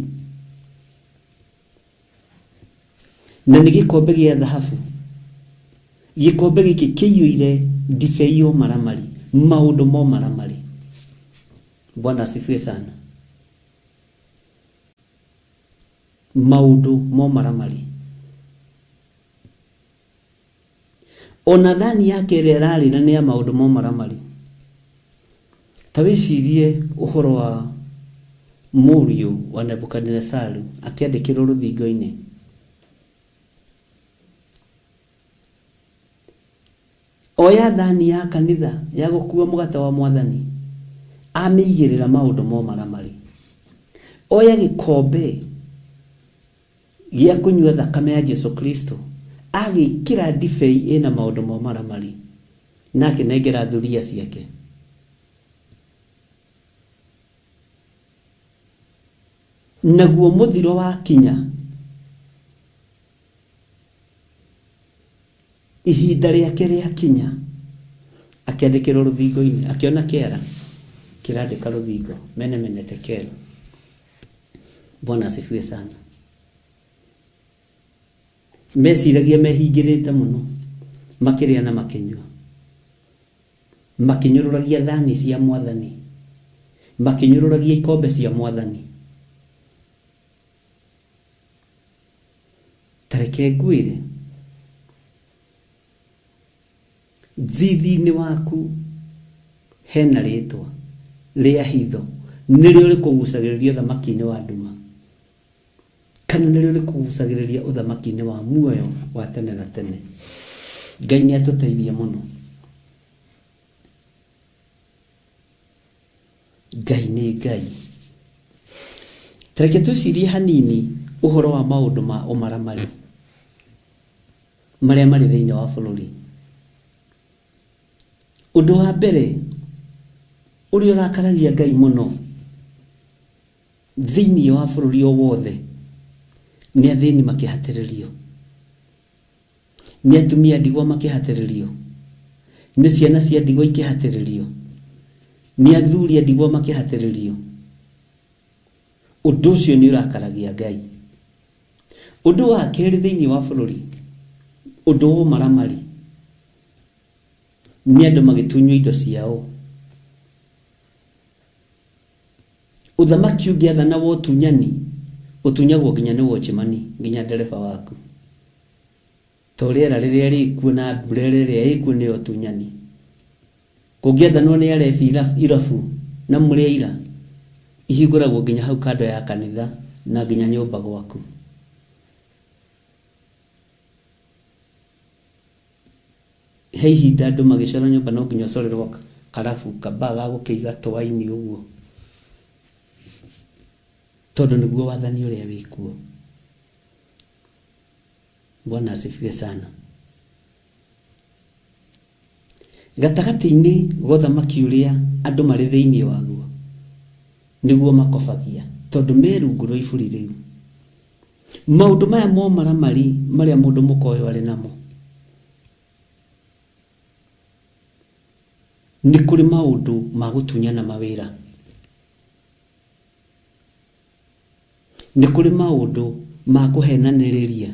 A: na nĩ gĩkombe gĩa thahabu, gĩkombe gĩkĩ kĩiyũire ndibei ya ũmaramari, maũndũ ma ũmaramari. Bwana asifiwe sana. Maũndũ ma ũmaramari. Ona thani yake ĩrĩa ĩrarĩra nĩ ya maũndũ ma ũmaramari. Ta wĩcirie ũhoro wa mũriũ wa Nebukadinesaru akĩandĩkĩrwo rũthingo-inĩ. Oya thani ya kanitha ya gũkua mũgate wa Mwathani, amĩigĩrĩra maũndũ ma ũmaramari. Oya gĩkombe gĩa kũnyua thakame ya Jesu Kristo, agĩkĩra ndibei ĩna maũndũ ma ũmaramari, na akĩnengera thuriya ciake. Naguo mũthiro wakinya, Ihinda rĩake rĩakinya, akĩandĩkĩrwo rũthingo-inĩ, akĩona kĩara kĩrandĩka rũthingo, mene mene tekel. Bwana asifiwe sana. Meciragia mehingĩrĩte mũno, makĩrĩa na makĩnyua, makĩnyũrũragia thani cia Mwathani, makĩnyũrũragia ikombe cia Mwathani. Ta reke ngwĩre, thithi-inĩ waku hena rĩtwa rĩa hitho, nĩrĩo rĩkũgucagĩrĩria ũthamaki-inĩ wa nduma, kana nĩrĩo rĩkũgucagĩrĩria ũthamaki-inĩ wa muoyo wa tene na tene. Ngai nĩ atũteithie mũno. Ngai nĩ Ngai. Ta reke twĩcirie hanini ũhoro wa maũndũ ma ũmaramari marĩa marĩ thĩinĩ wa bũrũri. Ũndũ wa mbere ũrĩa ũrakaragia Ngai mũno thĩinĩ wa bũrũri o wothe nĩ athĩni makĩhatĩrĩrio, nĩ atumia ndigwa makĩhatĩrĩrio, nĩ ciana cia ndigwa ikĩhatĩrĩrio, nĩ athuri a ndigwa makĩhatĩrĩrio. Ũndũ ũcio nĩ ũrakaragia Ngai. Ũndũ wa kerĩ thĩinĩ wa bũrũri, ũndũ wa ũmaramari, nĩ andũ magĩtunywo indo ciao. Ũthamaki ũngĩathana wa ũtunyani, ũtunyagwo nginya nĩ watchman, nginya ndereba waku. To rĩera rĩrĩa rĩkuo na mbura ĩrĩa ĩkuo nĩyo ũtunyani. Kũngĩathanwo nĩ arebi irabu na mũrĩ aira, ihingũragwo nginya hau kando ya kanitha na nginya nyũmba gwaku. He ihinda andũ magĩcora nyũmba no nginya ũcorerwo karabu kambaa ga gũkĩiga twaini ũguo, tondũ nĩguo wathani ũrĩa wĩkuo. Bwana asifiwe sana. Gatagatĩ-inĩ ga ũthamaki ũrĩa andũ marĩ thĩinĩ waguo nĩguo makobagia, tondũ me rungu rwa iburi rĩu. Maũndũ maya momaramari marĩa mũndũ mũka ũyũ arĩ namo, nĩ kũrĩ maũndũ ma gũtunyana mawĩra, nĩ kũrĩ maũndũ ma kũhenanĩrĩria.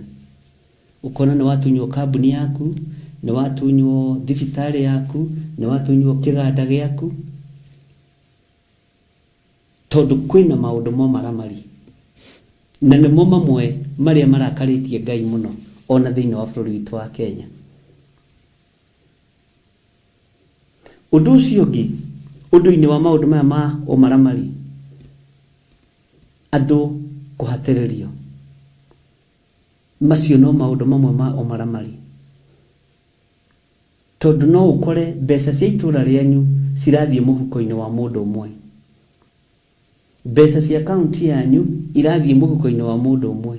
A: Ũkona nĩ watunywo kambuni yaku, nĩ watunywo thibitarĩ yaku, nĩ watunywo kĩganda gĩaku, tondũ kwĩna maũndũ momaramari. Na nĩmo mamwe marĩa marakarĩtie Ngai mũno ona thĩinĩ wa bũrũri witũ wa Kenya. Ũndũ ũcio ũngĩ, ũndũ-inĩ wa maũndũ maya ma ũmaramari, andũ kũhatĩrĩrio, macio no maũndũ mamwe ma ũmaramari. Tondũ no ũkore mbeca cia itũra rĩanyu cirathiĩ mũhuko-inĩ wa mũndũ ũmwe. Mbeca cia kaunti yanyu irathiĩ mũhuko-inĩ wa mũndũ ũmwe.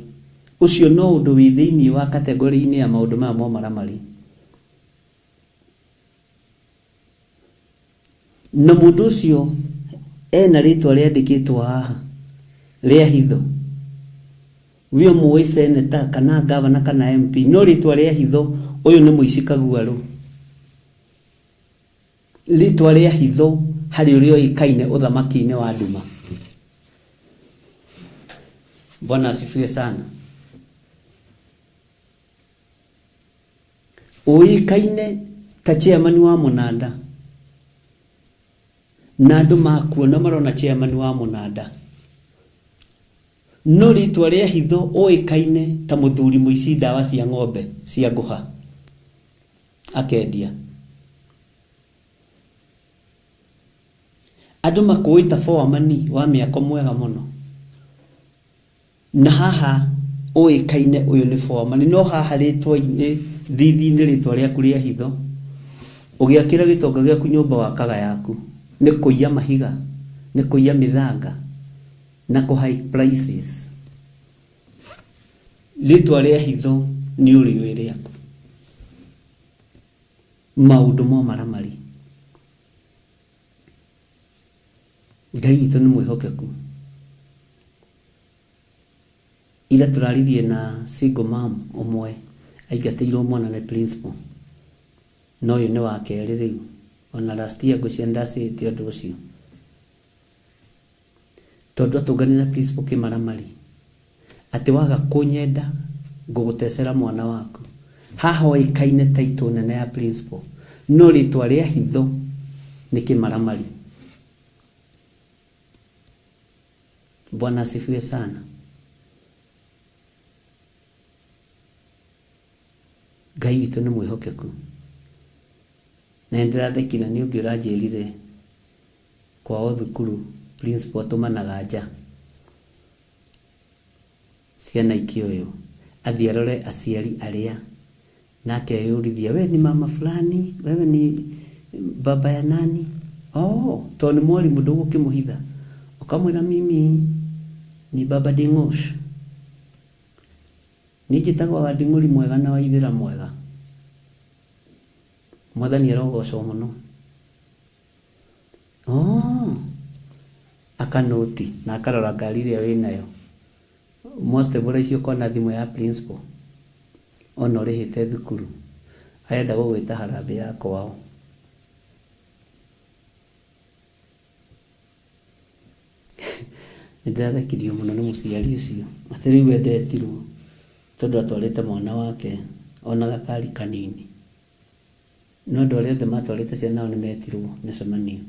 A: Ũcio no ũndũ wĩ thĩinĩ wa kategori-inĩ ya maũndũ maya ma ũmaramari. Na mũndũ ũcio ena rĩtwa rĩandĩkĩtwo haha rĩa hitho. We ũmũĩ senator kana governor kana MP, no rĩtwa rĩa hitho ũyũ nĩ mũici kaguarũ. Rĩtwa rĩa hitho harĩ ũrĩa ũĩkaine ũthamaki-inĩ wa nduma. Bwana asifiwe sana. Ũĩkaine ta chairman wa mũnanda, na andũ makuona marona chairman wa mũnanda, no rĩtwa rĩa hitho ũĩkaine ta mũthuri mũici ndawa cia ng'ombe cia ngũha akendia. Andũ makũĩ ta foreman wa mĩako mwega mũno, na haha ũĩkaine ũyũ nĩ foreman, no haha rĩtwa-inĩ thithi-inĩ rĩtwa rĩaku rĩa hitho ũgĩakĩra gĩtonga gĩaku nyũmba wakaga yaku nĩ kũiya mahiga, nĩ kũiya mĩthanga na kũ high prices. Rĩtwa rĩa hitho nĩ ũrĩũĩ rĩaku. Maũndũ ma ũmaramari. Ngai witũ nĩ mwĩhokeku. Ira tũraririe na single mom ũmwe aingatĩirwo mwana nĩ principal.
C: Na ũyũ nĩ wa kerĩ rĩu. Ona last year ngwĩciria nĩ ndacĩte ũndũ ũcio. Tondũ atũnganire na principal kĩmaramari. Atĩ waga kũnyenda ngũgũtecera mwana waku. Haha oĩkaine title nene ya principal. No rĩtwa rĩa hitho nĩ kĩmaramari. Bwana asifiwe sana. Ngai witũ nĩ mwĩhokeku. Na nĩndĩrathekire nĩ ũngĩ ũranjĩrire kwao thukuru principal atũmanaga nja ciana ikĩoywo athiĩ arore aciari arĩa na akeyũrithia we ni mama fulani, wewe ni baba ya nani? Oh, tondũ nĩ mwarimũ ndũgũkĩmũhitha ũkamwĩra mimi ni baba Ding'osh. Niĩ njĩtagwo wa Nding'ũri mwega na wa Ithĩra mwega. Mwathani arogocwo mũno. Oh, akanũti na akarora ngari ĩrĩa wĩnayo. Mwastebũra icio ũkona thimũ ya principal ona ũrĩhĩte thukuru. Arenda gũgwĩta harambee ya kwao. Nĩ ndĩrathekirio mũno nĩ mũciari ũcio atĩ rĩu we ndetirwo tondũ atwarĩte mwana wake ona gakari kanini. No andũ arĩa othe matwarĩte ciana nao nĩ metirwo mĩcemanio.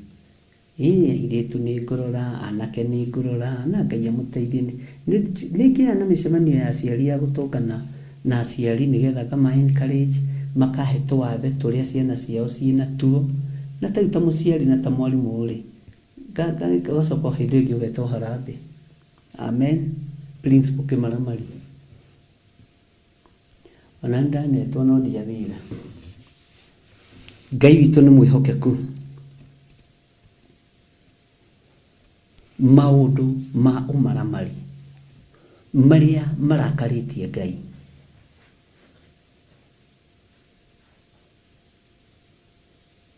C: Ĩĩ airĩtu nĩ ngũrora, anake nĩ ngũrora, na Ngai amũteithie. Nĩ ngĩaga na mĩcemanio ya aciari ya gũtũngana na aciari nĩgetha ngama encourage, makahe tũwathe tũrĩa ciana ciao ciĩna tuo. Na ta rĩu ta mũciari na ta mwarimũ rĩ, ũgacoka o hĩndĩ ĩyo ĩngĩ ũgetwo harambee. Amen. Principal kĩmaramari. Ona nĩ ndanetwo no ndiathire. Ngai witũ nĩ mwĩhokeku. Maũndũ ma ũmaramari marĩa marakarĩtie Ngai.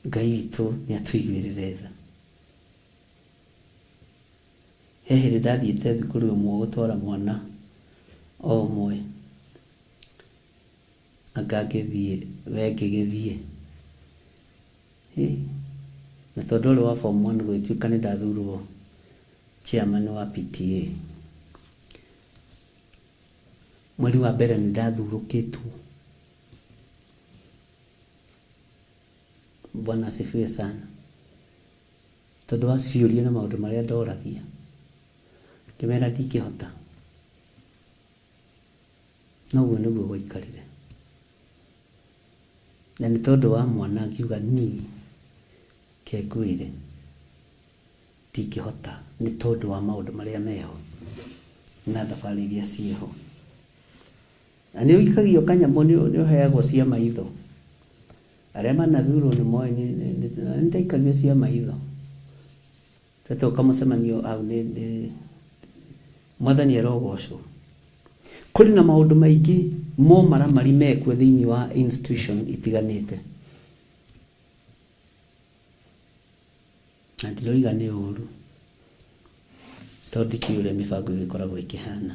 C: Ngai witũ nĩ atũiguĩrĩre tha. He hĩndĩ ndathiĩte thukuru ĩmwe gũtwara mwana o ũmwe, anga ngĩthiĩ we ngĩgĩthiĩ. Hĩ, na tondũ arĩ wa form one gũgĩtuĩka nĩ ndathurwo chairman wa PTA. Mweri wa mbere nĩ ndathurũkĩtwo. Bwana asifiwe sana. Tondũ wa ciũria na maũndũ marĩa ndoragia. Ngĩmera ndingĩhota. No ũguo nĩguo gwaikarire. Na nĩ tondũ wa mwana ngiuga niĩ ke ngwĩre ndingĩhota nĩ tondũ wa maũndũ marĩa meho na thabarĩ iria ciĩho. Na nĩ ũikagio kanyamũ nĩ ũheagwo cia maitho. Arĩa manathurwo nĩ moĩ nĩ ndaikagio cia maitho. Twetoka mũcemanio hau nĩ Mwathani arogocwo. Kũrĩ na maũndũ maingĩ momaramari mekuo thĩinĩ wa institution itiganĩte. Na ndiroiga nĩ ũru, tondũ ndikĩũĩ ũrĩa mĩbango ĩgĩkoragwo ĩkĩhana.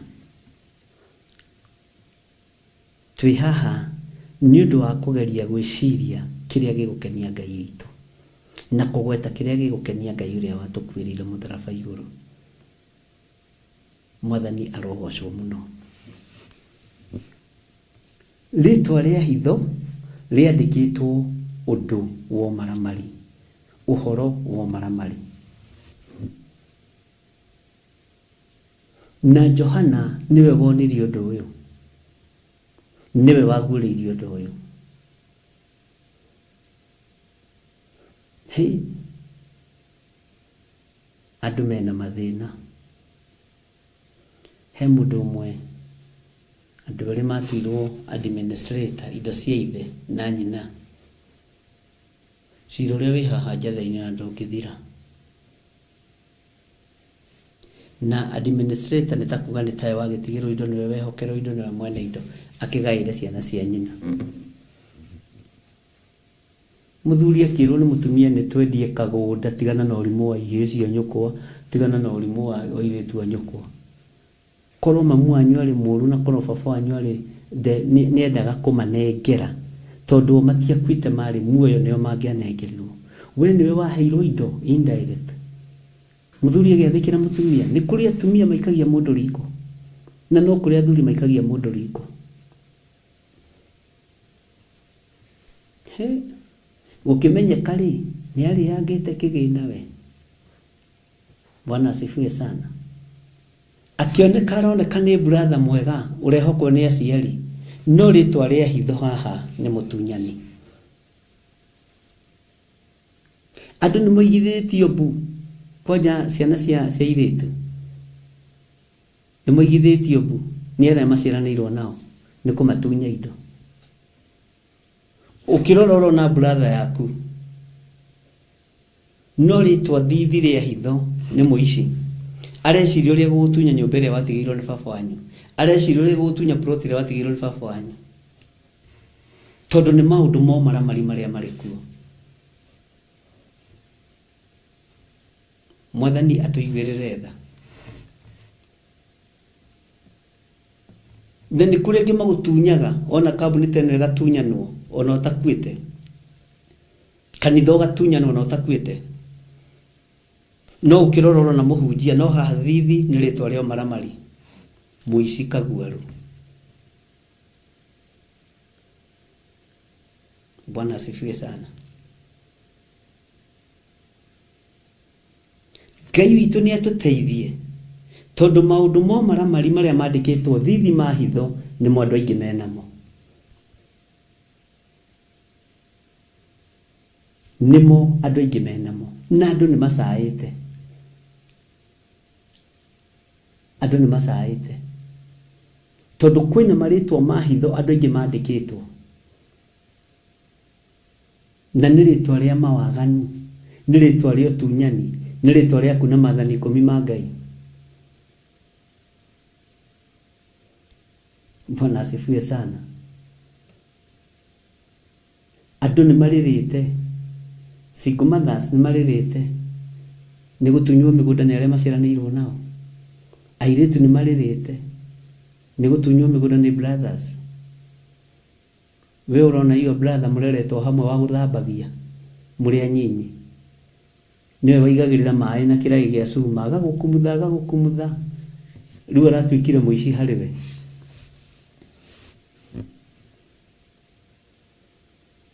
C: Twĩ haha nĩ ũndũ wa kũgeria gwĩciria kĩrĩa gĩgũkenia Ngai witũ, na kũgweta kĩrĩa gĩgũkenia Ngai ũrĩa watũkuĩrĩire mũtharaba igũrũ. Mwathani arogocwo mũno. Rĩtwa rĩa hitho rĩandĩkĩtwo ũndũ wa ũmaramari, ũhoro wa ũmaramari. Na Johana nĩwe wonirie ũndũ ũyũ, nĩwe waguũrĩirie ũndũ ũyũ. Hĩ, andũ mena mathĩna. He mũndũ ũmwe, andũ erĩ matuirwo administrator indo cia ithe na nyina. Cira ũrĩa wĩ haha njatha-inĩ ona ndũngĩthira. Na administrator nĩ ta kuga nĩ tawe wagĩtigĩrwo indo, nĩwe wehokerwo indo, nĩwe mwene indo, akĩgaĩre ciana cia nyina. Mũthuri akĩrwo nĩ mũtumia nĩ twendie kagũnda tigana na ũrimũ wa ihĩĩ cia nyũkwa, tigana na ũrimũ wa airĩtu a nyũkwa. Korwo mamu wanyu arĩ mũru na korwo baba wanyu arĩ nĩendaga kũmanengera Tondũ o matiakuĩte marĩ muoyo nĩo mangĩanengerirwo. We nĩwe waheirwo indo indirect. Mũthuri agĩathĩkĩra mũtumia. Nĩ kũrĩ atumia maikagia mũndũ riko. Na no kũrĩ athuri maikagia mũndũ riko. He, gũkĩmenyeka rĩ, nĩ arĩangĩte kĩgĩna we. Bwana asifiwe sana. Akĩoneka aroneka nĩ brother mwega ũrehokwo nĩ aciari, no rĩtwa rĩa hitho haha nĩ mũtunyani. Andũ nĩ moigithĩtio mbu kwanja ciana cia cia airĩtu nĩ moigithĩtio mbu nĩ arĩa maciaranĩirwo nao nĩ kũmatunya indo. Ũkĩrora ũrona brother yaku No rĩtwa thithi rĩa hitho nĩ mũici. Areciria ũrĩa egũgũtunya nyũmba ĩrĩa watigĩirwo nĩ baba wanyu. Areciria ũrĩa egũgũtunya plot ĩrĩa watigĩirwo nĩ baba wanyu. Tondũ nĩ maũndũ ma ũmaramari marĩa marĩ kuo. Mwathani atũiguĩrĩre tha. Na nĩ kũrĩ angĩ magũtunyaga ona kambuni ta ĩno ĩgatunyanwo ona ũtakuĩte. Kanitha ũgatunyanwo ona ũtakuĩte. No ũkĩrora ũrona mũhunjia no haha thithi nĩ rĩtwa rĩa ũmaramari. Mũici kaguarũ. Bwana asifiwe sana. Ngai witũ nĩ atũteithie tondũ maũndũ ma ũmaramari marĩa mandĩkĩtwo thithi ma hitho nĩmo andũ aingĩ menamo. Nĩmo andũ aingĩ menamo na andũ nĩ macaĩte. Andũ nĩ macaĩte tondũ kwĩna marĩtwa ma hitho andũ aingĩ mandĩkĩtwo. Na nĩ rĩtwa rĩa mawaganu, nĩ rĩtwa rĩa ũtunyani, nĩ rĩtwa rĩa kuna maathani ikũmi ma Ngai. Bwana asifiwe sana. Andũ nĩ marĩrĩte, single mothers nĩ marĩrĩte nĩ gũtunywo mĩgũnda nĩ arĩa maciaranĩirwo nao. Airĩtu nĩ marĩrĩte nĩ gũtunywo mĩgũnda nĩ brothers. We ũrona your brother mũreretwo hamwe wa gũthambagia mũrĩ anyinyi nĩwe waigagĩrĩra maĩ na kĩraĩ gĩa cuma agagũkumutha agagũkumutha rĩu aratuĩkire mũici harĩ we.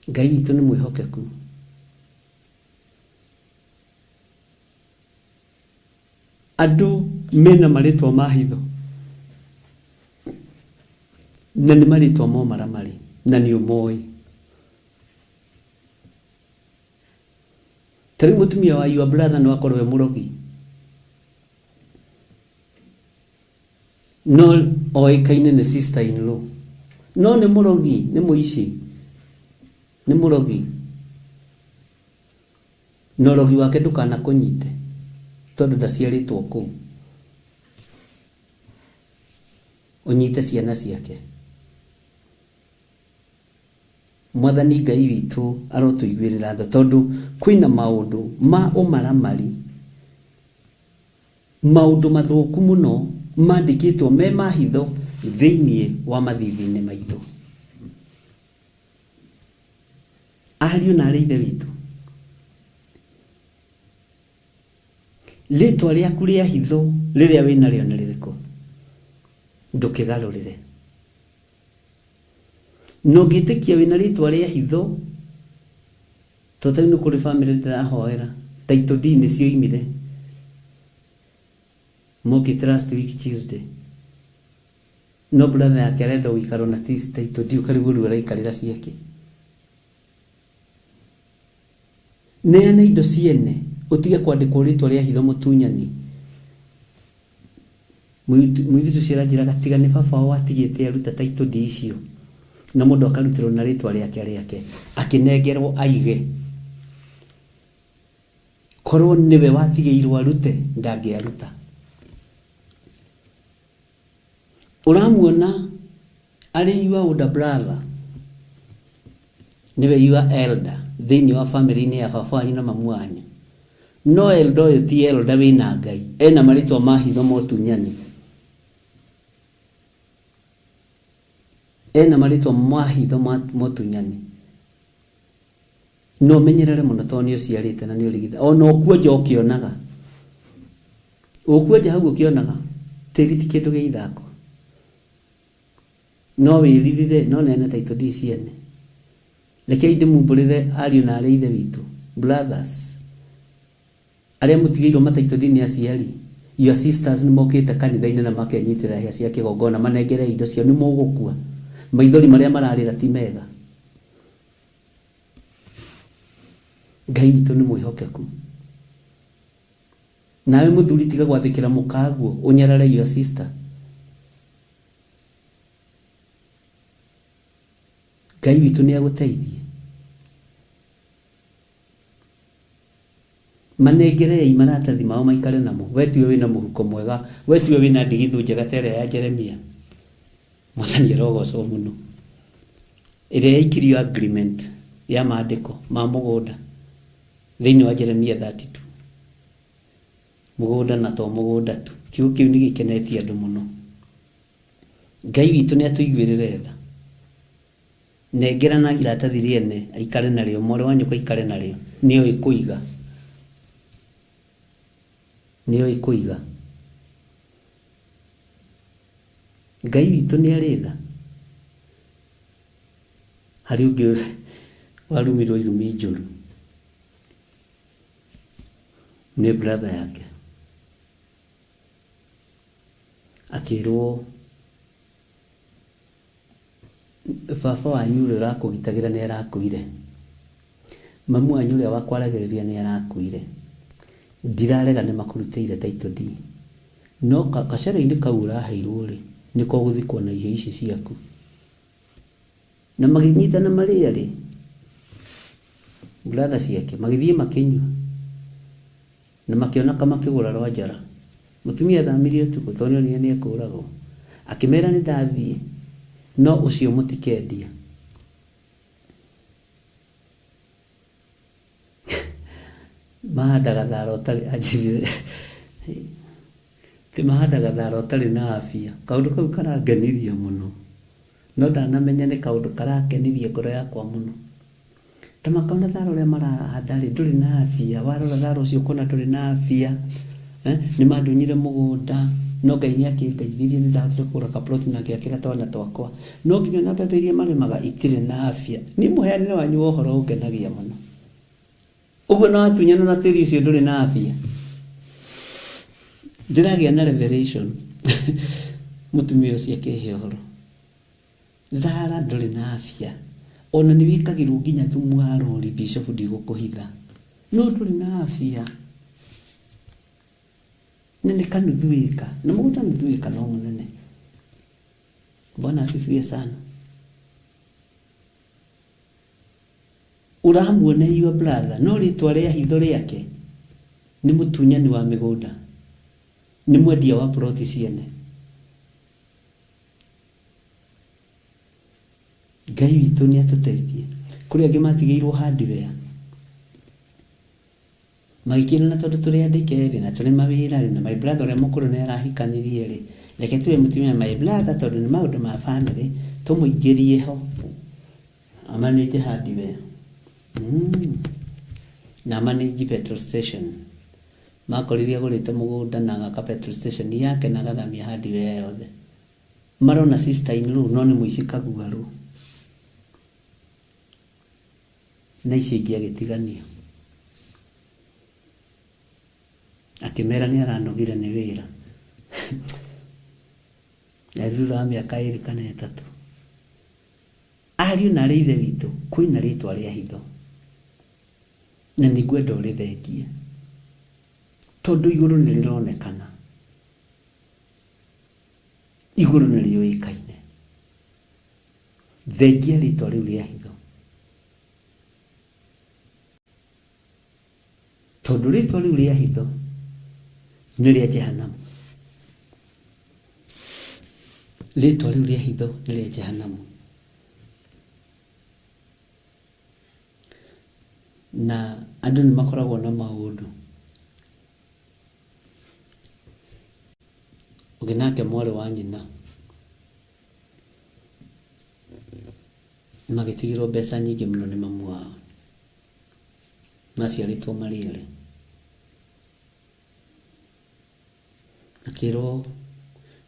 C: Ngai witũ nĩ mwĩhokeku. Andũ mena marĩtwa ma hitho na nĩ marĩtwa ma ũmaramari na nĩ ũmoĩ. Ta rĩu mũtumia wa your brother no akorwo e mũrogi no oĩkaine nĩ sister in law no nĩ mũrogi nĩ mũici nĩ mũrogi. Na ũrogi wake ndũkanakũnyite, tondũ ndaciarĩtwo kũu. Ũnyite ciana ciake. Mwathani Ngai witũ arotũiguĩrĩra tha, tondũ kwĩna maũndũ ma ũmaramari, maũndũ mathũku mũno mandĩkĩtwo me ma hitho thĩinĩ wa mathithi-inĩ maitũ. Ariũ na aarĩ a Ithe witũ, rĩtwa rĩaku rĩa hitho rĩrĩa wĩ narĩo nĩ rĩrĩkũ? Ndũkĩgarũrĩre. Na ũngĩtĩkia wĩna rĩtwa rĩa hitho, to ta rĩu nĩ kũrĩ bamĩrĩ ndĩrahoera, title deed nĩ cioimire, mokĩte last week Tuesday. No brother yake arenda gũikara ona ti title deed ũkarigwo rĩu araikarĩra ciake. Neana indo ciene ũtige kwandĩkwo rĩtwa rĩa hitho mũtunyani. Mũirĩtu ũcio aranjĩraga tiga nĩ baba wao atigĩte aruta title deed icio na mũndũ akarutĩrwo na rĩtwa rĩake rĩake akĩnengerwo aige. Korwo nĩwe watigĩirwo arute ndangĩaruta. Ũramuona arĩ your older brother, nĩwe your elder thĩinĩ wa family-inĩ ya baba wanyu na mamu wanyu. No elder ũyũ ti elder wĩna Ngai, ena marĩtwa ma hitho ma ũtunyani. Ena marĩtwa ma hitho ma ũtunyani. No menyerere muno to ni uciarite na ni urigitha ona ukuonja ukionaga ukuonja hau ukionaga tĩri ti kĩndũ gĩa ithako no wĩririre no nene title deed ciene rekei ndĩmumbũrĩre ariũ na arĩ ithe witũ brothers arĩa mũtigĩirwo ma title deed nĩ aciari your sisters nĩ mokĩte kanitha-inĩ na makenyitĩrĩra hĩa cia kĩgongona manengere indo ciao nĩ mũgũkua maithori marĩa mararĩra ti mega Ngai witũ nĩ mwĩhokeku nawe mũthuri tiga gwathĩkĩra mũkaguo ũnyarare your sister Ngai witũ nĩ agũteithie manengerei maratathi mao maikare namo we tiwe wĩna mũhuko mwega we tiwe wĩna ndigithũ njega ta ĩrĩa ya Jeremia Mwathani arogocwo mũno ĩrĩa yaikirio agreement ya maandĩko ma mũgũnda thĩinĩ wa Jeremia 32 mũgũnda na to mũgũnda tu kiugo kĩu nĩ gĩkenetie andũ mũno Ngai witũ nĩ atũiguĩrĩre tha nengerana iratathi rĩene aikare narĩo mwarĩ wa nyũkwa aikare narĩo nĩoĩ kũiga nĩoĩ kũiga Ngai witũ nĩ arĩ tha harĩ ũngĩ warumirwo irumi njũru nĩ brother yake akĩrwo baba wanyu ũrĩa ũrakũgitagĩra nĩ arakuire mamu wanyu ũrĩa wakwaragĩrĩria nĩ arakuire ndirarega nĩ makũrutĩire title deed no gacere-inĩ kau ũraheirwo rĩ nĩko ũgũthikwo na ihĩĩ ici ciaku na magĩnyitana marĩ erĩ brother ciake magĩthiĩ makĩnyua na makĩoneka makĩgũra rwa njara mũtumia athamirie ũtukũ tondũ nĩonire nĩ ekũragwo akĩmera nĩ ndathiĩ no ũcio mũtikendia mahandaga thara ũtarĩ anjĩrire ti mahandaga thara ũtarĩ na afia kaũndũ kau karangenirie mũno no ndanamenya nĩ kaũndũ karakenirie ngoro yakwa mũno ta makona thara ũrĩa marahanda rĩ ndũrĩ na afia warora thara ũcio ũkona ndũrĩ na afia nĩ mandunyire mũgũnda no Ngai nĩ akĩndeithirie nĩ ndahotire kũgũra kaploti na ngĩakĩra twana twakwa no nginya ona mbembe iria marĩmaga itirĩ na afia niĩ mũheanĩre wanyu wa ũhoro ũngenagia mũno ũguo no watunyana na tĩri ũcio ndũrĩ na afia ndĩragĩa na revelation mũtumia ũcio akĩhe ũhoro thara ndũrĩ na afia ona nĩ wĩkagĩrwo nginya thumu wa rori bishop ndigũkũhitha no ndũrĩ na afia na nĩ kanuthu ĩka na mũgũnda nuthu ĩka no mũnene Bwana asifiwe sana ũramuona your brother no rĩtwa rĩa hitho rĩake nĩ mũtunyani wa mĩgũnda nĩ mwendia wa ploti ciene Ngai witũ nĩ atũteithie kũrĩ angĩ matigĩirwo hardware magĩkĩrana tondũ tũrĩ andĩke rĩ na tũrĩ mawĩra rĩ na my brother ũrĩa mũkũrũ nĩ arahikanirie rĩ reke tuwe mũtumia my brother tondũ nĩ maũndũ ma family tũmũingĩrie ho amanage hardware na amanage petrol station makorire agũrĩte mũgũnda na agaka petrol station yake na agathamia hardware yothe marona sister in law no nĩ mũici kaguarũ na icio ingĩ agĩtigania akĩmera nĩ aranogire nĩ wĩra na thutha wa mĩaka 2 kana 3 ariũ na arĩ ithe witũ kwĩna rĩtwa rĩa hitho na nĩngwenda ũrĩthengie tondũ igũrũ nĩ rĩronekana igũrũ nĩ rĩũĩkaine thengia rĩtwa rĩu rĩa hitho tondũ rĩtwa rĩu rĩa hitho nĩ rĩa jehanamu rĩtwa rĩu rĩa hitho nĩ rĩa jehanamu na andũ nĩ makoragwo na maũndũ ũngĩ nake mwarĩ wa nyina magĩtigĩrwo mbeca nyingĩ mũno nĩ mamu wao
G: Maciarĩtwo marĩ erĩ. Akĩrwo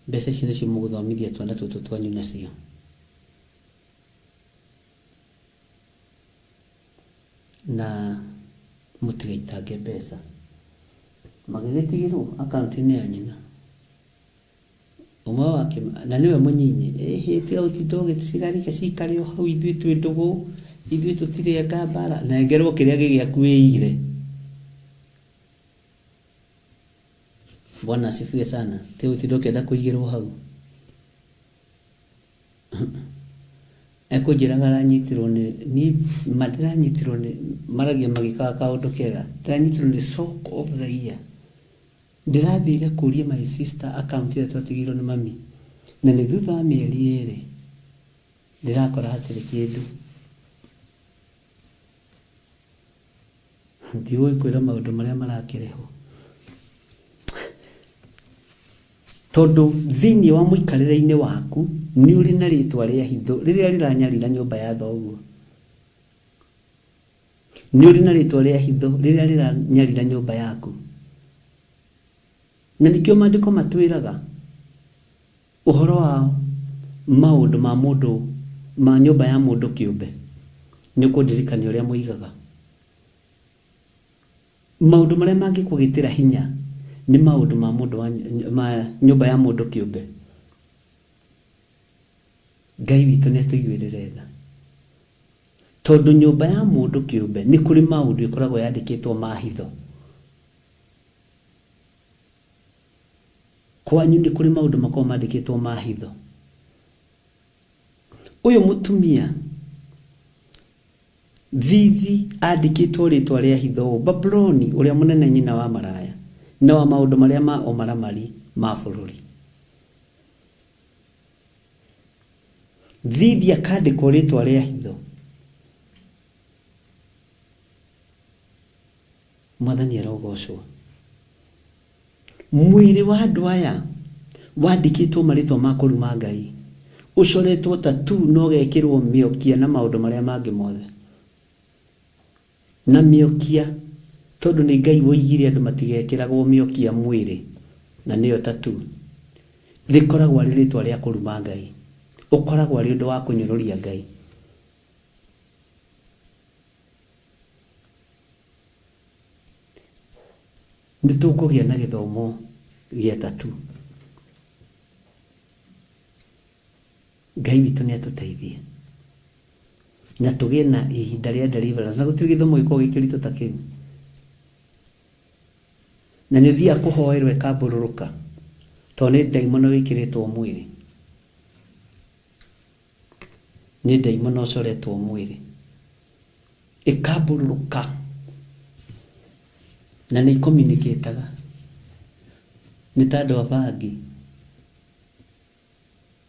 G: mbeca ici nĩcio mũgũthomithia twana tũtũ twanyu nacio. Na mũtigaitange mbeca. Magĩgĩtigĩrwo akaunti-inĩ ya nyina. Ũmwe wake na nĩwe mũnyinyi, ĩhĩ tiga gũtinda ũgĩcigarika cikare o hau ithuĩ twĩ ndũgũ, ithuĩ tũtirĩ anga mbara, nengerwo kĩrĩa gĩ gĩaku wĩigire. Bwana asifiwe sana. Tiga gũtinda ũkĩenda kũigĩrwo hau. Ekũnjĩraga aranyitirwo nĩ ni ma ndĩranyitirwo nĩ maragia magĩkaga kaũndũ kega ndĩranyitirwo nĩ shock of the year. Ndĩrathire kũria my sister account ĩrĩa twatigĩirwo nĩ mami na nĩ thutha wa mĩeri ĩrĩ ndĩrakora hatirĩ kĩndũ. Ndigũgĩkwĩra maũndũ marĩa marakĩrĩhwo. Tondũ thĩinĩ wa mũikarĩre-inĩ waku nĩ ũrĩ na rĩtwa rĩa hitho rĩrĩa rĩranyarira nyũmba ya thoguo. Nĩ ũrĩ na rĩtwa rĩa hitho rĩrĩa rĩranyarira nyũmba yaku. Na nĩkĩo maandĩko matwĩraga ũhoro wa maũndũ ma mũndũ ma nyũmba ya mũndũ kĩũmbe. Nĩ ũkũndirikania ũrĩa moigaga. Maũndũ marĩa mangĩkũgitĩra hinya nĩ maũndũ ma mũndũ wa, ma nyũmba ya mũndũ kĩũmbe. Ngai witũ nĩ atũiguĩrĩre tha. Tondũ nyũmba ya mũndũ kĩũmbe nĩ kũrĩ maũndũ ĩkoragwo yandĩkĩtwo ma hitho. Kwanyu nĩ kũrĩ maũndũ makoragwo mandĩkĩtwo ma hitho. Ũyũ mũtumia Thithi andĩkĩtwo rĩtwa rĩa hitho ũũ, Babuloni ũrĩa mũnene nyina wa maraya, na wa maũndũ marĩa ma ũmaramari ma bũrũri. Thithi akandĩkwo rĩtwa rĩa hitho. Mwathani arogocwo. Mwĩrĩ wa andũ aya wandĩkĩtwo marĩtwa ma kũruma Ngai, ũcoretwo tattoo na ũgekĩrwo mĩokia na maũndũ marĩa mangĩ mothe. Na mĩokia, tondũ nĩ Ngai woigire andũ matigekĩragwo mĩokia mwĩrĩ, na nĩyo tattoo, rĩkoragwo arĩ rĩtwa rĩa kũruma Ngai. Ũkoragwo arĩ ũndũ wa kũnyũrũria Ngai. Nĩ tũkũgĩa na gĩthomo gĩa tattoo. Ngai witũ nĩ atũteithie na tũgĩe na ihinda rĩa deliverance, na gũtirĩ gĩthomo gĩkoragwo gĩ kĩritũ ta kĩu. Na nĩ ũthiaga kũhoerwo ĩkambũrũrũka tondũ nĩ ndaimono wĩkĩrĩtwo mwĩrĩ, nĩ ndaimono ũcoretwo mwĩrĩ ĩkambũrũrũka na nĩ icommunicataga nĩ ta andũ a bangi.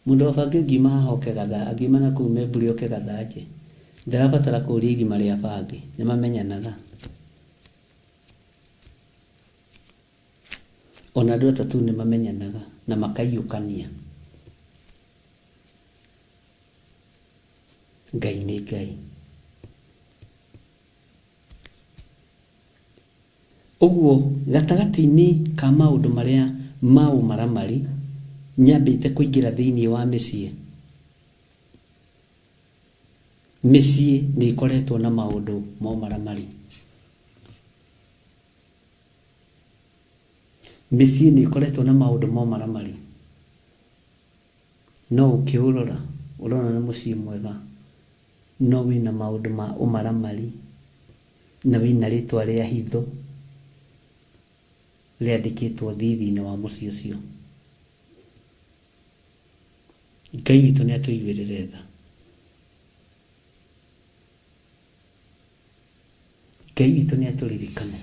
G: Mũndũ wa bangi angiuma haha oke Gathaa, angiuma na kũu Memburi oke Gathanjĩ, ndarabatara kũria irima rĩa bangi, nĩ mamenyanaga. Ona andũ atatũ nĩ mamenyanaga na makaiyũkania. Ngai nĩ Ngai. Ũguo gatagatĩ-inĩ ka maũndũ marĩa ma ũmaramari nyambĩte kũingĩra thĩinĩ wa mĩciĩ, mĩciĩ nĩ ĩkoretwo na maũndũ ma ũmaramari. Mĩciĩ nĩ ĩkoretwo na maũndũ ma ũmaramari. No ũkĩũrora ũrona nĩ mũciĩ mwega no wĩna maũndũ ma ũmaramari na wĩna rĩtwa rĩa hitho rĩandĩkĩtwo thithi-inĩ wa mũciĩ ũcio. Ngai witũ nĩ atũiguĩrĩre tha. Ngai witũ nĩ atũririkane.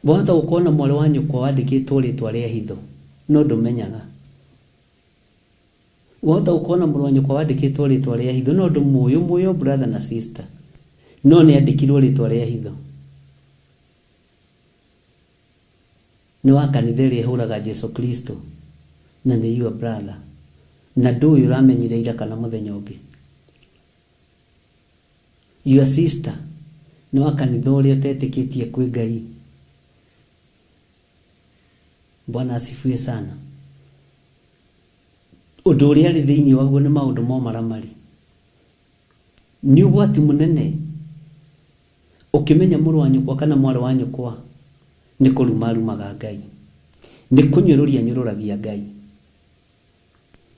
G: Wahota gũkorwo na mwarĩ wa nyũkwa wandĩkĩtwo rĩtwa rĩa hitho no ndũmenyaga. Wahota gũkorwo na mũrũ wa nyũkwa wandĩkĩtwo rĩtwa rĩa hitho no ndũmũĩ, ũmũĩ o brother na sister no nĩ andĩkirwo rĩtwa rĩa hitho. Nĩ wa kanitha ĩrĩa ĩhũraga Jesu Kristo na nĩ your brother na ndũĩ ũramenyire ira kana mũthenya ũngĩ. Your sister Nĩ wa kanitha ũrĩa ũtetĩkĩtie kwĩ Ngai. Bwana asifiwe sana. Ũndũ ũrĩa arĩ thĩinĩ waguo nĩ maũndũ ma ũmaramari. Nĩ ũgwati mũnene ũkĩmenya mũrũ wa nyũkwa kana mwarĩ wa nyũkwa nĩ kũruma arumaga Ngai, nĩ kũnyũrũria anyũrũragia Ngai,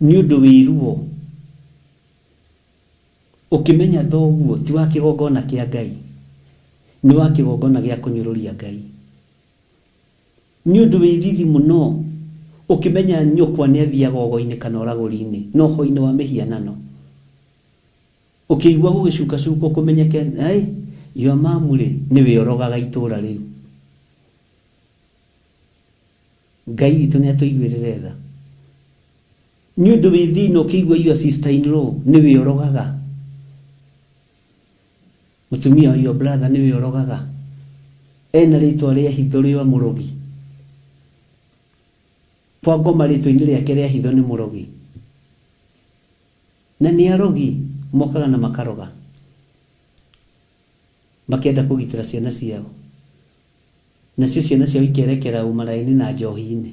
G: nĩ ũndũ wĩ ruo ũkĩmenya thoguo ti wa kĩgongona kĩa Ngai, nĩ wa kĩgongona gĩa kũnyũrũria Ngai. Nĩ ũndũ wĩ thithi mũno ũkĩmenya nyũkwa nĩ athiaga ũgo-inĩ kana ũragũri-inĩ na ũhoi-inĩ wa mĩhianano. Ũkĩigua gũgĩcukacukwo kũmenyeke, hey, your mom rĩ, nĩwe ũrogaga itũra rĩu. Ngai witũ nĩ atũiguĩrĩre tha. Nĩ ũndũ wĩ thĩna ũkĩigua your sister in law nĩwe ũrogaga. Mũtumia wa your brother nĩwe ũrogaga. Ena rĩtwa rĩa hitho rĩa mũrogi. Kwa ngoma rĩtwa-inĩ rĩake rĩa hitho nĩ mũrogi. Na nĩ arogi mokaga na makaroga. Makĩenda kũgitĩra ciana ciao. Nacio ciana ciao ikerekera ũmaraĩ-inĩ na njohi-inĩ.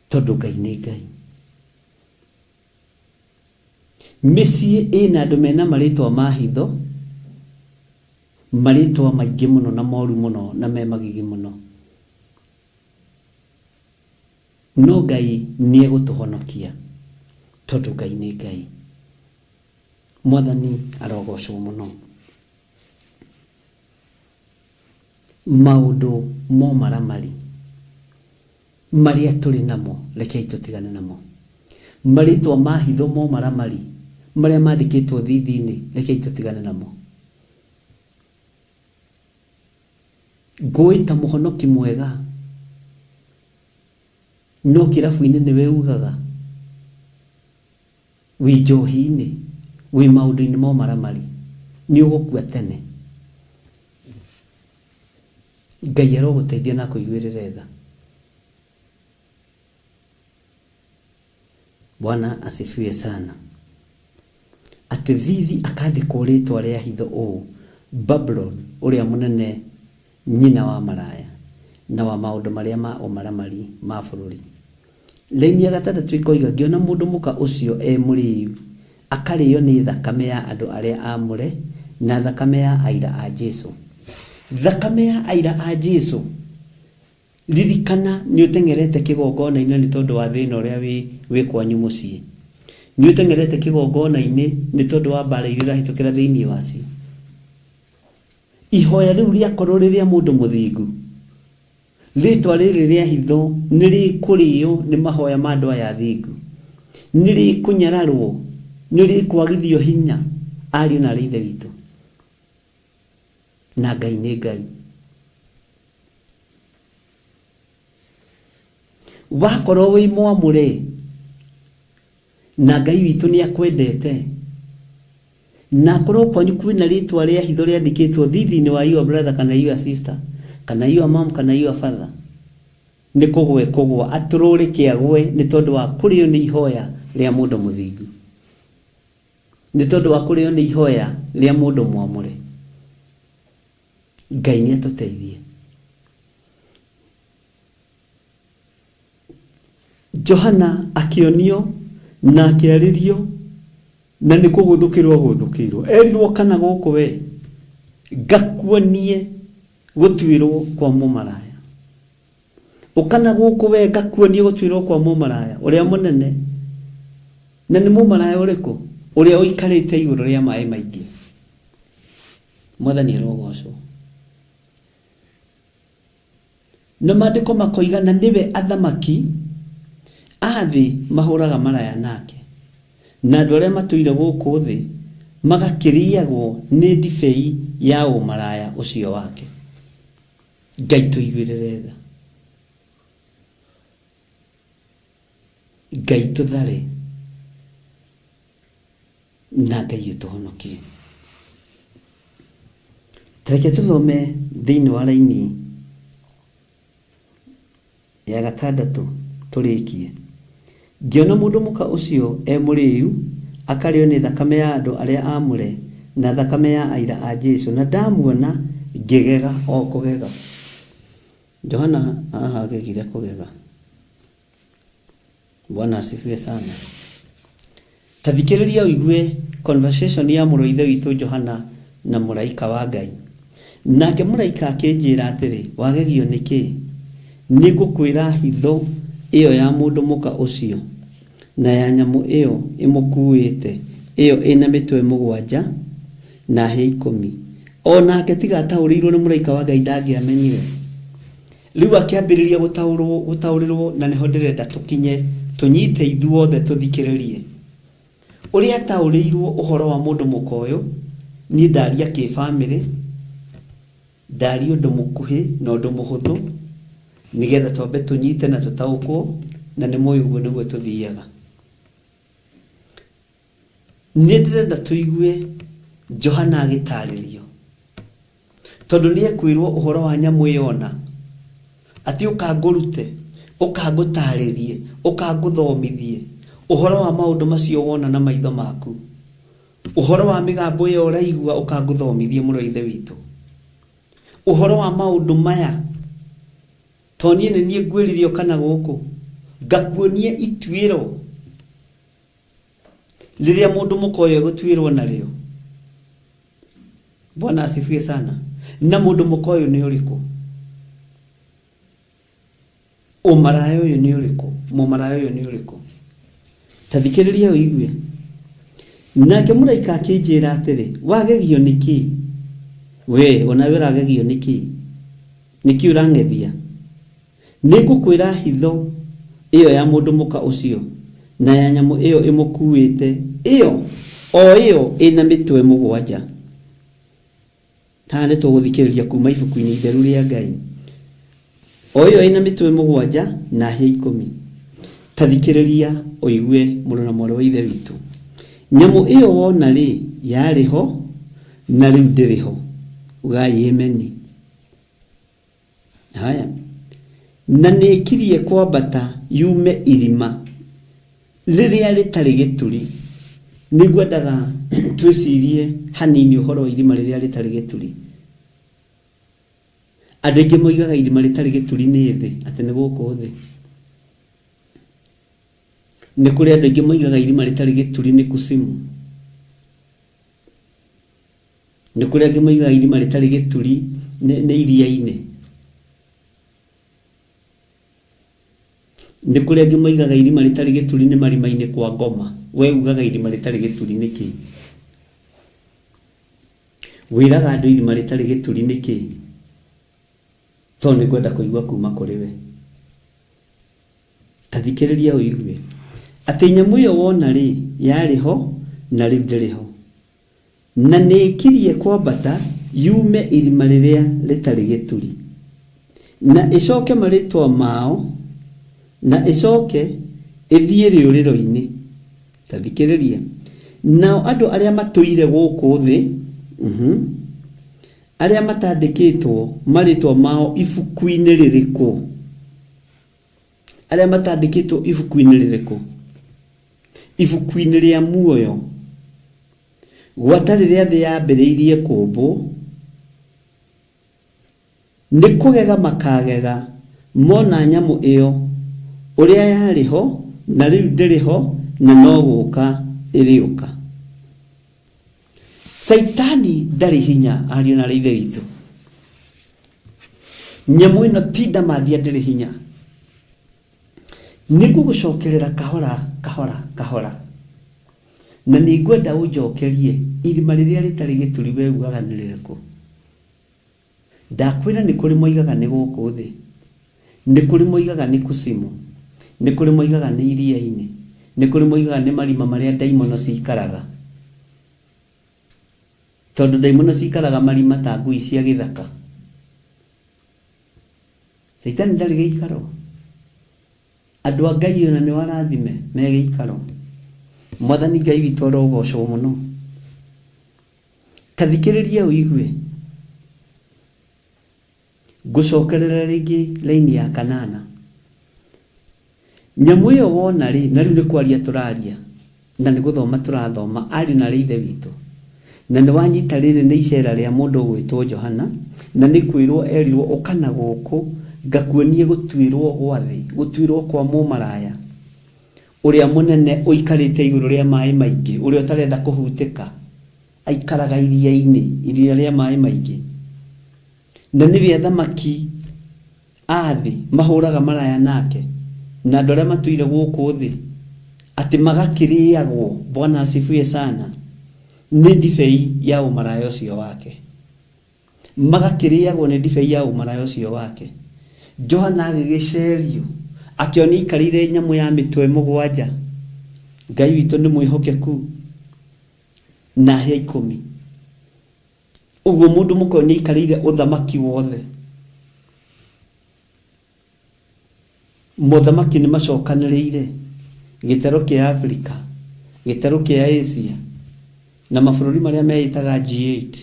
G: Tondũ Ngai nĩ Ngai. Mĩciĩ ĩna andũ mena marĩtwa ma hitho, marĩtwa maingĩ mũno na moru mũno na me magigi mũno. No Ngai nĩ egũtũhonokia tondũ Ngai nĩ Ngai. Mwathani arogocwo mũno. Maũndũ momaramari marĩa tũrĩ namo rekei tũtigane namo. Marĩtwa ma hitho momaramari marĩa mandĩkĩtwo thithi-inĩ rekei tũtigane namo. Ngũĩ ta mũhonoki mwega no kĩrabu-inĩ nĩwe ugaga, wĩ njohi-inĩ, wĩ maũndũ-inĩ ma ũmaramari, nĩ ũgũkua tene. Ngai arogũteithia na akũiguĩrĩre tha. Bwana asifiwe sana. Atĩ thithi akandĩkwo rĩtwa rĩa hitho ũũ, Babuloni ũrĩa mũnene, nyina wa maraya na wa maũndũ marĩa ma ũmaramari ma bũrũri. Raini ya gatandatũ ĩkoiga, ngĩona mũndũ mũka ũcio e mũrĩu, akarĩo nĩ thakame ya andũ arĩa aamũre na thakame ya aira a Jesu. Thakame ya aira a Jesu. Ririkana nĩ ũteng'erete kĩgongona-inĩ nĩ tondũ wa thĩna ũrĩa wĩ kwanyu mũciĩ. Nĩ ũteng'erete kĩgongona-inĩ nĩ tondũ wa mbara iria ũrahĩtũkĩra thĩinĩ wacio. Ihoya rĩu rĩakorwo rĩ rĩa mũndũ mũthingu, rĩtwa rĩrĩ rĩa hitho nĩ rĩkũrĩo nĩ mahoya ma andũ aya athingu. Nĩ rĩkũnyararwo, nĩ rĩkwagithio hinya ariũ na arĩ ithe witũ. Na Ngai nĩ Ngai. Wakorwo wĩ mwamũre na Ngai witũ nĩ akwendete, na akorwo kwanyu kwĩna rĩtwa rĩa hitho rĩandĩkĩtwo thithi-inĩ wa your brother kana your sister kana your mom kana your father, nĩ kũgwe kũgwa atũrũrĩke agwe nĩ tondũ wa kũrĩo nĩ ihoya rĩa mũndũ mũthingu, nĩ tondũ wa kũrĩo nĩ ihoya rĩa mũndũ mwamũre. Ngai nĩ atũteithie. Johana akĩonio na akĩarĩrio na nĩ kũgũthũkĩrwo agũthũkĩirwo. Erirwo kana gũkũ we ngakuonie gũtuĩrwo kwa mũmaraya. Ũkana gũkũ we ngakuonie gũtuĩrwo kwa mũmaraya ũrĩa mũnene. Na nĩ mũmaraya ũrĩkũ? Ũrĩa ũikarĩte igũrũ rĩa maĩ maingĩ. Mwathani arogocwo. Na maandĩko makoiga na nĩwe athamaki a thĩ mahũraga maraya nake, na andũ arĩa matũire gũkũ thĩ magakĩrĩagwo nĩ ndibei ya ũmaraya ũcio wake. Ngai tũiguĩrĩre tha. Ngai tũthare na Ngai ũtũhonokie. Tareke tũthome thĩinĩ wa raini ya gatandatũ tũrĩkie. Ngĩona mũndũ mũka ũcio e mũrĩu akarĩo nĩ thakame ya andũ arĩa aamũre na thakame ya aira a Jesu, na ndamuona ngĩgega o kũgega. Johana haha agegire kũgega. Bwana asifiwe sana. Ta thikĩrĩria ũigue conversation ya mũrũ wa ithe witũ Johana na mũraika wa Ngai. Nake mũraika akĩnjĩra atĩrĩ, wagegio nĩ kĩĩ? Nĩ ngũkwĩra hitho ĩyo ya mũndũ mũka ũcio na ya nyamũ ĩyo ĩmũkuĩte, ĩyo ĩna mĩtwe mũgwanja na hĩa ikũmi. O nake tiga ataũrĩirwo nĩ mũraika wa Ngai ndangĩamenyire. Rĩu akĩambĩrĩria gũtaũrwo gũtaũrĩrwo, na nĩho ndĩrenda tũkinye, tũnyite ithuothe tũthikĩrĩrie. Ũrĩa ataũrĩirwo ũhoro wa mũndũ mũka ũyũ, niĩ ndaria kĩbamĩrĩ, ndaria ũndũ mũkuhĩ na ũndũ mũhũthũ, nĩgetha twambe tũnyite na tũtaũkwo, na nĩ mũĩ ũguo nĩguo tũthiaga. Nĩ ndĩrenda tũigue Johana agĩtarĩrio, tondũ nĩ ekwĩrwo ũhoro wa nyamũ ĩyo ona, atĩ ũka ngũrute, ũka ngũtarĩrie, ũka ngũthomithie ũhoro wa maũndũ macio wona na maitho maku, ũhoro wa mĩgambo ĩyo ũraigua, ũka ngũthomithie mũrũ wa ithe witũ, ũhoro wa maũndũ maya. To niĩ nĩ niĩ ngwĩrire ũka na gũkũ ngakuonie ituĩro rĩrĩa mũndũ mũka ũyũ egũtuĩrwo narĩo. Bwana asifiwe sana. Na mũndũ mũka ũyũ nĩ ũrĩkũ? Ũmaraya ũyũ nĩ ũrĩkũ? Mũmaraya ũyũ nĩ ũrĩkũ? Ta thikĩrĩria ũigue. Nake mũraika akĩnjĩra atĩrĩ, wagegio nĩ kĩĩ? We onawe ũragegio nĩ kĩĩ? Nĩkĩ ũrang'ethia? Nĩ ngũkwĩra hitho ĩyo ya mũndũ mũka ũcio na ya nyamũ ĩyo ĩmũkuĩte, ĩyo o ĩyo ĩna mĩtwe mũgwanja. Haha nĩ tũgũthikĩrĩria kuma ibuku-inĩ itheru rĩa Ngai. O ĩyo ĩna mĩtwe mũgwanja na hĩa ikũmi. Ta thikĩrĩria ũigue mũrũ na mwarĩ wa ithe witũ. Nyamũ ĩyo wona rĩ, yarĩ ho na rĩu ndĩrĩ ho. Ugai ameni. Haya. Na nĩ ĩkirie kwambata yume irima rĩrĩa rĩtarĩ gĩturi. Nĩ ngwendaga twĩcirie hanini ũhoro wa irima rĩrĩa rĩtarĩ gĩturi. Andũ aingĩ moigaga irima rĩtarĩ gĩturi nĩ thĩ, atĩ nĩ gũkũ thĩ. Nĩ kũrĩ andũ aingĩ moigaga irima rĩtarĩ gĩturi nĩ kusimu. Nĩ kũrĩ angĩ moigaga irima rĩtarĩ gĩturi nĩ iria-inĩ. Nĩ kũrĩ angĩ moigaga irima rĩtarĩ gĩturi nĩ marima-inĩ kwa ngoma. We ugaga irima rĩtarĩ gĩturi nĩ kĩĩ? Wĩraga andũ irima rĩtarĩ gĩturi nĩ kĩĩ? Tondũ nĩ ngwenda kũigua kuma kũrĩ we. Ta thikĩrĩria ũigue. Atĩ nyamũ ĩyo wona rĩ, yarĩ ho na rĩu ndĩrĩ ho. Na nĩĩkirie kwambata yume irima rĩrĩa rĩtarĩ gĩturi, na ĩcoke marĩĩtwa mao, na ĩcoke ĩthiĩ rĩũrĩro-inĩ. Ta thikĩrĩria. Nao andũ arĩa matũire gũkũ thĩ, arĩa matandĩkĩtwo marĩĩtwa mao ibuku-inĩ rĩrĩkũ? Arĩa matandĩkĩtwo ibuku-inĩ rĩrĩkũ? Ibuku-inĩ rĩa muoyo. Gwata rĩrĩa thĩ yambĩrĩirie kũũmbwo, nĩ kũgega makagega mona nyamũ ĩyo, ũrĩa yarĩ ho, na rĩu ndĩrĩ ho, na no gũũka ĩrĩũka. Caitani ndarĩ hinya, ariũ na aarĩ a Ithe witũ. Nyamũ ĩno ti ndamathia ndĩrĩ hinya. Nĩ ngũgũcokerera kahora kahora kahora. Na nĩ ngwenda ũnjokerie irima rĩrĩa rĩtarĩ gĩturi wee ugaga nĩ rĩrĩkũ? Ndakwĩra nĩ kũrĩ moigaga nĩ gũkũ thĩ, nĩ kũrĩ moigaga nĩ kusimu, nĩ kũrĩ moigaga nĩ iria-inĩ, nĩ kũrĩ moigaga nĩ marima marĩa ndaimono cikaraga. Tondũ ndaimono cikaraga marima ta ngui cia gĩthaka. Caitani ndarĩ gĩikaro. Andũ a Ngai ona nĩo arathime me gĩikaro. Mwathani Ngai witũ arogocwo mũno. Ta thikĩrĩria ũigue. Ngũcokerera rĩngĩ raini ya kanana. Nyamũ ĩyo wona rĩ, na rĩu nĩ kwaria tũraria, na nĩ gũthoma tũrathoma, ariũ na aarĩ a Ithe witũ. Na nĩ wanyita rĩrĩ nĩ icera rĩa mũndũ ũgwĩtwo Johana, na nĩ kwĩrwo erirwo ũka na gũkũ ngakuonie gũtuĩrwo gwa thĩ, gũtuĩrwo kwa mũmaraya ũrĩa mũnene ũikarĩte igũrũ rĩa maĩ maingĩ, ũrĩa ũtarenda kũhutĩka, aikaraga iria-inĩ, iria rĩa maĩ maingĩ. Na nĩwe athamaki a thĩ mahũraga maraya nake, na andũ arĩa matũire gũkũ thĩ, atĩ magakĩrĩagwo, Bwana asifiwe sana, nĩ ndibei ya ũmaraya ũcio wake. Magakĩrĩagwo nĩ ndibei ya ũmaraya ũcio wake. Johana agĩgĩcerio, akĩona aikarĩire nyamũ ya mĩtwe mũgwanja. Ngai witũ nĩ mwĩhokeku, na hĩa 10. Ũguo mũndũ mũka ũyũ nĩ aikarĩire ũthamaki wothe. Mothamaki nĩ macokanĩrĩire, gĩtarũ kĩa Afrika, gĩtarũ kĩa Asia, na mabũrũri marĩa meĩtaga G8.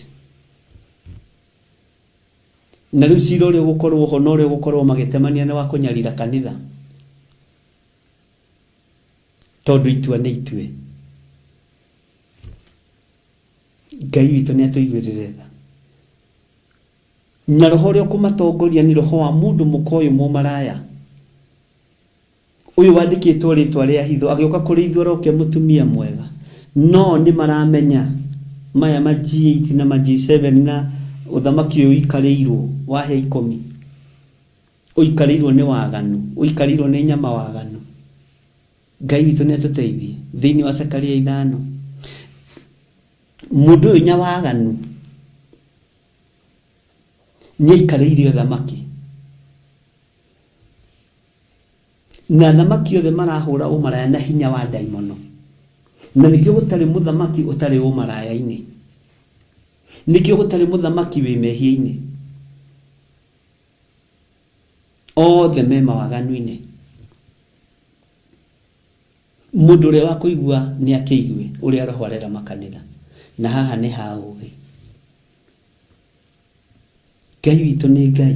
G: Na rĩu cira ũrĩa ũgũkorwo ho na ũrĩa ũgũkorwo magĩtemania nĩ wa kũnyarira kanitha, tondũ itua nĩ itue. Ngai witũ nĩ atũiguĩrĩre tha. Na roho ũrĩa ũkũmatongoria nĩ roho wa mũndũ mũka ũyũ mũmaraya, ũyũ wandĩkĩtwo rĩtwa rĩa hitho, agĩũka kũrĩ ithuĩ aroke mũtumia mwega. No nĩ maramenya maya ma G8 na ma G7 na ũthamaki ũyũ ũikarĩirwo wa hĩa 10, ũikarĩirwo nĩ waganu, ũikarĩirwo nĩ nyama waganu. Ngai witũ nĩ atũteithie. Thĩinĩ wa Zakaria 5, mũndũ ũyũ nyawaganu nĩ aikarĩire ũthamaki, na athamaki othe marahũra ũmaraya na hinya wa ndaimono. Na nĩkĩo gũtarĩ mũthamaki ũtarĩ ũmaraya-inĩ, nĩkĩo gũtarĩ mũthamaki wĩ mehia-inĩ, othe me mawaganu-inĩ. Mũndũ ũrĩa wa kũigua nĩ akĩigue ũrĩa roho arera makanitha. Na haha nĩ ha ũũgĩ. Ngai witũ nĩ Ngai,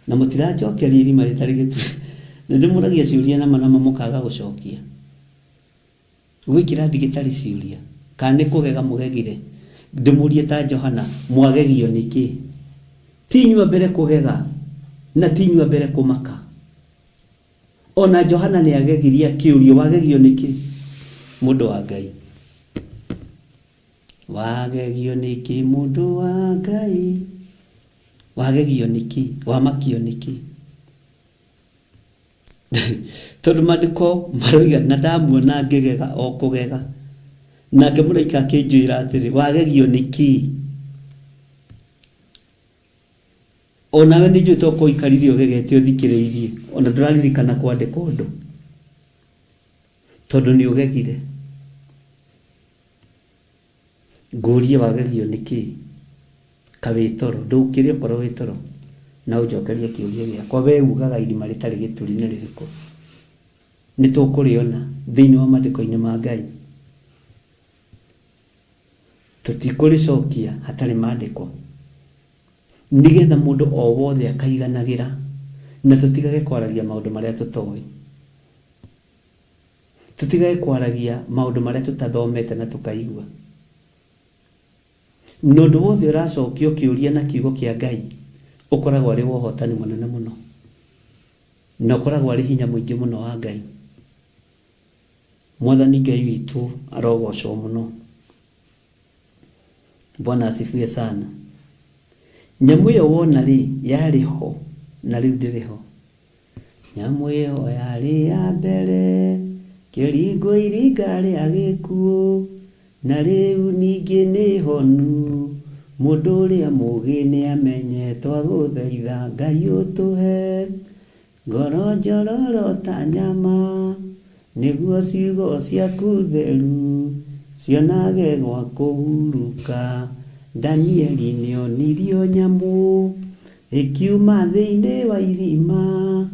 G: na mũtiranjokeria irima rĩtarĩ gĩturi. Nĩ ndĩmũragia ciũria nama nama mũkaga gũcokia. Gwĩ kĩrathi gĩtarĩ ciũria, kana nĩ kũgega mũgegire? Ndĩmũrie ta Johana, mwagegio nĩkĩ? Ti inyuĩ mbere kũgega, na ti inyuĩ mbere kũmaka. Ona Johana nĩ agegirie akĩũrio, wagegio nĩkĩ? Mũndũ wa Ngai. Wagegio nĩkĩ mũndũ wa Ngai? Wagegio nĩkĩ? Wamakio nĩkĩ? Tondũ maandĩko maroiga, na ndamuona ngĩgega o kũgega. Nake mũraika akĩnjĩra atĩrĩ, wagegio nĩkĩ? Onawe nĩ njũĩ to ũikarire ũgegete ũthikĩrĩirie, ona ndũraririkana kwandĩka ũndũ, tondũ nĩ ũgegire. Ngũrie wagegio nĩkĩ? Ka wĩ toro, ndũkĩre okorwo wĩ toro, na ũnjokerie kĩũria gĩakwa. We ugaga irima rĩtarĩ gĩturi nĩ rĩrĩkũ? Nĩ tũkũrĩona thĩinĩ wa maandĩko-inĩ ma Ngai. Tũtikũrĩcokia hatarĩ maandĩko, nĩgetha mũndũ o wothe akaiganagĩra, na tũtigage kwaragia maũndũ marĩa tũtoĩ, tũtigage kwaragia maũndũ marĩa tũtathomete na tũkaigua. Na ũndũ wothe ũracokio kĩũria na kiugo kĩa Ngai ũkoragwo arĩ wa ũhotani mũnene mũno, na ũkoragwo arĩ hinya mũingĩ mũno wa Ngai. Mwathani Ngai witũ arogocwo mũno. Bwana asifiwe sana. Nyamũ ĩyo wona rĩ, yarĩ ho na rĩu ndĩrĩ ho. Nyamũ ĩyo yarĩ ya mbere kĩringwo iringa rĩa gĩkuũ, na rĩu ningĩ nĩ honu. Mũndũ ũrĩa mũũgĩ nĩ amenye twagũthaitha Ngai ũtũhe ngoro njororo ta nyama, nĩguo ciugo ciaku theru cionage gwa kũhurũka. Danieli nĩonirio nyamũ ĩkiuma thĩinĩ wa irima.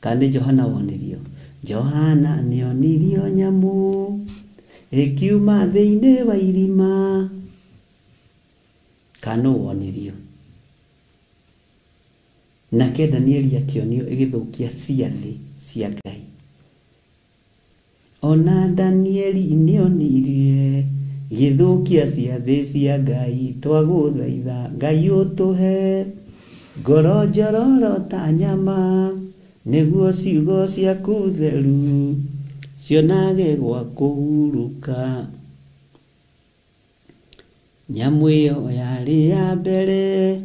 G: Kana nĩ Johana wonirio? Johana nĩonirio nyamũ ĩkiuma thĩinĩ wa irima. Kana nũ wonirio? Nake Danieli akĩonio ĩgĩthũkia ciathĩ cia Ngai. Ona Danieli nĩonirie gĩthũkia ciathĩ cia Ngai twagũthaitha Ngai ũtũhe ngoro njororo ta nyama nĩguo ciugo ciaku theru cionage gwa kũhurũka. Nyamũ ĩyo yarĩ ya mbere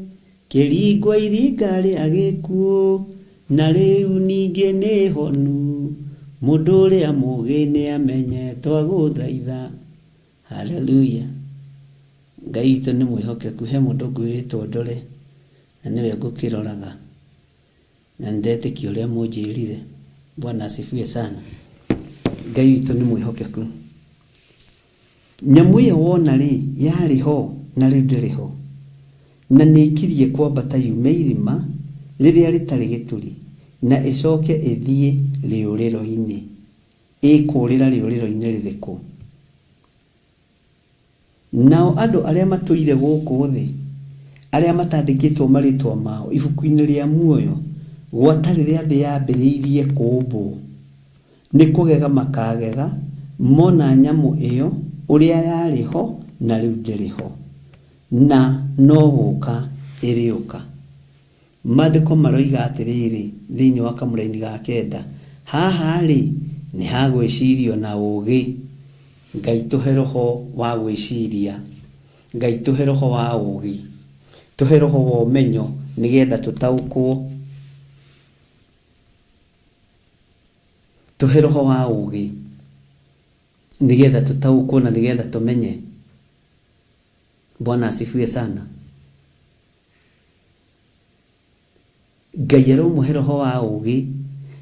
G: kĩringwo iringa rĩa gĩkuũ na rĩu ningĩ nĩ honu mũndũ ũrĩa mũũgĩ nĩamenye twagũthaitha. Haleluya. Ngai witũ nĩ mwĩhokeku. He mũndũ ngwĩrĩtwo ndore na nĩwe ngũkĩroraga na nĩndetĩkia ũrĩa mũnjĩrire. Bwana asifiwe sana. Ngai witũ nĩ mwĩhokeku. Nyamũ ĩyo wona rĩ, yarĩ ho na rĩu ndĩrĩ ho, na nĩĩkirie kwambata yume irima rĩrĩa rĩtarĩ gĩturi, na ĩcoke ĩthiĩ rĩũrĩro-inĩ. Ĩkũũrĩra rĩũrĩro-inĩ rĩrĩkũ? Nao andũ arĩa matũire gũkũ thĩ, arĩa matandĩkĩtwo marĩĩtwa mao ibuku-inĩ rĩa muoyo gwata rĩrĩa thĩ yaambĩrĩirie kũũmbwo, nĩ kũgega makaagega mona nyamũ ĩyo, ũrĩa yarĩ ho na rĩu ndĩrĩ ho, na no gũũka ĩrĩũka. Maandĩko maroiga atĩrĩrĩ thĩinĩ wa kamũraini ga kenda, haha-rĩ, nĩ ha gwĩcirio na ũũgĩ. Ngai tũhe roho wa gwĩciria. Ngai tũhe roho wa ũũgĩ. Tũhe roho wa ũmenyo nĩgetha tũtaũkwo. Tũhe roho wa ũũgĩ nĩgetha tũtaũkwo na nĩgetha tũmenye. Bwana asifiwe sana. Ngai aromũhe roho wa ũũgĩ,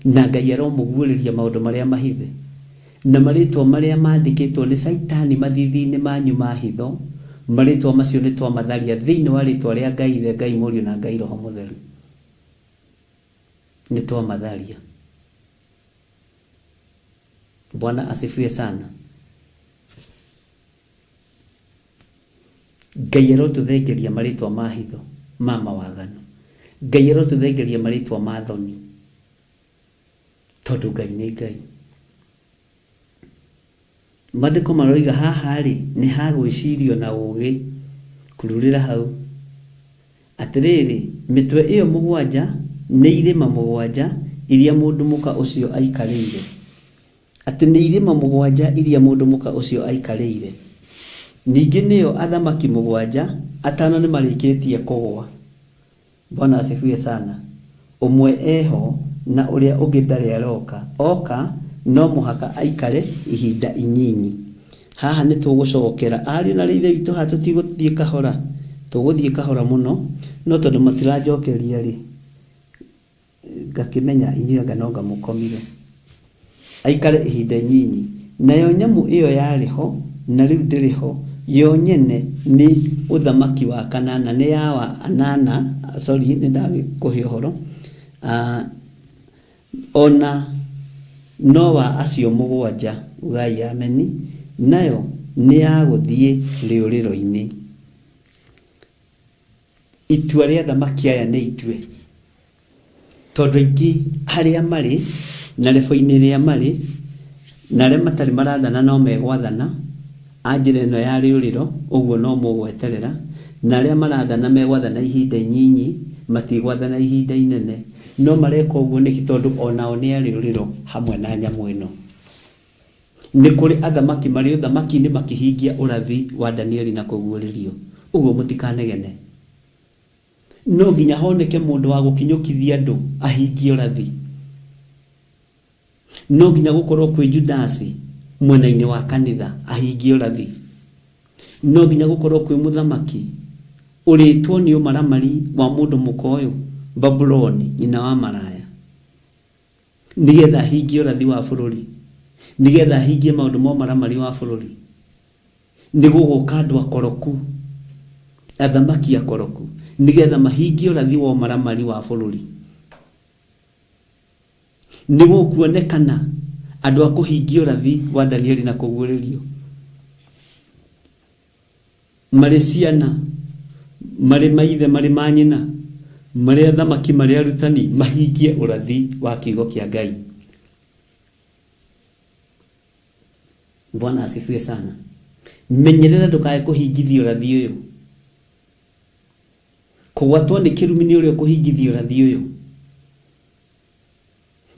G: na Ngai aromũguũrĩria maũndũ marĩa mahithe, na marĩĩtwa marĩa maandĩkĩtwo nĩ Caitani mathiithi-inĩ manyu ma hitho, marĩĩtwa macio nĩtwamatharia thĩinĩ wa rĩĩtwa rĩa Ngai Ithe, Ngai Mũriũ, na Ngai Roho Mũtheru. Nĩtwamatharia. Bwana asifiwe sana. Ngai arotũthengeria marĩtwa ma hitho ma mawaganu. Ngai arotũthengeria marĩtwa ma thoni. Tondũ Ngai nĩ Ngai. Maandĩko maroiga haha-rĩ, nĩ ha gwĩcirio na ũũgĩ. Kururĩra hau. Atĩrĩrĩ, mĩtwe ĩyo mũgwanja nĩ irĩma mũgwanja iria mũndũ mũka ũcio aikarĩire. Atĩ nĩ irĩma mũgwanja iria mũndũ mũka ũcio aikarĩire. Ningĩ nĩo athamaki mũgwanja, atano nĩmarĩkĩtie kũgũa. Bwana asifiwe sana. Ũmwe e ho, na ũrĩa ũngĩ ndarĩ aroka. Oka, no mũhaka aikare ihinda inyinyi. Haha nĩtũgũcokera. Ariũ na aarĩ a Ithe witũ haha tũtigũthiĩ kahora? Tũgũthiĩ kahora mũno, no tondũ matiranjokeria-rĩ, Ngakĩmenya inyuĩ anga no anga mũkomire. Aikare ihinda inyinyi. Nayo nyamũ ĩyo yarĩ ho, na rĩu ndĩrĩ ho, yo nyene nĩ ũthamaki wa kanana, nĩ ya wa anana, sorry nĩ ndagĩkũhe ũhoro, o na no wa acio mũgwanja, ugai ameni, nayo nĩ ya gũthiĩ rĩũrĩro-inĩ. Itua rĩa athamaki aya nĩ itue, tondũ aingĩ harĩa marĩ na rebo-inĩ ĩrĩa marĩ na arĩa matarĩ marathana no megwathana a njĩra ĩno ya rĩũrĩro, ũguo no mũgweterera, na arĩa marathana megwathana ihinda inyinyi, matigwathana ihinda inene. No mareka ũguo nĩkĩ? Tondũ o nao nĩ a rĩũrĩro hamwe na nyamũ ĩno. Nĩ kũrĩ athamaki marĩ ũthamaki-inĩ makĩhingia ũrathi wa Danieli na kũguũrĩrio. Ũguo mũtikanegene. No nginya honeke mũndũ wa gũkinyũkithia andũ ahingie ũrathi. No nginya gũkorwo kwĩ Judasi mwena-inĩ wa kanitha ahingie ũrathi. No nginya gũkorwo kwĩ mũthamaki ũrĩtwo nĩ ũmaramari wa mũndũ mũka ũyũ, Babuloni, nyina wa maraya. Nĩgetha ahingie ũrathi wa bũrũri, nĩgetha ahingie maũndũ ma ũmaramari wa bũrũri, nĩgũgũka andũ akoroku, athamaki akoroku, nĩgetha mahingie ũrathi wa ũmaramari wa bũrũri. Nĩgũkuonekana andũ a kũhingia ũrathi wa Danieli na kũguũrĩrio. Marĩ ciana, marĩ maithe, marĩ manyina, marĩ athamaki, marĩ arutani, mahingie ũrathi wa kiugo kĩa Ngai. Bwana asifiwe sana. Menyerera ndukae kũhingithia ũrathi ũyũ. Kũgwatwo nĩ kĩrumi nĩ ũrĩa ũkũhingithia ũrathi ũyũ.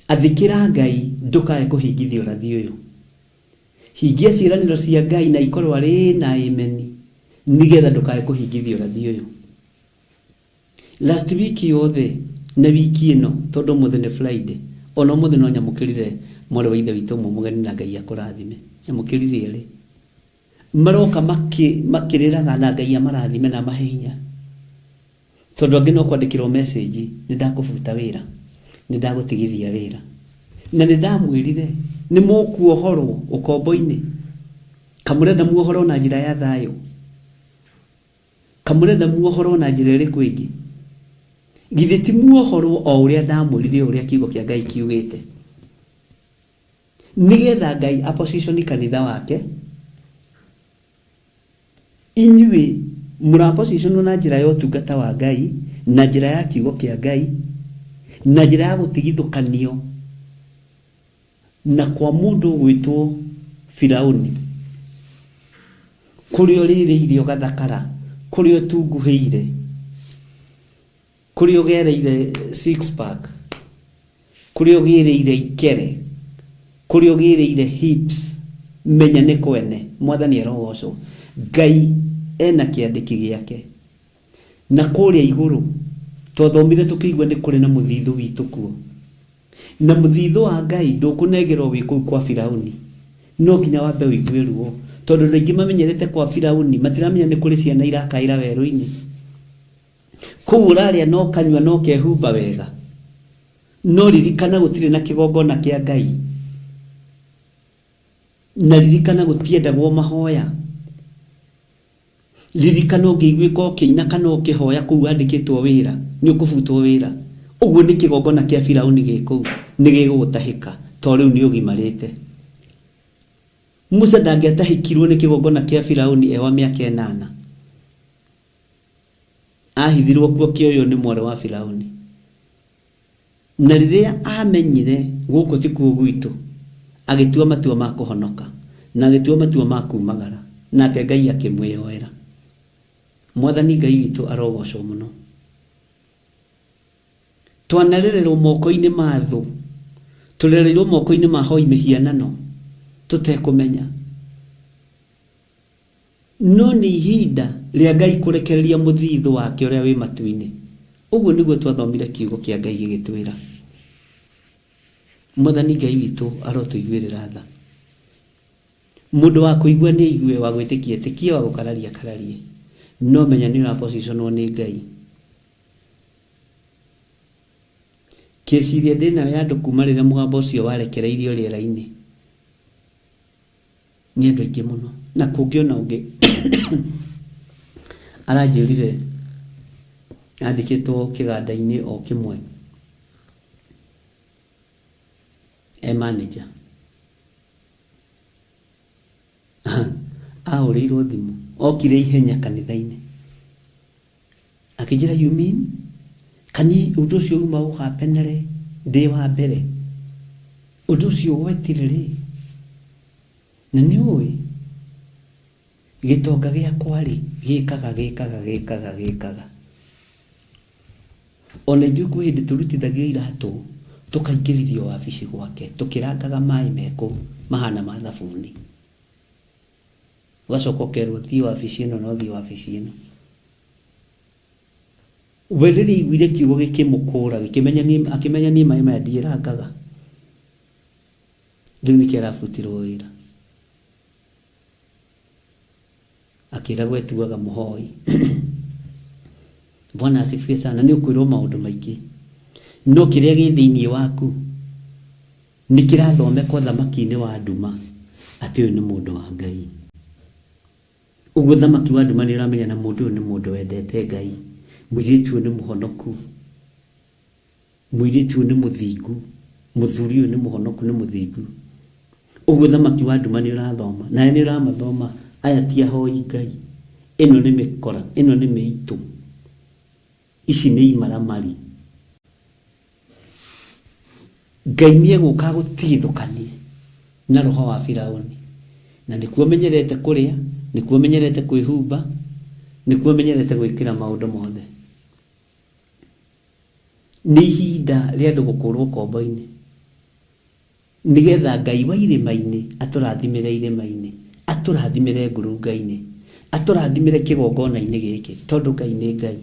G: Athĩkĩra Ngai ndukae kũhingithia ũrathi ũyũ. Hingia ciĩranĩro cia Ngai na ikorwo arĩ na ameni nĩgetha ndukae kũhingithia ũrathi ũyũ. Last week yothe na wiki ĩno tondũ ũmũthĩ nĩ Friday, ona ũmũthĩ no nyamũkĩrire mwarĩ wa ithe witũ ũmwe mũgeni na Ngai akũrathime. Nyamũkĩrire erĩ. Maroka makĩrĩraga na Ngai amarathime na amahe hinya. Tondũ angĩ no kwandĩkĩrwo message, nĩ ndakũbuta wĩra, nĩ ndagũtigithia wĩra. Na nĩ ndamwĩrire, nĩ mũkuohorwo ũkombo-inĩ. Kamũrenda muohorwo na njĩra ya thayũ. Kamũrenda muohorwo na njĩra ĩrĩkũ ĩngĩ. Githĩ ti muohorwo o ũrĩa ndamwĩrire o ũrĩa kiugo kĩa Ngai kiugĩte. Nĩgetha Ngai aposition kanitha wake, inyuĩ mũrapositionwo na njĩra ya ũtungata wa Ngai, na njĩra ya kiugo kĩa Ngai, na njĩra ya gũtigithũkanio na kwa mũndũ ũgwĩtwo Firauni, kũrĩa ũrĩrĩire ũgathakara, kũrĩa ũtunguhĩire, kũrĩa ũgereire six pack, kũrĩa ũgĩrĩire ikere, kũrĩa ũgĩrĩire hips, menya nĩ kwene. Mwathani arogocwo. Ngai ena kĩandĩki gĩake. Na kũrĩa igũrũ twathomire tũkĩigua nĩ kũrĩ na mũthithũ witũ kuo. Na mũthithũ wa Ngai ndũkũnengerwo wĩ kũu kwa Firauni. No nginya wambe ũigue ruo. Tondũ andũ aingĩ mamenyerete kwa Firauni, matiramenya nĩ kũrĩ ciana irakaĩra werũ-inĩ. Kũu ũrarĩa na ũkanyua na ũkehumba wega. No ririkana gũtirĩ na kĩgongona kĩa Ngai. Na ririkana gũtiendagwo mahoya. Ririkana ũngĩiguĩka ũkĩina kana ũkĩhoya kũu wandĩkĩtwo wĩra, nĩ ũkũbutwo wĩra. Ũguo nĩ kĩgongona kĩa Firauni gĩ kũu, nĩ gĩgũgũtahĩka, to rĩu nĩ ũgimarĩte. Musa ndangĩatahĩkirwo nĩ kĩgongona kĩa Firauni e wa mĩaka ĩnana. Ahithirwo kuo kĩoywo nĩ mwarĩ wa Firauni. Na rĩrĩa amenyire gũkũ tikuo gwitũ, agĩtua matua ma kũhonoka, na agĩtua matua ma kumagara, nake Ngai akĩmwĩyoera. Mwathani Ngai witũ arogocwo mũno. Twanarererwo moko-inĩ ma thũ, tũrereirwo moko-inĩ ma hoi mĩhianano, tũtekũmenya. No nĩ ihinda rĩa Ngai kũrekereria mũthithũ wake ũrĩa wĩ matu-inĩ. Ũguo nĩguo twathomire kiugo kĩa Ngai gĩgĩtwĩra. Mwathani Ngai witũ arotũiguĩrĩra tha. Mũndũ wa kũigua nĩ aigue, wa gwĩtĩkia etĩkie, wa gũkararia akararie. No menya nĩ ũrapositionwo nĩ Ngai. Kesi ĩrĩa ndĩnayo ya andũ kuma rĩrĩa mũgambo ũcio warekereirio rĩera-inĩ nĩ andũ aingĩ mũno. Na kũngĩ ona ũngĩ aranjĩrire andĩkĩtwo kĩganda-inĩ o kĩmwe e manager. Ahũrĩirwo thimũ, okire ihenya kanitha-inĩ. Akĩnjĩra, you mean kani ũndũ ũcio uma ũhapenere ndĩ wa mbere? Ũndũ ũcio gwetire rĩ? Na nĩ ũĩ gĩtonga gĩakwa rĩ gĩkaga gĩkaga gĩkaga gĩkaga. Ona ithuĩ kwĩ hĩndĩ tũrutithagio iratũ tũkaingĩrithio wabici gwake tũkĩrangaga maĩ me kũu mahana ma thabuni. Ũgacoka ũkerwo thiĩ wabici ĩno na ũthiĩ wabici ĩno. We rĩrĩa aiguire kiugo gĩkĩmũkũra, akĩmenya niĩ maĩ maya ndiĩrangaga. Rĩu nĩkĩo arabutirwo wĩra. Akĩragwo etuaga mũhoi. Bwana asifiwe sana. Nĩ ũkwĩrwo maũndũ maingĩ. No kĩrĩa gĩ thĩinĩ waku nĩ kĩrathomekwo thamaki-inĩ wa nduma atĩ ũyũ nĩ mũndũ wa Ngai. Ũguo thamaki wa nduma nĩ ũramenya na mũndũ ũyũ nĩ mũndũ wendete Ngai. Mũirĩtu ũyũ nĩ mũhonoku. Mũirĩtu ũyũ nĩ mũthingu. Mũthuri ũyũ nĩ mũhonoku nĩ mũthingu. Ũguo thamaki wa nduma nĩ ũrathoma. Nawe nĩ ũramathoma aya ti ahoi Ngai. Ĩno nĩ mĩkora, ĩno nĩ mĩitũ. Ici nĩ imaramari. Ngai nĩ egũka agũtigithũkanie na roho wa Firauni. Na nĩkuo menyerete kũrĩa, nĩkuo menyerete kwĩhumba, nĩkuo menyerete gwĩkĩra maũndũ mothe. Nĩ ihinda rĩa andũ gũkũrwo kombo-inĩ, nĩgetha Ngai wa irĩma-inĩ atũrathimĩre irĩma-inĩ, atũrathimĩre ngurunga-inĩ, atũrathimĩre kĩgongona-inĩ gĩkĩ, tondũ Ngai nĩ Ngai.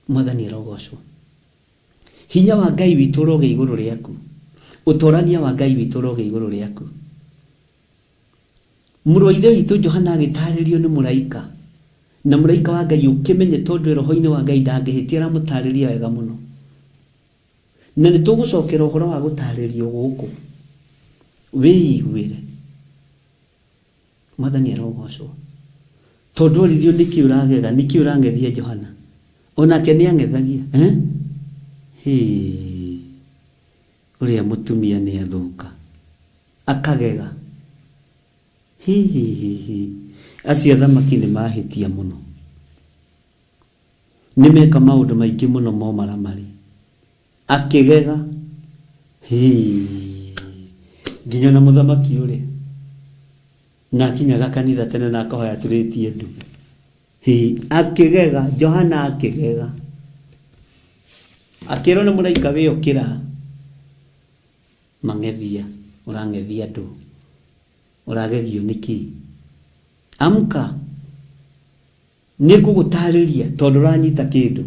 G: Mwathani arogocwo. Hinya wa Ngai witũ ũrogĩa igũrũ rĩaku. Ũtorania wa Ngai witũ ũrogĩa igũrũ rĩaku. Mũrũ wa Ithe witũ Johana agĩtaarĩrio nĩ mũraika, na mũraika wa Ngai ũkĩmenye tondũ e roho-inĩ wa Ngai ndangĩhĩtia aramũtaarĩria wega mũno. Na nĩ tũgũcokera ũhoro wa gũtaarĩrio gũkũ. Wĩiguĩre. Mwathani arogocwo. Tondũ oririo nĩkĩ ũragega, nĩkĩ ũrang'ethia Johana? Onake nĩ ang'ethagia. Eh? Hĩĩ. Ũrĩa mũtumia nĩ athũka. Akagega. Hi hi hi hi. Acio athamaki nĩ mahĩtia mũno. Nĩ meka maũndũ maingĩ mũno momaramari. Akĩgega. Hii. Nginya ona mũthamaki ũrĩa. Na akinyaga kanitha tene na akahoya aturĩtie ndu. Hii. Akĩgega. Johana akĩgega. Akĩrwo nĩ mũraika wĩ ũkĩra. Mang'ethia. Ũrang'ethia andũ. Ũragegio nĩkĩ? Amka. Nĩ ngũgũtaarĩria tondũ ũranyita kĩndũ.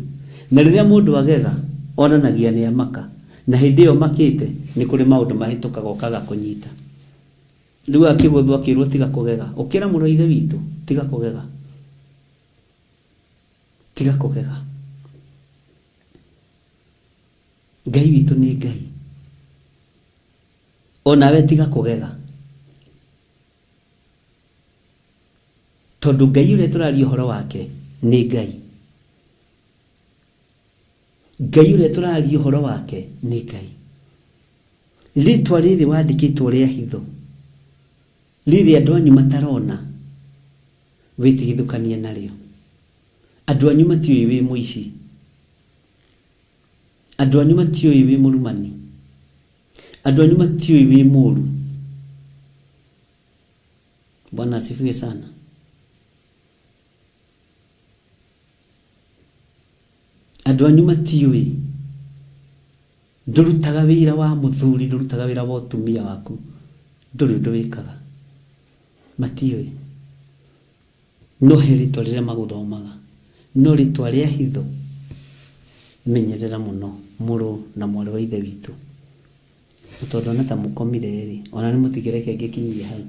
G: Na rĩrĩa mũndũ agega, onanagia nĩ amaka. Na hĩndĩ ĩyo ũmakĩte, nĩ kũrĩ maũndũ mahĩtũkaga ũkaga kũnyita. Rĩu akĩgũthwo akĩrwo tiga kũgega. Ũkĩra mũrũ wa ithe witũ, tiga kũgega. Tiga kũgega. Ngai witũ nĩ Ngai. O nawe tiga kũgega. Tondũ Ngai ũrĩa tũraria ũhoro wake nĩ Ngai. Ngai ũrĩa tũraria ũhoro wake nĩ Ngai. Rĩtwa rĩrĩ wandĩkĩtwo rĩa hitho, rĩrĩ andũ anyu matarona, wĩtigithũkanie narĩo. Andũ anyu matiũĩ wĩ mũici. Andũ anyu matiũĩ wĩ mũrumani. Andũ anyu matiũĩ wĩ mũru. Bwana asifiwe sana. Andũ anyu matiũĩ ndũrutaga wĩra wa mũthuri, ndũrutaga wĩra wa ũtumia waku, ndũrĩ ũndũ wĩkaga. Matiũĩ. No he rĩtwa rĩrĩa magũthomaga. No rĩtwa rĩa hitho, menyerera mũno mũrũ na mwarĩ wa ithe witũ. Na tondũ ndona ta mũkomire-rĩ, ona nĩ mũtikĩreke ngĩkinyie hau.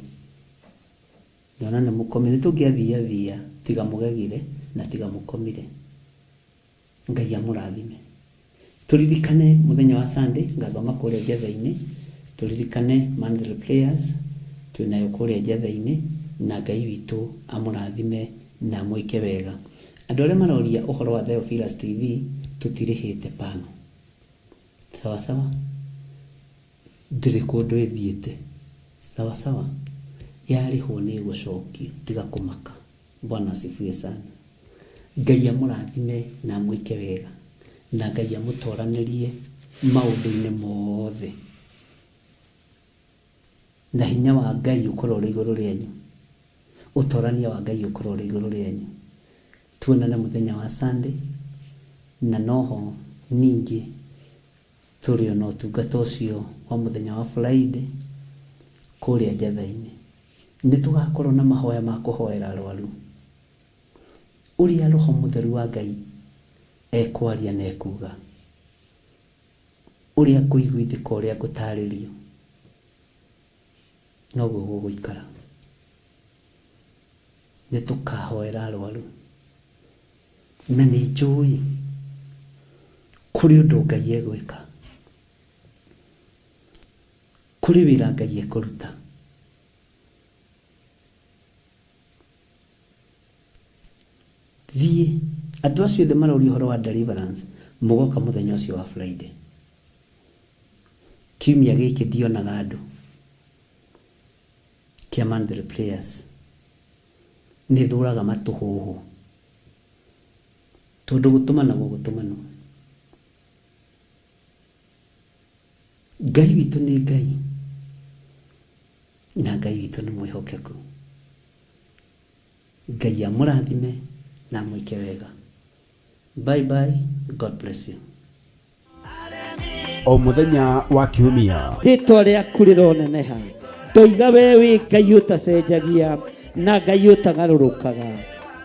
G: Ndona nĩ mũkomire, nĩ tũngĩathiathia tiga mũgegire na tiga mũkomire. Ngai amũrathime. Tũririkane mũthenya wa Sunday, ngathoma kũrĩa Njetha-inĩ, tũririkane monthly prayers, twĩnayo kũrĩa Njetha-inĩ, na Ngai witũ amũrathime na amwĩke wega. Andũ arĩa maroria ũhoro wa Theophilus TV, tũtirĩhĩte pano. Sawa sawa. Ndĩrĩ kũndũ ĩthiĩte. Sawa sawa. Yarĩhwo nĩ ĩgũcokio. Tiga kũmaka. Bwana asifiwe sana. Ngai amũrathime na amwĩke wega. Na Ngai amũtoranĩrie maũndũ-inĩ mothe. Na hinya wa Ngai ũkorwo ũrĩ igũrũ rĩanyu. Ũtorania wa Ngai ũkorwo ũrĩ igũrũ rĩanyu. Tuonane mũthenya wa Sunday, na noho ningĩ tũrĩ ona ũtungata ũcio wa mũthenya wa Friday kũrĩa Njatha-inĩ. Nĩ tũgakorwo na mahoya ma kũhoera arwaru. Ũrĩa Roho Mũtheru wa Ngai ekwaria na ekuga. Ũrĩa ngũiguithĩka ũrĩa ngũtarĩrio, noguo gũgũikara. Nĩ tũkahoera arwaru. Na nĩ njũĩ kũrĩ ũndũ Ngai egwĩka. Kũrĩ wĩra Ngai ekũruta. Thiĩ. Andũ acio othe maroria ũhoro wa deliverance, mũgoka mũthenya ũcio wa Friday. Kiumia gĩkĩ ndionaga andũ. Kĩa monthly prayers. Nĩ thũraga matũhũhũ. Tondũ gũtũmanagwo gũtũmanwo. Ngai witũ nĩ Ngai. Na Ngai witũ nĩ mwĩhokeku. Ngai amũrathime na amwĩke wega. Bye bye, God bless you.
B: O mũthenya wa kiumia.
C: Rĩtwa rĩaku rĩroneneha. Ndoiga we wĩ Ngai ũtacenjagia na Ngai ũtagarũrũkaga.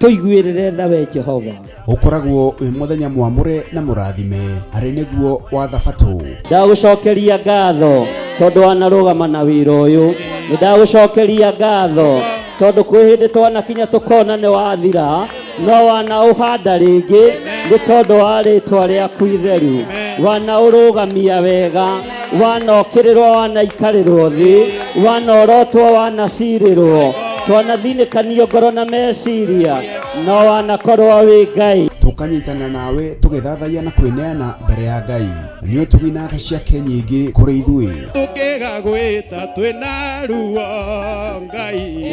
C: Tũiguĩrĩre tha we Jehova.
B: Ũkoragwo wĩ mũthenya mwamũre na mũrathime harĩ nĩguo wa thabatũ.
C: Ndagũcokeria ngatho tondũ wanarũgama na wĩra ũyũ. Nĩ ndagũcokeria ngatho tondũ kwĩ hĩndĩ twanakinya tũkona nĩ wathira, no wanaũhanda rĩngĩ nĩ tondũ wa rĩtwa rĩaku itheru. Wanaũrũgamia wega, wanokĩrĩrwo, wanaikarĩrwo thĩ, wanorotwo, wanacirĩrwo, twanathinĩkanio ngoro na meciria, no wanakorwo wĩ Ngai.
B: Tũkanyitanĩra nawe tũgĩthathaiya na kwĩneana mbere ya Ngai nĩ ũtugi na tha ciake nyingĩ kũrĩ ithuĩ.
F: Tũkĩga gwĩta twĩna ruo Ngai.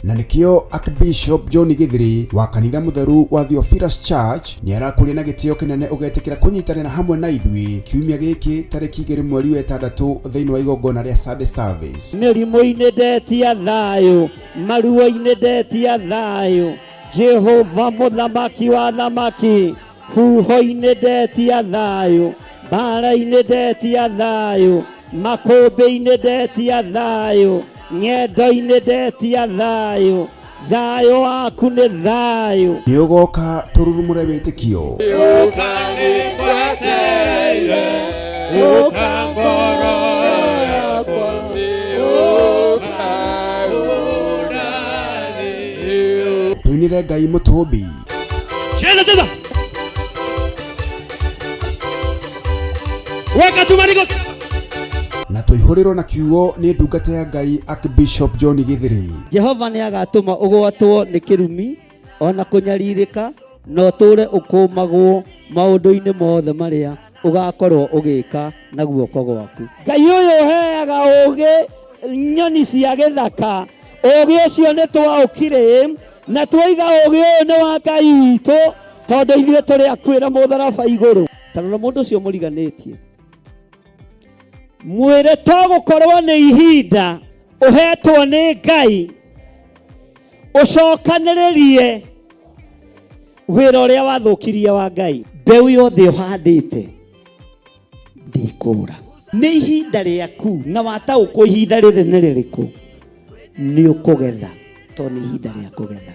B: Na nĩkĩo Archbishop John Githiri wa kanitha mũtheru wa Theophilus Church nĩ arakũria na gĩtĩo kĩnene ũgetĩkĩra kũnyitanĩra hamwe na ithuĩ kiumia gĩkĩ tarĩki 2 mweri wa 6 thĩinĩ wa igongona rĩa Sunday service.
C: Mĩrimũ-inĩ ndetia thayũ, maruo-inĩ ndetia thayũ, Jehova mũthamaki wa thamaki, huho-inĩ ndetia thayũ, mbara-inĩ ndetia thayũ, makũmbĩ-inĩ ndetia thayũ, ng'endo-inĩ ndetia thayũ, thayũ waku nĩ thayũ.
B: Nĩ ũgoka tũrurumũre wĩtĩkio.
F: Ũka nĩngwetereire, ũka ngoro yakwa, ũka ũndathime.
B: Tũinĩre Ngai mũtũmbi.
F: Cheza cheza. Weka tu manigo.
B: Na tũihũrĩrwo na kiugo nĩ ndungata ya Ngai Archbishop John Githiri.
C: Jehova nĩ agatũma ũgwatwo nĩ kĩrumi ona kũnyarirĩka, na ũtũũre ũkũmagwo maũndũ-inĩ mothe marĩa ũgakorwo ũgĩka na guoko gwaku. Ngai ũyũ ũheaga ũũgĩ nyoni cia gĩthaka, ũũgĩ ũcio nĩ twaũkire na twaiga ũũgĩ ũyũ nĩ wa Ngai witũ, tondũ ithuĩ tũrĩ akuĩra mũtharaba igũrũ. Ta rora mũndũ ũcio mũriganĩtie, mwĩre to gũkorwo nĩ ihinda ũhetwo nĩ Ngai ũcokanĩrĩrie wĩra ũrĩa wathũkirie wa Ngai. Mbeũ yothe ũhandĩte ndĩkũra. Nĩ ihinda rĩaku, na wataũkwo ihinda rĩrĩ nĩ rĩrĩkũ, nĩ ũkũgetha, tondũ nĩ ihinda rĩa kũgetha.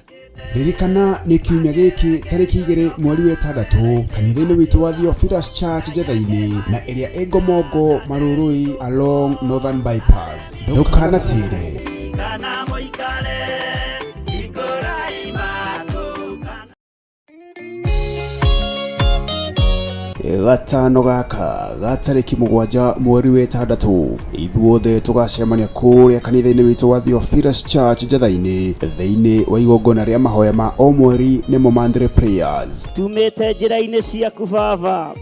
B: Ririkana nĩ kiumia gĩkĩ tarĩki 2 mweri wa 6 kanitha-inĩ witũ wa Theophilus Church Njetha-inĩ na ĩrĩa ĩ Ngomongo Marurui along Northern Bypass. Ndũkanatĩre.
A: Kana mũikare
B: Gatano gaka ga tarĩki 7 mweri wa 6 ithuothe tũgacemania kũrĩa kanitha-inĩ witũ wa Theophilus Church Njetha-inĩ thĩinĩ wa igongona rĩa mahoya ma o mweri nĩmo Monthly Prayers.
C: Tumĩte njĩra-inĩ ciaku Baba,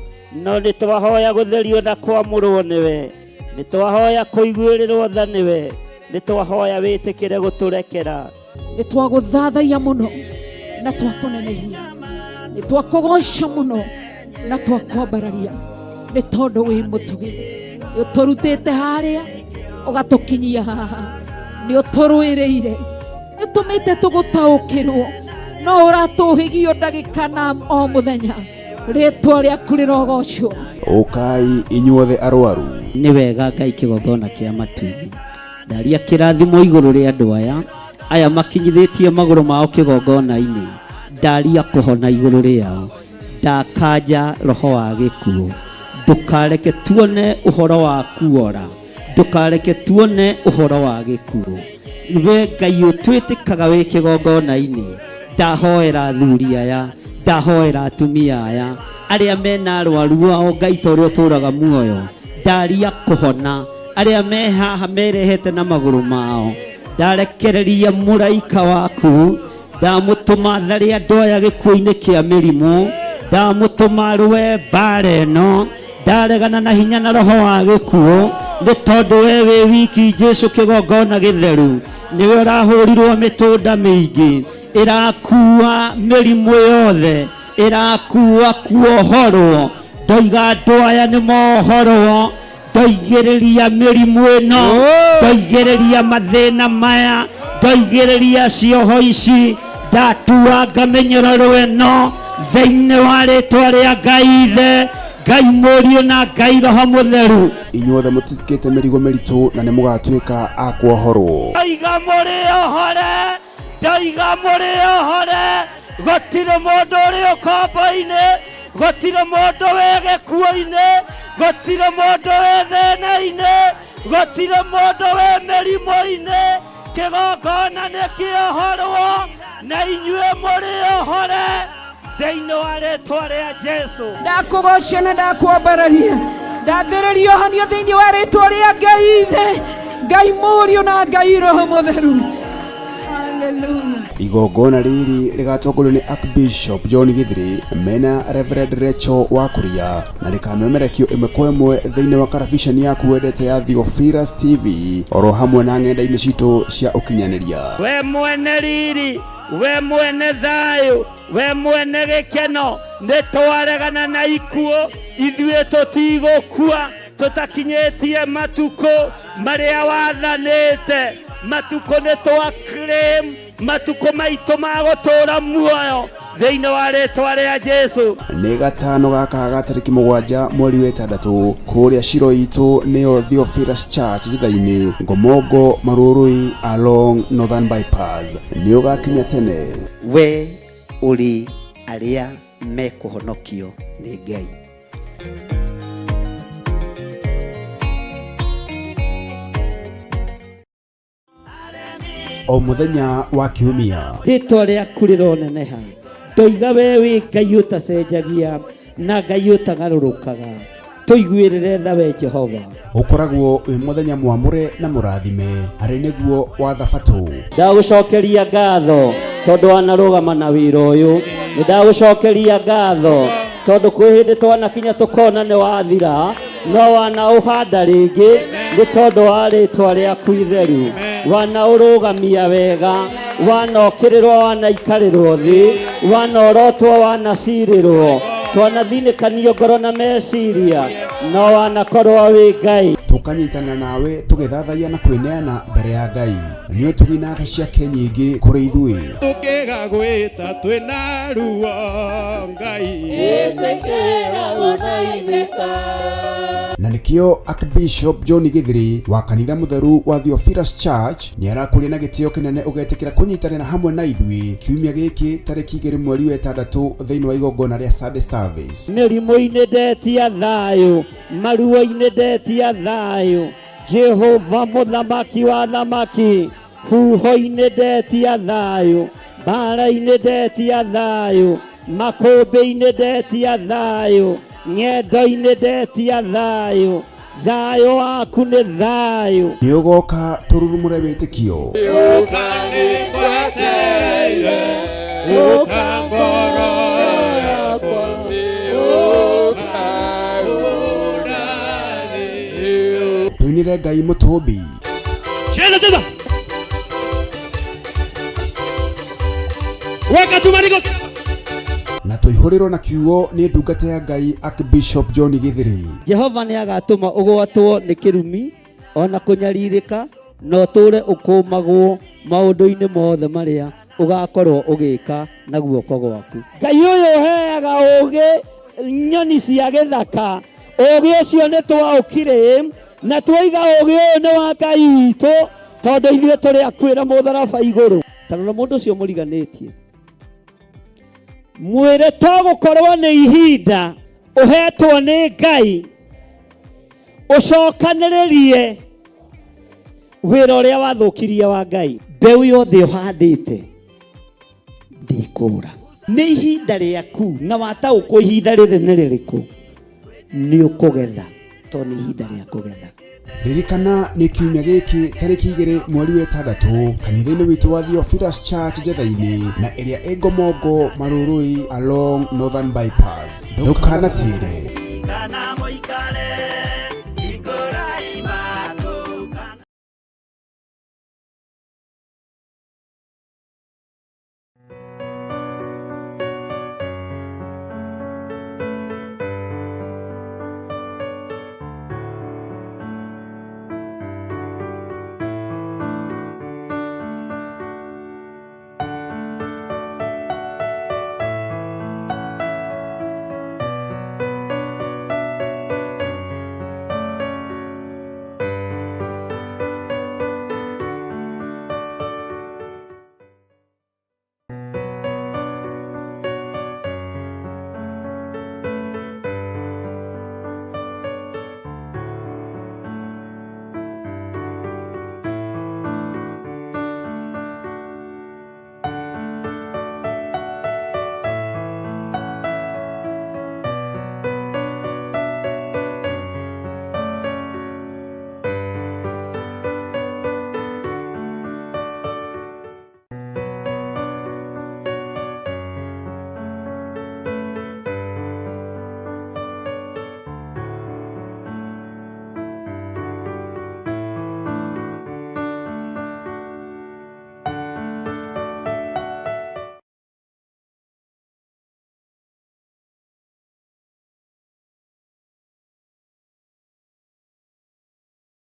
C: no nĩ twahoya gũtherio na kwamũrwo nĩwe, nĩ twahoya kũiguĩrĩrwo tha nĩwe, nĩ twahoya wĩtĩkĩre gũtũrekera.
D: Nĩ twagũthathaiya mũno na twakũnenehia, nĩ twakũgoca mũno na twakwambararia, nĩ tondũ wĩ mũtugi, nĩ ũtũrutĩte harĩa ũgatũkinyia haha, nĩ ũtũrũĩrĩire, nĩ ũtũmĩte tũgũtaũkĩrwo, no ũratũhĩgio ndagĩka na o mũthenya. Rĩtwa rĩaku rĩrogocwo.
B: Ũkai inyuothe arwaru.
C: Nĩ wega Ngai kĩgongona kĩa matu-inĩ, ndaria kĩrathimo igũrũ rĩa andũ aya, aya makinyithĩtie magũrũ mao kĩgongona-inĩ, ndaria kũhona igũrũ rĩao, ndakanja roho wa gĩkuũ, ndũkareke tuone ũhoro wa kuora, ndũkareke tuone ũhoro wa gĩkuũ. We Ngai ũtwĩtĩkaga wĩ kĩgongona-inĩ, ndahoera athuri aya, ndahoera atumia aya, arĩa mena arwaru ao Ngai ta ũrĩa ũtũũraga muoyo, ndaria kũhona, arĩa me haha merehete na magũrũ mao, ndarekereria mũraika waku, ndamũtũma tharĩ andũ aya gĩkuũ-inĩ kĩa mĩrimũ, ndamũtũma rũe mbara ĩno, ndaregana na hinya na roho wa gĩkuũ, nĩ tondũ we wĩ wiki Jesũ kĩgongona gĩtheru, nĩwe ũrahũrirwo mĩtũnda mĩingĩ, ĩrakua mĩrimũ yothe, ĩrakua kuohorwo, ndoiga andũ aya nĩ mohorwo, Ndoigĩrĩria mĩrimũ ĩno, ndoigĩrĩria mathĩna maya, ndoigĩrĩria cioho ici, ndatuanga mĩnyororo ĩno thĩinĩ wa rĩtwa rĩa Ngai Ithe, Ngai Mũriũ na Ngai Roho Mũtheru.
B: Inyuothe mũtitikĩte mĩrigo mĩritũ na nĩ mũgatuĩka a kuohorwo.
C: Ndoiga mũrĩ ohore, ndoiga mũrĩ ohore, gũtirĩ mũndũ ũrĩ ũkombo-inĩ, gũtirĩ mũndũ wĩ gĩkuũ-inĩ, gũtirĩ mũndũ wĩ thĩna-inĩ, gũtirĩ mũndũ wĩ mĩrimũ-inĩ. Kĩgongona nĩ kĩohorwo na inyuĩ mũrĩ ohore thĩinĩ wa rĩtwa rĩa Jesu.
D: Ndakũgoca na ndakwambararia, ndathĩrĩria ũhonio thĩinĩ wa rĩtwa rĩa Ngai Ithe, Ngai Mũriũ na Ngai Roho Mũtheru. Hallelujah.
B: Igongona rĩrĩ rĩgatongorio nĩ Archbishop John Githiri mena Reverend Rachel Wakuria na rĩkamemerekio ĩmwe kwa ĩmwe thĩinĩ wa karabiceni yaku wendete ya Theophilus TV oro hamwe na ng'enda-inĩ citũ cia ũkinyanĩria.
C: We mwene riri, we mwene thayũ, we mwene gĩkeno, nĩ twaregana na ikuũ, ithuĩ tũtigũkua tũtakinyĩtie matukũ marĩa wathanĩte. Matukũ nĩ twa claim matukũ maitũ ma gũtũũra muoyo thĩinĩ wa rĩtwa rĩa Jesu.
B: Nĩ gatano gaka ga tarĩki 7 mweri wa 6 kũrĩa Shiro itũ nĩyo Theophilus Church Njitha-inĩ, Ngomongo, Marurui along Northern Bypass. Nĩ ũgakinya tene.
A: We ũrĩ arĩa mekũhonokio nĩ Ngai.
B: O mũthenya wa kiumia
C: rĩtwa rĩaku rĩroneneha, ndoiga we wĩ Ngai ũtacenjagia na Ngai ũtagarũrũkaga, tũiguĩrĩre tha we Jehova.
B: Ũkoragwo wĩ mũthenya mwamũre na mũrathime harĩ nĩguo wa thabatũ.
C: Ndagũcokeria ngatho tondũ wanarũgama na wĩra ũyũ, nĩ ndagũcokeria ngatho tondũ kwĩ hĩndĩ twanakinya tũkona nĩ wathira, no wanaũhanda rĩngĩ nĩ tondũ wa rĩtwa rĩaku itheru, wanaũrũgamia wega, wanokĩrĩrwo, wanaikarĩrwo thĩ, wanorotwo, wanacirĩrwo, twanathinĩkanio ngoro na meciria, no wanakorwo wĩ Ngai.
B: Tũkanyitana nawe tũgĩthathaiya na kwĩneana mbere ya Ngai nĩ ũtugi na tha ciake nyingĩ kũrĩ ithuĩ.
F: Tũkĩgagwĩta twĩna ruo Ngai.
B: Na nĩkĩo Archbishop John Githiri wa kanitha mũtheru wa Theophilus Church nĩ arakũria na gĩtĩo kĩnene ũgetĩkĩra kũnyitanĩra hamwe na ithuĩ kiumia gĩkĩ tarĩki 2 mweri wa 6 thĩinĩ wa igongona rĩa Sunday service.
C: Mĩrimũ-inĩ ndetia thayũ, maruo-inĩ ndetia thayũ, Jehova mũthamaki wa thamaki, huho-inĩ ndetia thayũ, mbara-inĩ ndetia thayũ, makũmbĩ-inĩ ndetia thayũ, ng'endo-inĩ ndetia thayũ, thayũ waku nĩ thayũ.
B: Nĩ ũgoka tũrurumũre wĩtĩkio.
F: Ũka nĩngwetereire, ũka ngoro yakwa, ũka ũndathime.
B: Tũinĩre Ngai mũtũmbi.
F: Cheza cheza. Weka tu marigo.
B: Na tũihũrĩrwo na kiugo nĩ ndungata ya Ngai Archbishop John Githiri.
C: Jehova nĩ agatũma ũgwatwo nĩ kĩrumi ona kũnyarirĩka, na ũtũũre ũkũmagwo maũndũ-inĩ mothe marĩa ũgakorwo ũgĩka na guoko gwaku. Ngai ũyũ ũheaga ũũgĩ nyoni cia gĩthaka, ũũgĩ ũcio nĩ twaũkire na twaiga ũũgĩ ũyũ nĩ wa Ngai witũ, tondũ ithuĩ tũrĩ akuĩra mũtharaba igũrũ. Ta rora mũndũ ũcio mũriganĩtie, mwĩre to gũkorwo nĩ ihinda ũhetwo nĩ Ngai ũcokanĩrĩrie wĩra ũrĩa wathũkirie wa Ngai. Mbeũ yothe ũhandĩte ndĩkũra. Nĩ ihinda rĩaku na wataũkwo ihinda rĩrĩ nĩ rĩrĩkũ, nĩ ũkũgetha, tondũ nĩ ihinda rĩa kũgetha.
B: Ririkana nĩ kiumia gĩkĩ tarĩki 2 mweri wa 6 kanitha-inĩ witũ wa Theophilus Church Njatha-inĩ na ĩrĩa ĩ Ngomongo Marurui along Northern Bypass. Ndũkanatĩre.
C: Kana mũikare.